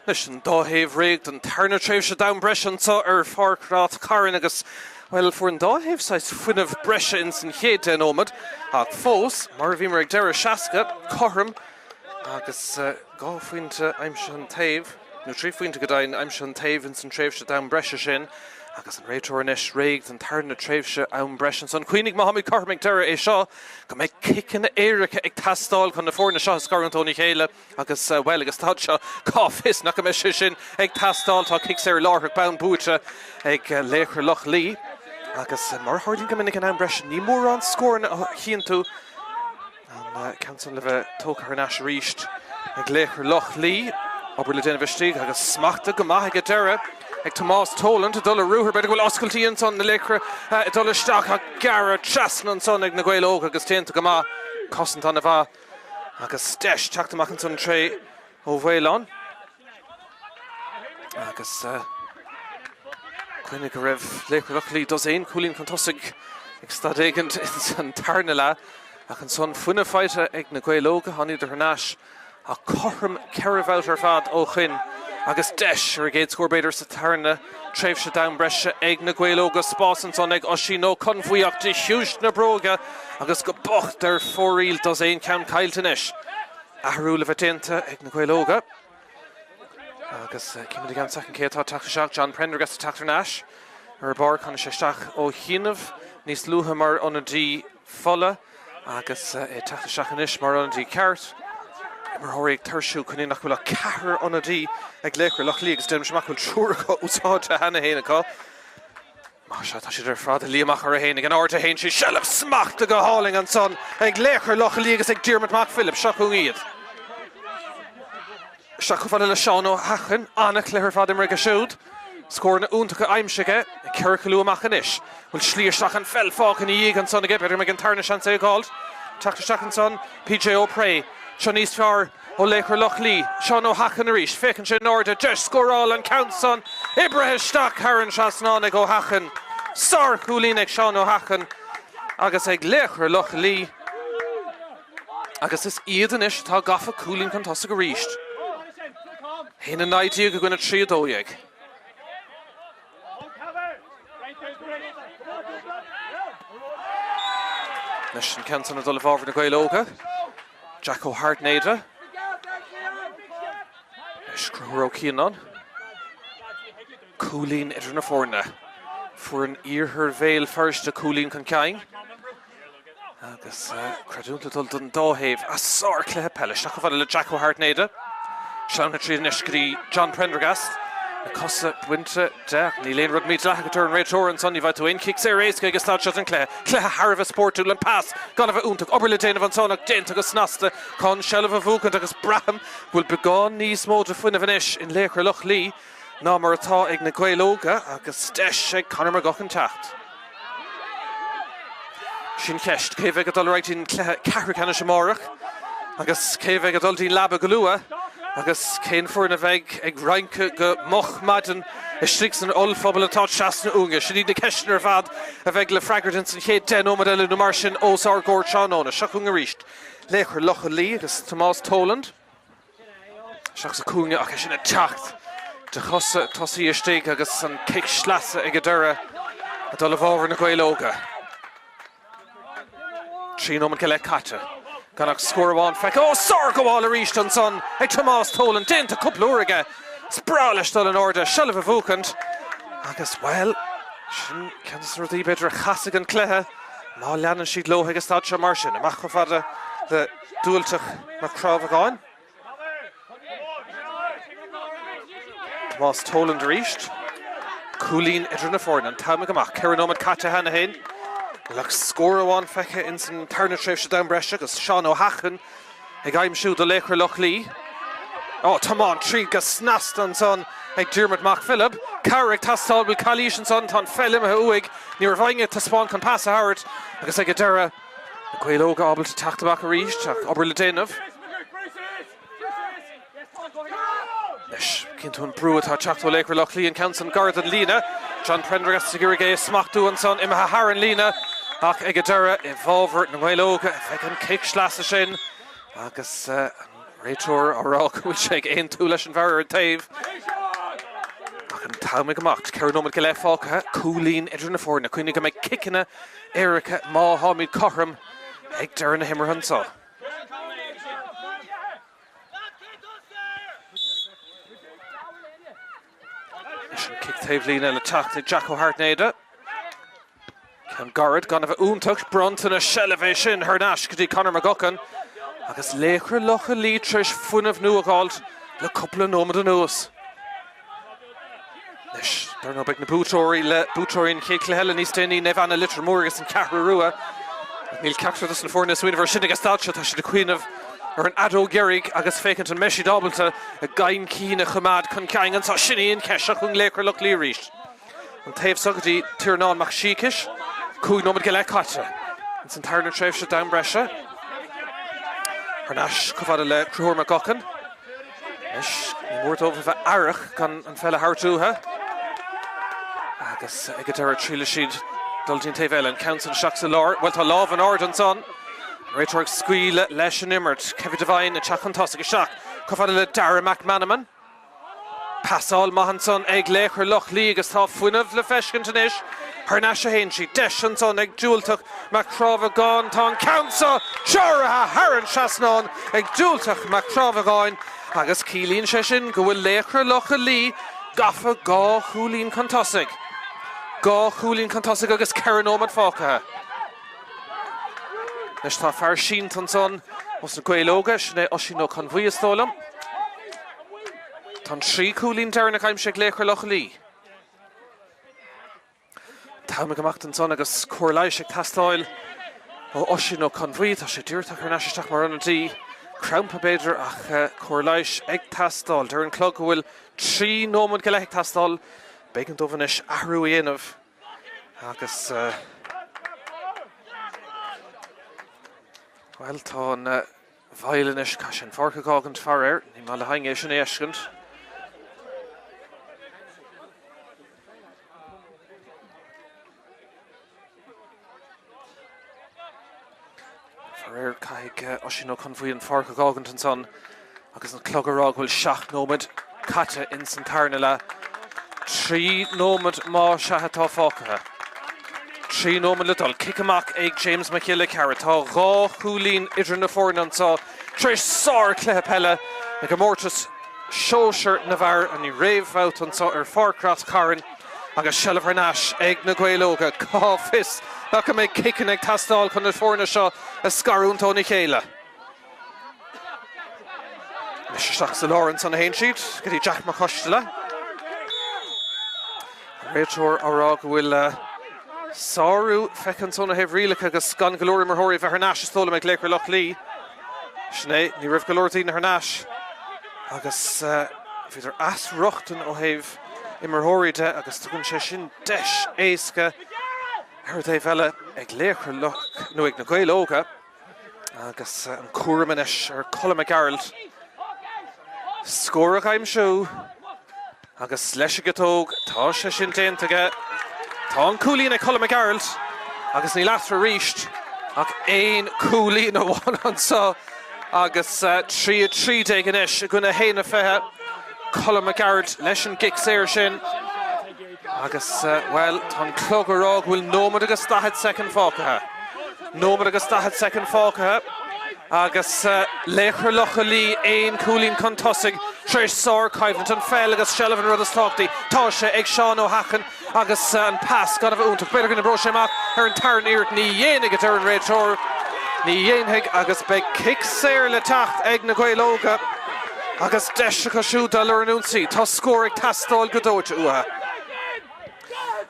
Anois an dá thaobh réidh don tarna tréimhse d'am breise anseo ar Pháirc Ráth Chairn agus, bhuel, fuair an dá thaobh saghas fuinneamh breise ins an chéad deich nóiméad ach fós, mar a bhíomar ag deireadh 60, cothrom agus dhá phointe aimsithe an taobh, nó trí phointe go deimhin, aimsithe an taobh ins an tréimhse d'am breise sin agus an réiteoir anois réidh don tarna tréimhse am breise ansan. Cuimhnigh, má táimid cothrom ag deireadh é seo, go mbeidh ciceanna éirice ag teastáil chun na foirne seo a scarúint óna chéile. Agus, bhuel, ag an staid seo, cá bhfios nach mbeidh sé sin ag teastáil. Tá cic saor láithreach bonn buaite ag Laochra Loch Lao. Agus mar a tharlaíonn go minic in am breise, ní mórán scóranna a chíonn tú. An ceann san le bheith tógtha thar n-ais arís ag Laochra Loch Lao. Obair le déanamh istigh agus smachtaithe go maith ag an deireadh ag Tomás Toland ag dul ar ruathar. B'fhéidir go bhfuil oscailtí ansan, na Laochra ag dul isteach ach gearradh trasna ansan ag na Gaeil Óga agus déanta go maith. Cosaint an-mhaith. Agus deis teacht amach ansan tré Ó Mhaoláin. Agus cuimhnigh go raibh Laochra Loch Lao dosaen cúilín chun tosaigh ag staid éigin ins an tarna leath. Ach ansan fuinneamh faighte ag na Gaeil Óga, tháinigíodar thar n-ais Ach cothrom 4 bhabhta ar fad ó shoin agus deis ar a gcéad scór b'fhéidir sa tarna tréimhse d'am breise ag na Gaeil Óga. Spás ansan ag Oisín Ó Conbhuí ach de chiumhais na bróige agus go bocht ar fóraoil dosaen ceann caillte anois. Athrú le bheith déanta ag na Gaeil Óga agus címid i gceann soicind cé atá ag teacht isteach. John Prendergast ag teacht thar n-ais ar an bpáirc. Tháinig sé isteach ó chianaibh níos luaithe mar ionadaí fola. Agus é ag teacht isteach anois mar ionadaí ceart, imreoirí ag tuirsiú, cuimhnigh nach bhfuil ach ceathrar ionadaí ag Laochra Loch Lao agus déanaimse amach go bhfuil triúr acu úsáidte cheana féin acu. Más ea, tá siad ar fad ag luí amach orthu féin ag an airde a théann sí. Seilbh smachta go hálainn ansan ag Laochra Loch Lao agus ag Diarmuid Mac Philip. Seo chugainn iad. Isteach chomh fada le Seán Ó hEachain. An-chluiche ar fad imeartha aige siúd. Scóranna iontacha aimsithe aige. Ag ciorclú amach anois. Bhfuil slí isteach an pheil fágtha ina dhiaidh ansan aige. B'fhéidir go mbeidh an tarna seans é a dh'fháilt. Teacht isteach ansan, PJ Ó Pré. Seo níos fearr ó Laochra Loch Lao. Seán Ó hEachain arís. Féachann sé in airde. Deis scórála an ceann san. Oibrithe isteach thar an trasnán ag Ó hEachain. Sár-chúilín ag Seán Ó hEachain agus ag Laochra Loch Lao. Agus is iad anois atá gafa cúilín chun tosaigh arís. 1-19 i gcoinne 3-12. Anois an ceann san ag dul i bhfabhar na Gaeil Óga. Jack Ó hAirtnéide. Anois Conchúr Ó Cianáin. Cúilín idir na foirne. Foireann Iarthar Bhéal Feirste cúilín chun cinn. Agus creidiúint le dul don dá thaobh as sárchluiche peile. Isteach chomh fada le Jack Ó hAirtnéide. Sleamhnaithe tríd anois go dtí John Prendergast. Na cosa bainte de ach níl aon rud mídhleathach a deir an réiteoir ansan. Ní bhfaighidh tú aon chic saor éasca ag an staid seo den chluiche. Cluiche thar a bheith spórtúil. An pas gan a bheith iontach. Obair le déanamh ansan ach déanta go snasta chun seilbh a bhuachaint agus braithim go bhfuil beagán níos mó de fuinneamh anois in Laochra Loch Lao ná mar atá ag na Gaeil Óga agus deis ag Conor McGuckin teacht. Sin ceist, cé bheidh ag dul ar aghaidh dtí'n cluiche ceathrú ceannais amárach agus cé bheidh ag dul dtí'n leaba go luath agus cén foireann a bheidh ag rince go moch maidin istigh san ollphuball atá trasna uainne. Sin iad na ceisteanna ar fad a bheidh le freagairt ins an chéad 10 nóiméad eile nó mar sin os ár gcomhair tráthnóna. Seo chugainn arís Laochra Locha Lao agus Tomás Toland. Isteach sa chúinne ach é sin ag teacht de chosa tosaí istigh agus an cic sleasa ag an deireadh ag dul i bhfabhar na Gaeil Óga. 3 nóiméad go leith caite. Gan ach scór amháin feicthe. Ó, sárghabháil arís ansan ag Tomás Toland. Déanta cúpla uair aige. Is breá leis dul in airde, seilbh a bhuachaint agus, bhuel, sin ceann de na rudaí b'fhéidir a chasfaidh an cluiche má leanann siad leo ag an staid seo mar sin. Amach chomh fada le Dubhaltach Mac Crábhagáin. Tomás Toland arís. Cúilín idir na foirne. An t-am ag amach. 4 nóiméad caite cheana féin. Níl ach scór amháin feicthe ins an tarna tréimhse d'am breise agus Seán Ó hEachain ag aimsiú do Laochra Loch Lao. Ó, tiomáint tríd go snasta ansan ag Diarmuid Mac Philib. Cabhair ag teastáil. Bhfuil calaois ansan? Tá an pheil imithe uaidh. Ní raibh éinne ag taispeáint chun pas a thabhairt agus ag an deireadh Na Gaeil Óga ábalta teacht amach arís ach obair le déanamh. Anois, cíonn tú an brú atá ag teacht ó Laochra Loch Lao, an ceann san gar don líne. John Prendergast ag iarraidh é a smachtú ansan, imithe thar an líne ach ag an deireadh i bhfabhar na nGael Óga a bheidh an cic sleasa sin agus an. Réiteoir á rá go bhfuil sé ag aontú leis an bhfear ar an taobh. Ach an t-am ag imeacht, 4 nóiméad go leith fágtha, cúilín idir na foirne. Cuimhnigh go mbeidh ciceanna éirice má tháimid cothrom ag deireadh na himeartha anseo. Anois an cic taobhlíne le teacht ag Jack Ó hAirtnéide. Ceann gairid gan a bheith iontach, bronntanas seilbh é sin thar n-ais go dtí Conor McGuckin agus Laochra Locha Lao tar éis fuinneamh nua a dh'fháilt le cúpla nóiméad anuas. Anois, dar ndóigh, beidh na buaiteoirí le buaiteoirí an chéad chluiche eile níos déanaí, Naomh Anna Leitir Móir agus an Cheathrú Rua. Níl ceachtar dos na foirne ag smaoineamh ar sin ag an staid seo, tá siad ag cuimhneamh ar an fheadóg dheiridh agus féachaint an mbeidh siad ábalta a gcoimcinn a choimeád chun cinn anseo. Sin í an cheist. Seo chugainn Laochra Locha Lao arís. An taobh seo go dtí Tiarnán Mac Siacais. 5 nóiméad go leith caite ins an tarna tréimhse d'am breise. Thar n-ais chomh fada le Conchúr Mac Guckin. Anois, ní mór dóibh a bheith aireach gan an pheil a thabhairt uathu. Agus ag an deireadh triailfidh siad dul dtí an taobh eile. An ceann san isteach sa lár. Bhuel, tá lámh in airde ansan. An réiteoir ag scaoileadh leis an imirt. Kevin Devine ag teacht chun tosaigh isteach chomh fada le Dara McManamon. Pasáil maith ansan ag Laochra Loch Lao agus tá fuinneamh le feiscint anois. Thar n-ais a théann sí. Deis ansan ag Dubhaltach Mac Crábhagáin. Tá an ceann seo sáraithe thar an trasnán ag Dubhaltach Mac Crábhagáin agus ciallaíonn sé sin go bhfuil Laochra Locha Lao gafa dhá chúilín chun tosaigh. Dhá chúilín chun tosaigh agus 4 nóiméad fágtha. Anois tá fear sínte ansan ós na Gaeil Óga, sin é Oisín Ó Conbhuí is dóigh liom. Tá an 3 cúilín deireanach aimsithe ag Laochra Locha Lao. T-am ag imeacht ansan agus cóir leighis ag teastáil ó Oisín Ó Conbhuí. Tá sé díreach thar n-ais isteach mar ionadaí. Crampa b'fhéidir ach cóir leighis ag teastáil. Deir an clog go bhfuil 3 nóiméad go leith ag teastáil. B'éigean dóibh anois athrú a dhéanamh agus, bhuel, tá an mhoill anois, caithfidh sé an pháirc a dh'fhágaint faraor. Ní maith le héinne é sin a fheiscint. Faraor, caithfidh Oisín Ó Conbhuí an pháirc a dh'fhágaint ansan agus an clog ag rá go bhfuil 7 nóiméad caite ins an tarna leath. 3 nóiméad más ea atá fágtha. 3 nóiméad le dul. Cic amach ag James Mac Giolla Chearra. Tá dhá chúilín idir na foirne anseo tar éis sár-chluiche peile i gcomórtas sóisear na bhfear an réamhbhabhta anseo ar Pháirc Ráth Chairn. Agus seilbh thar n-ais ag na Gaeil Óga. Cá bhfios nach go mbeidh ciceanna ag teastáil chun na foirne seo a scarúint óna chéile. Anois isteach sa lár ansan a théann siad go dtí Jack Mac Coisteala. An réiteoir á rá go bhfuil sárú feicthe ansan ó thaobh rialacha agus gan go leor imreoirí a bheith thar n-ais is dóigh liom ag Laochra Loch Lao. Sin é, ní raibh go leor daoine thar n-ais agus bhíodar as rochtain ó thaobh imreoirí de agus tugann sé sin deis éasca ar an dtaobh eile ag Laochra Loch nó ag na Gaeil Óga agus an cúram anois ar Colm Mac Gearailt scór a aimsiú agus leis an gciotóg tá sé sin déanta aige. Tá an cúilín ag Colm Mac Gearailt agus níl eatarthu arís ach aon chúilín amháin anseo agus 3 13 anois i gcoinne 1 20. Colm Mac Gearailt leis an gcic saor sin agus, bhuel, tá an clog ag rá go bhfuil nóiméad agus 40 soicind fágtha. Nóiméad agus 40 soicind fágtha agus Laochra Locha Lao aon chúilín chun tosaigh tar éis sárchoimhlint. An pheil agus seilbh an rud is tábhachtaí. Tá sé ag Seán Ó hEachain agus an pas gan a bheith iontach. B'fhéidir go n-oibreoidh sé amach ar an tarna iarracht. Ní dhéanfaidh, a deir an réiteoir. Ní dhéanfaidh agus beidh cic saor le teacht ag na Gaeil Óga agus deis acu siúd dul ar an ionsaí. Tá scór ag teastáil go dóite uathu.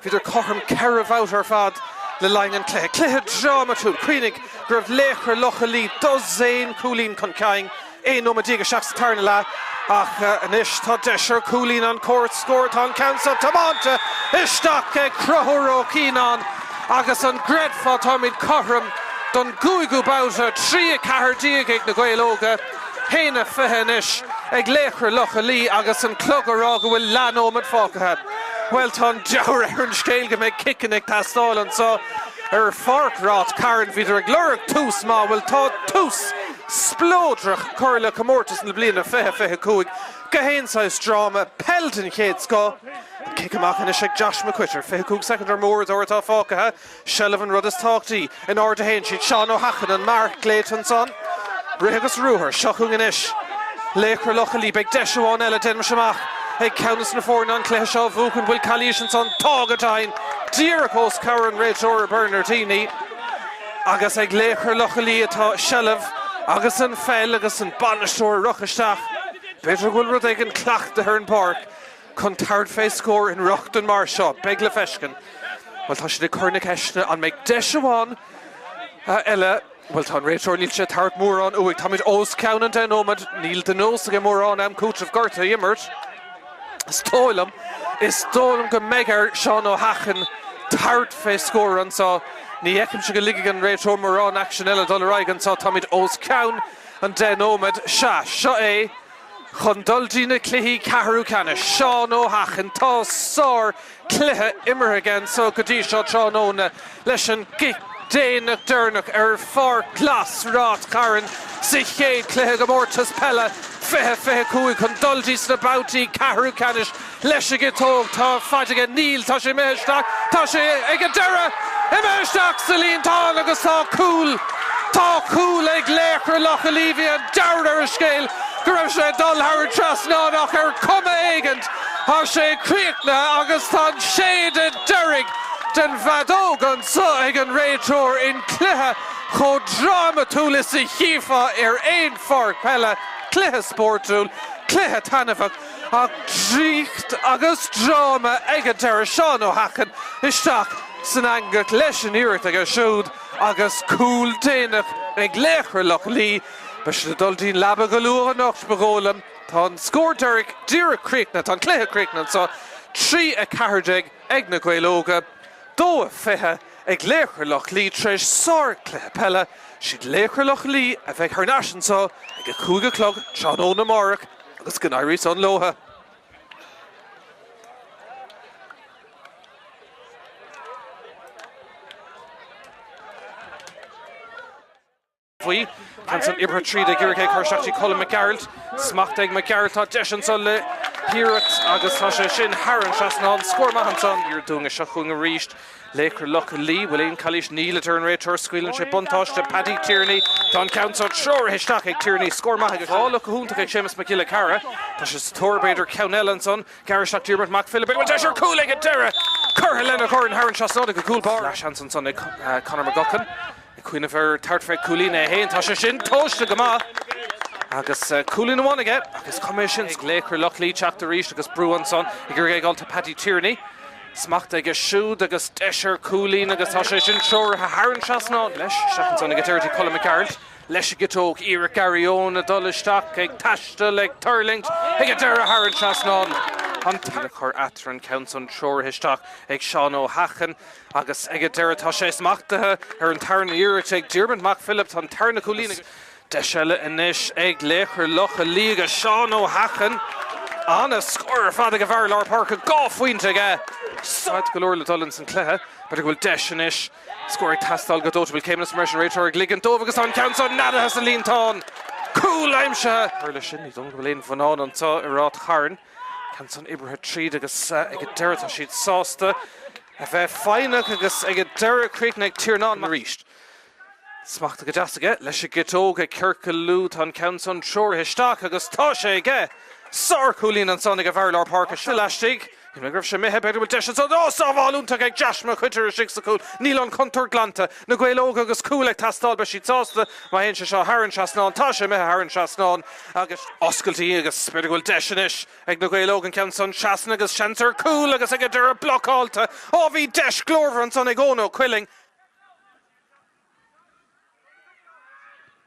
Bhíodar cothrom 4 bhabhta ar fad le linn an chluiche. Cluiche drámatúil. Cuimhnigh go raibh Laochra Locha Lao dosaen cúilín chun cinn. 11 nóiméad isteach sa tarna leath ach anois tá deis ar chúilín an comhar scór. Tá an ceann seo tiomáinte isteach ag Conchúr Ó Cianáin agus an gcreidfeá táimid cothrom don gcúigiú babhta, 3 14 ag na Gaeil Óga, 1 20 anois ag Laochra Locha Lao agus an clog ag rá go bhfuil leathnóiméad fágtha. Bhuel tá an dealramh ar an scéal go mbeidh ciceanna ag teastáil anseo ar Pháirc Ráth Cairn. Bhíodar ag lorg tús maith, bhuel tá tús. Spleodrach curtha le comórtas na bliana 2025 gach aon saghas dráma, peil den chéad scoth. An cic amach anois ag Josh McQuitter, 25 soicind ar an uaireadóir atá fágtha. Seilbh an rud is tábhachtaí. In airde a théann siad. Seán Ó hEachaidh an marc glaoite ansan. Rith agus ruathar. Seo chugainn anois Laochra Locha Lý. Beidh deis amháin eile, déanaimis amach, ag ceann de na foirne an cluiche seo a bhuachan. Bhfuil calaois ansan? Tá go deimhin. Díreach os comhair an réiteora Bernardini. Agus ag Laochra Locha Lý atá seilbh agus an pheil agus an bainisteoir ag rith isteach. B'fhéidir go bhfuil rud éigin cleachtaithe ar an bpáirc. Chun tabhairt fé scór in rochtain mar seo, beidh le feiscint. Bhuel, tá siad ag cur na ceisteanna, an mbeidh deis amháin eile? Bhuel, tá an réiteoir, níl sé ag tabhairt mórán uaidh. Táimid os cionn an 10 nóiméad, níl de nós aige mórán am cúitimh gortaithe a imirt. Is dóigh liom, is dóigh liom go mbeidh ar Seán Ó hEachaidh tabhairt fé scór anseo. Ní fheicimse go ligfidh an réiteoir mórán aicsin eile dul ar aghaidh anseo. Táimid os cionn an 10 nóiméad. Sea, seo é. Chun dul dtí na cluichí ceathrú ceannais, Seán Ó hEachaidh, tá sár chluiche imeartha aige anso go dtí seo tráthnóna leis an gcic déanach deireanach ar Pháirc Ghlas Ráth Chairn sa chéad chluiche i gcomórtas peile 2025 chun dul dtí sna babhtaí ceathrú ceannais Leis an gciotóg, tá faid aige, níl, tá sé imithe isteach, tá sé ag an deireadh, imithe isteach sa líontán agus tá cúl, tá cúl ag Laochra Locha Lý. Bhí an deabhadh ar an scéal go raibh sé ag dul thar an trasnán ach ar chuma éigint tá sé críochnaithe agus tá an séideadh deiridh den bhfeadóg anso ag an réiteoir in cluiche chomh drámatúil is a chífeá ar aon pháirc peile, cluiche spórtúil, cluiche taitneamhach. Ach draíocht agus dráma ag an deireadh, Seán Ó hEachaidh isteach san eangach leis an iarracht aige siúd agus cúl déanach ag Laochra Locha Lý. Beidh siad ag dul dtí'n leaba go luath anocht, ba dhóigh liom. Tá an scór deiridh díreach críochnaithe, tá an cluiche críochnaithe anseo, 3, 14 ag na Gaeil Óga, 2, 20 ag Laochra Locha Lý tar éis sár-chluiche peile. Siad Laochra Locha Lý a bheidh thar n-ais anseo ag a 5 a chlog tráthnóna amárach. Agus go n-éirí san leotha. Faoi ceann san oibrithe tríd ag iarraidh é cur isteach dtí Colm Mac Gearailt. Smacht ag Mac Gearailt, tá deis anso le hiarracht agus tá sé sin thar an trasnán. Scór maith ansan. Iar dúinne seo chugainn arís. Laochra Locha Lý, bhfuil aon calaois? Níl, a deir an réiteoir. Scaoileann sé buntáiste Paddy Tierney. Tá an ceann seo treoraithe isteach ag Tierney. Scór maith aige. Fáil go hiontach ag Séamus Mac Giolla Chearra. Tá sé sa tóir, b'fhéidir, ceann eile ansan. Gearradh isteach Diarmuid Mac Philib. Bhfuil deis ar cúl ag an deireadh! Curtha lena dhorn thar an trasnán ag an gcúl báire. Leathsheans ansan ag Conor McGuckin. Ag cuimhneamh ar tabhairt fé cúilín é féin. Tá sé sin tomhaiste go maith agus cúilín amháin aige ach is cuma é sin. Laochra Locha Lý teacht arís agus brú ansan ag iarraidh é a fháil tá Paddy Tierney. Smacht aige siúd agus deis ar chúilín agus tá sé sin treoraithe thar an trasnán. Leis isteach ansan ag an deireadh dtí Colm Mac Gearailt. Leis an gciotóg, iarracht Gary Eoin ag dul isteach, ag taisteal, ag tuirlingt ag an deireadh thar an trasnán. An t-a chur eatarthu an ceann san treoraithe isteach ag Seán Ó hEachaidh agus ag an deireadh tá sé smachtaithe ar an tarna iarracht ag Diarmuid Mac Philip. Tá an tarna cúilín ag. Deis eile anois ag Laochra Locha Lý agus Seán Ó hEachaidh. Ana-scór ar fad ag an bhfear lár páirce, 2 phointe aige. Fad go leor le dul ins an cluiche. B'fhéidir go bhfuil deis anois. Scór ag teastáil go dóite. Bhfuil céimeanna sa mbreis an réiteoir ag ligean dóibh agus tá an ceann seo neadaithe sa líontán. Cúl aimsithe! Cur leis sin, ní dóigh liom go bhfuil aon bhonnán anseo i Ráth Chairn. Ceann san oibrithe tríd agus ag an deireadh tá siad sásta a bheith foighneach agus ag an deireadh críochnaithe ag Tiarnán arís. Smachta go deas aige leis an gciotóg ag ciorcalú. Tá an ceann san treoraithe isteach agus tá sé aige! Sár-chúilín ansan ag an bhfear lár páirce seo laistigh. Shíl mé go raibh sé imithe, b'fhéidir go bhfuil deis ansan. Ó, sábháil iontach ag Josh Mac Coitir istigh sa chúl. Níl an chontúirt glanta. Na Gaeil Óga agus cúl ag teastáil, beidh siad sásta má théann sé seo thar an trasnán. Tá sé imithe thar an trasnán agus oscailtí agus b'fhéidir go bhfuil deis anois ag na Gaeil Óga an ceann san trasna agus seans ar chúl agus ag an deireadh blocáilte. Ó, bhí deis glórmhar ansan ag Eoin Ó Cuilinn.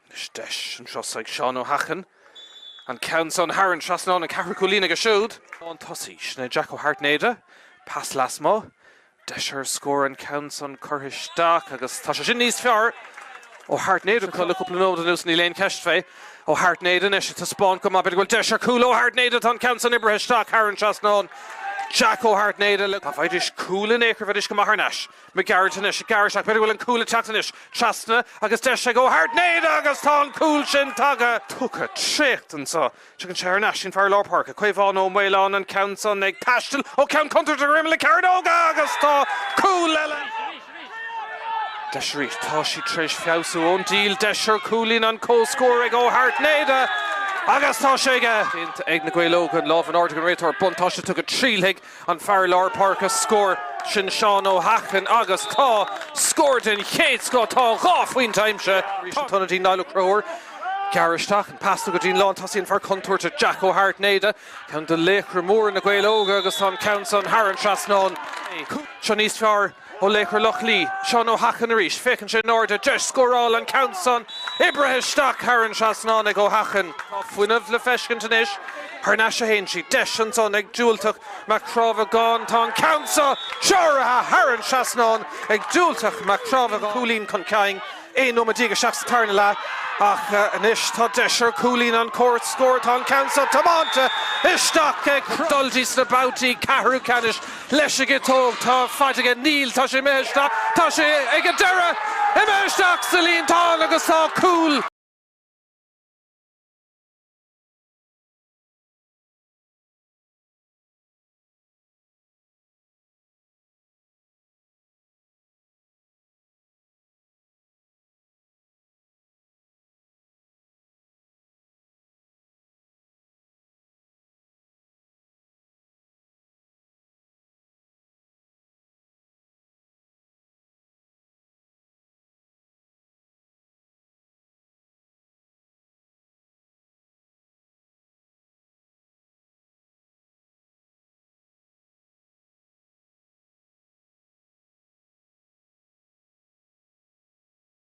Anois deis anseo ag Seán Ó hEachaidh. An ceann san thar an trasnán, an ceathrú cúilín aige siúd. Chun tosaigh, sin é Jack Ó hAirtnéide. Pas lasmuigh. Deis ar scór an ceann san curtha isteach agus tá sé sin níos fearr ó hAirtnéide. Le cúpla nóiméad anuas níl aon cheist fé. Ó hAirtnéide anois ag taispeáint go maith. B'fhéidir go bhfuil deis ar chúl ó hAirtnéide. Tá an ceann san oibrithe isteach thar an trasnán. Jack Ó hAirtnéide le. Dá bhfaighidís cúl in aon chor bheidís go maith thar n-ais. Mac Gearailt anois ag gearradh isteach. B'fhéidir go bhfuil an cúl ag teacht anois. Trasna agus deis ag Ó hAirtnéide agus tá an cúl sin tagtha. Tugtha traochta anseo. Tagann sé thar n-ais an fear lár páirce, Caomhán Ó Maoláin, an ceann san ag taisteal ó cheann contúirteach ar imeall na cearnóige agus tá cúl eile. Deis arís, tá siad tar éis feabhsú ón díl, deis ar chúilín an comhscór ag Ó hAirtnéide agus tá sé aige. Déanta ag na Gaeil Óga, an lámh in airde ag an réiteoir, buntáiste tugtha, triailfidh an fear lár páirce scór, sin Seán Ó hEachain agus tá scór den chéad scoth, tá 2 phointe aimsithe. Arís an t-ionadaí Niall Ó Conchúir, gearradh isteach, an pas go dtí an lántosaí an fear contúirte Jack Ó hAirtnéide, ceann de laochra móra na Gaeil Óga agus tá an ceann san thar an trasnán. Seo níos fearr. Ó Laochra Loch Lao, Seán Ó hEachain arís, féachann sé in airde, deis scórála an ceann san oibrithe isteach thar an trasnán ag Ó hEachain. Tá fuinneamh le feiscint anois, thar n-ais a théann sí, deis ansan ag Dubhaltach Mac Crábhagáin, tá an ceann so treoraithe thar an trasnán ag Dubhaltach Mac Crábhagáin. Cúilín chun cinn. 11 nóiméad isteach sa tarna leath ach anois tá deis ar chúilín an comhscór. Tá an ceann seo tiomáinte isteach ag dul dtí sna babhtaí ceathrú ceannais leis an gciotóg. Tá faid aige, níl, tá sé imithe isteach, tá sé ag an deireadh, imithe isteach sa líontán agus tá cúl.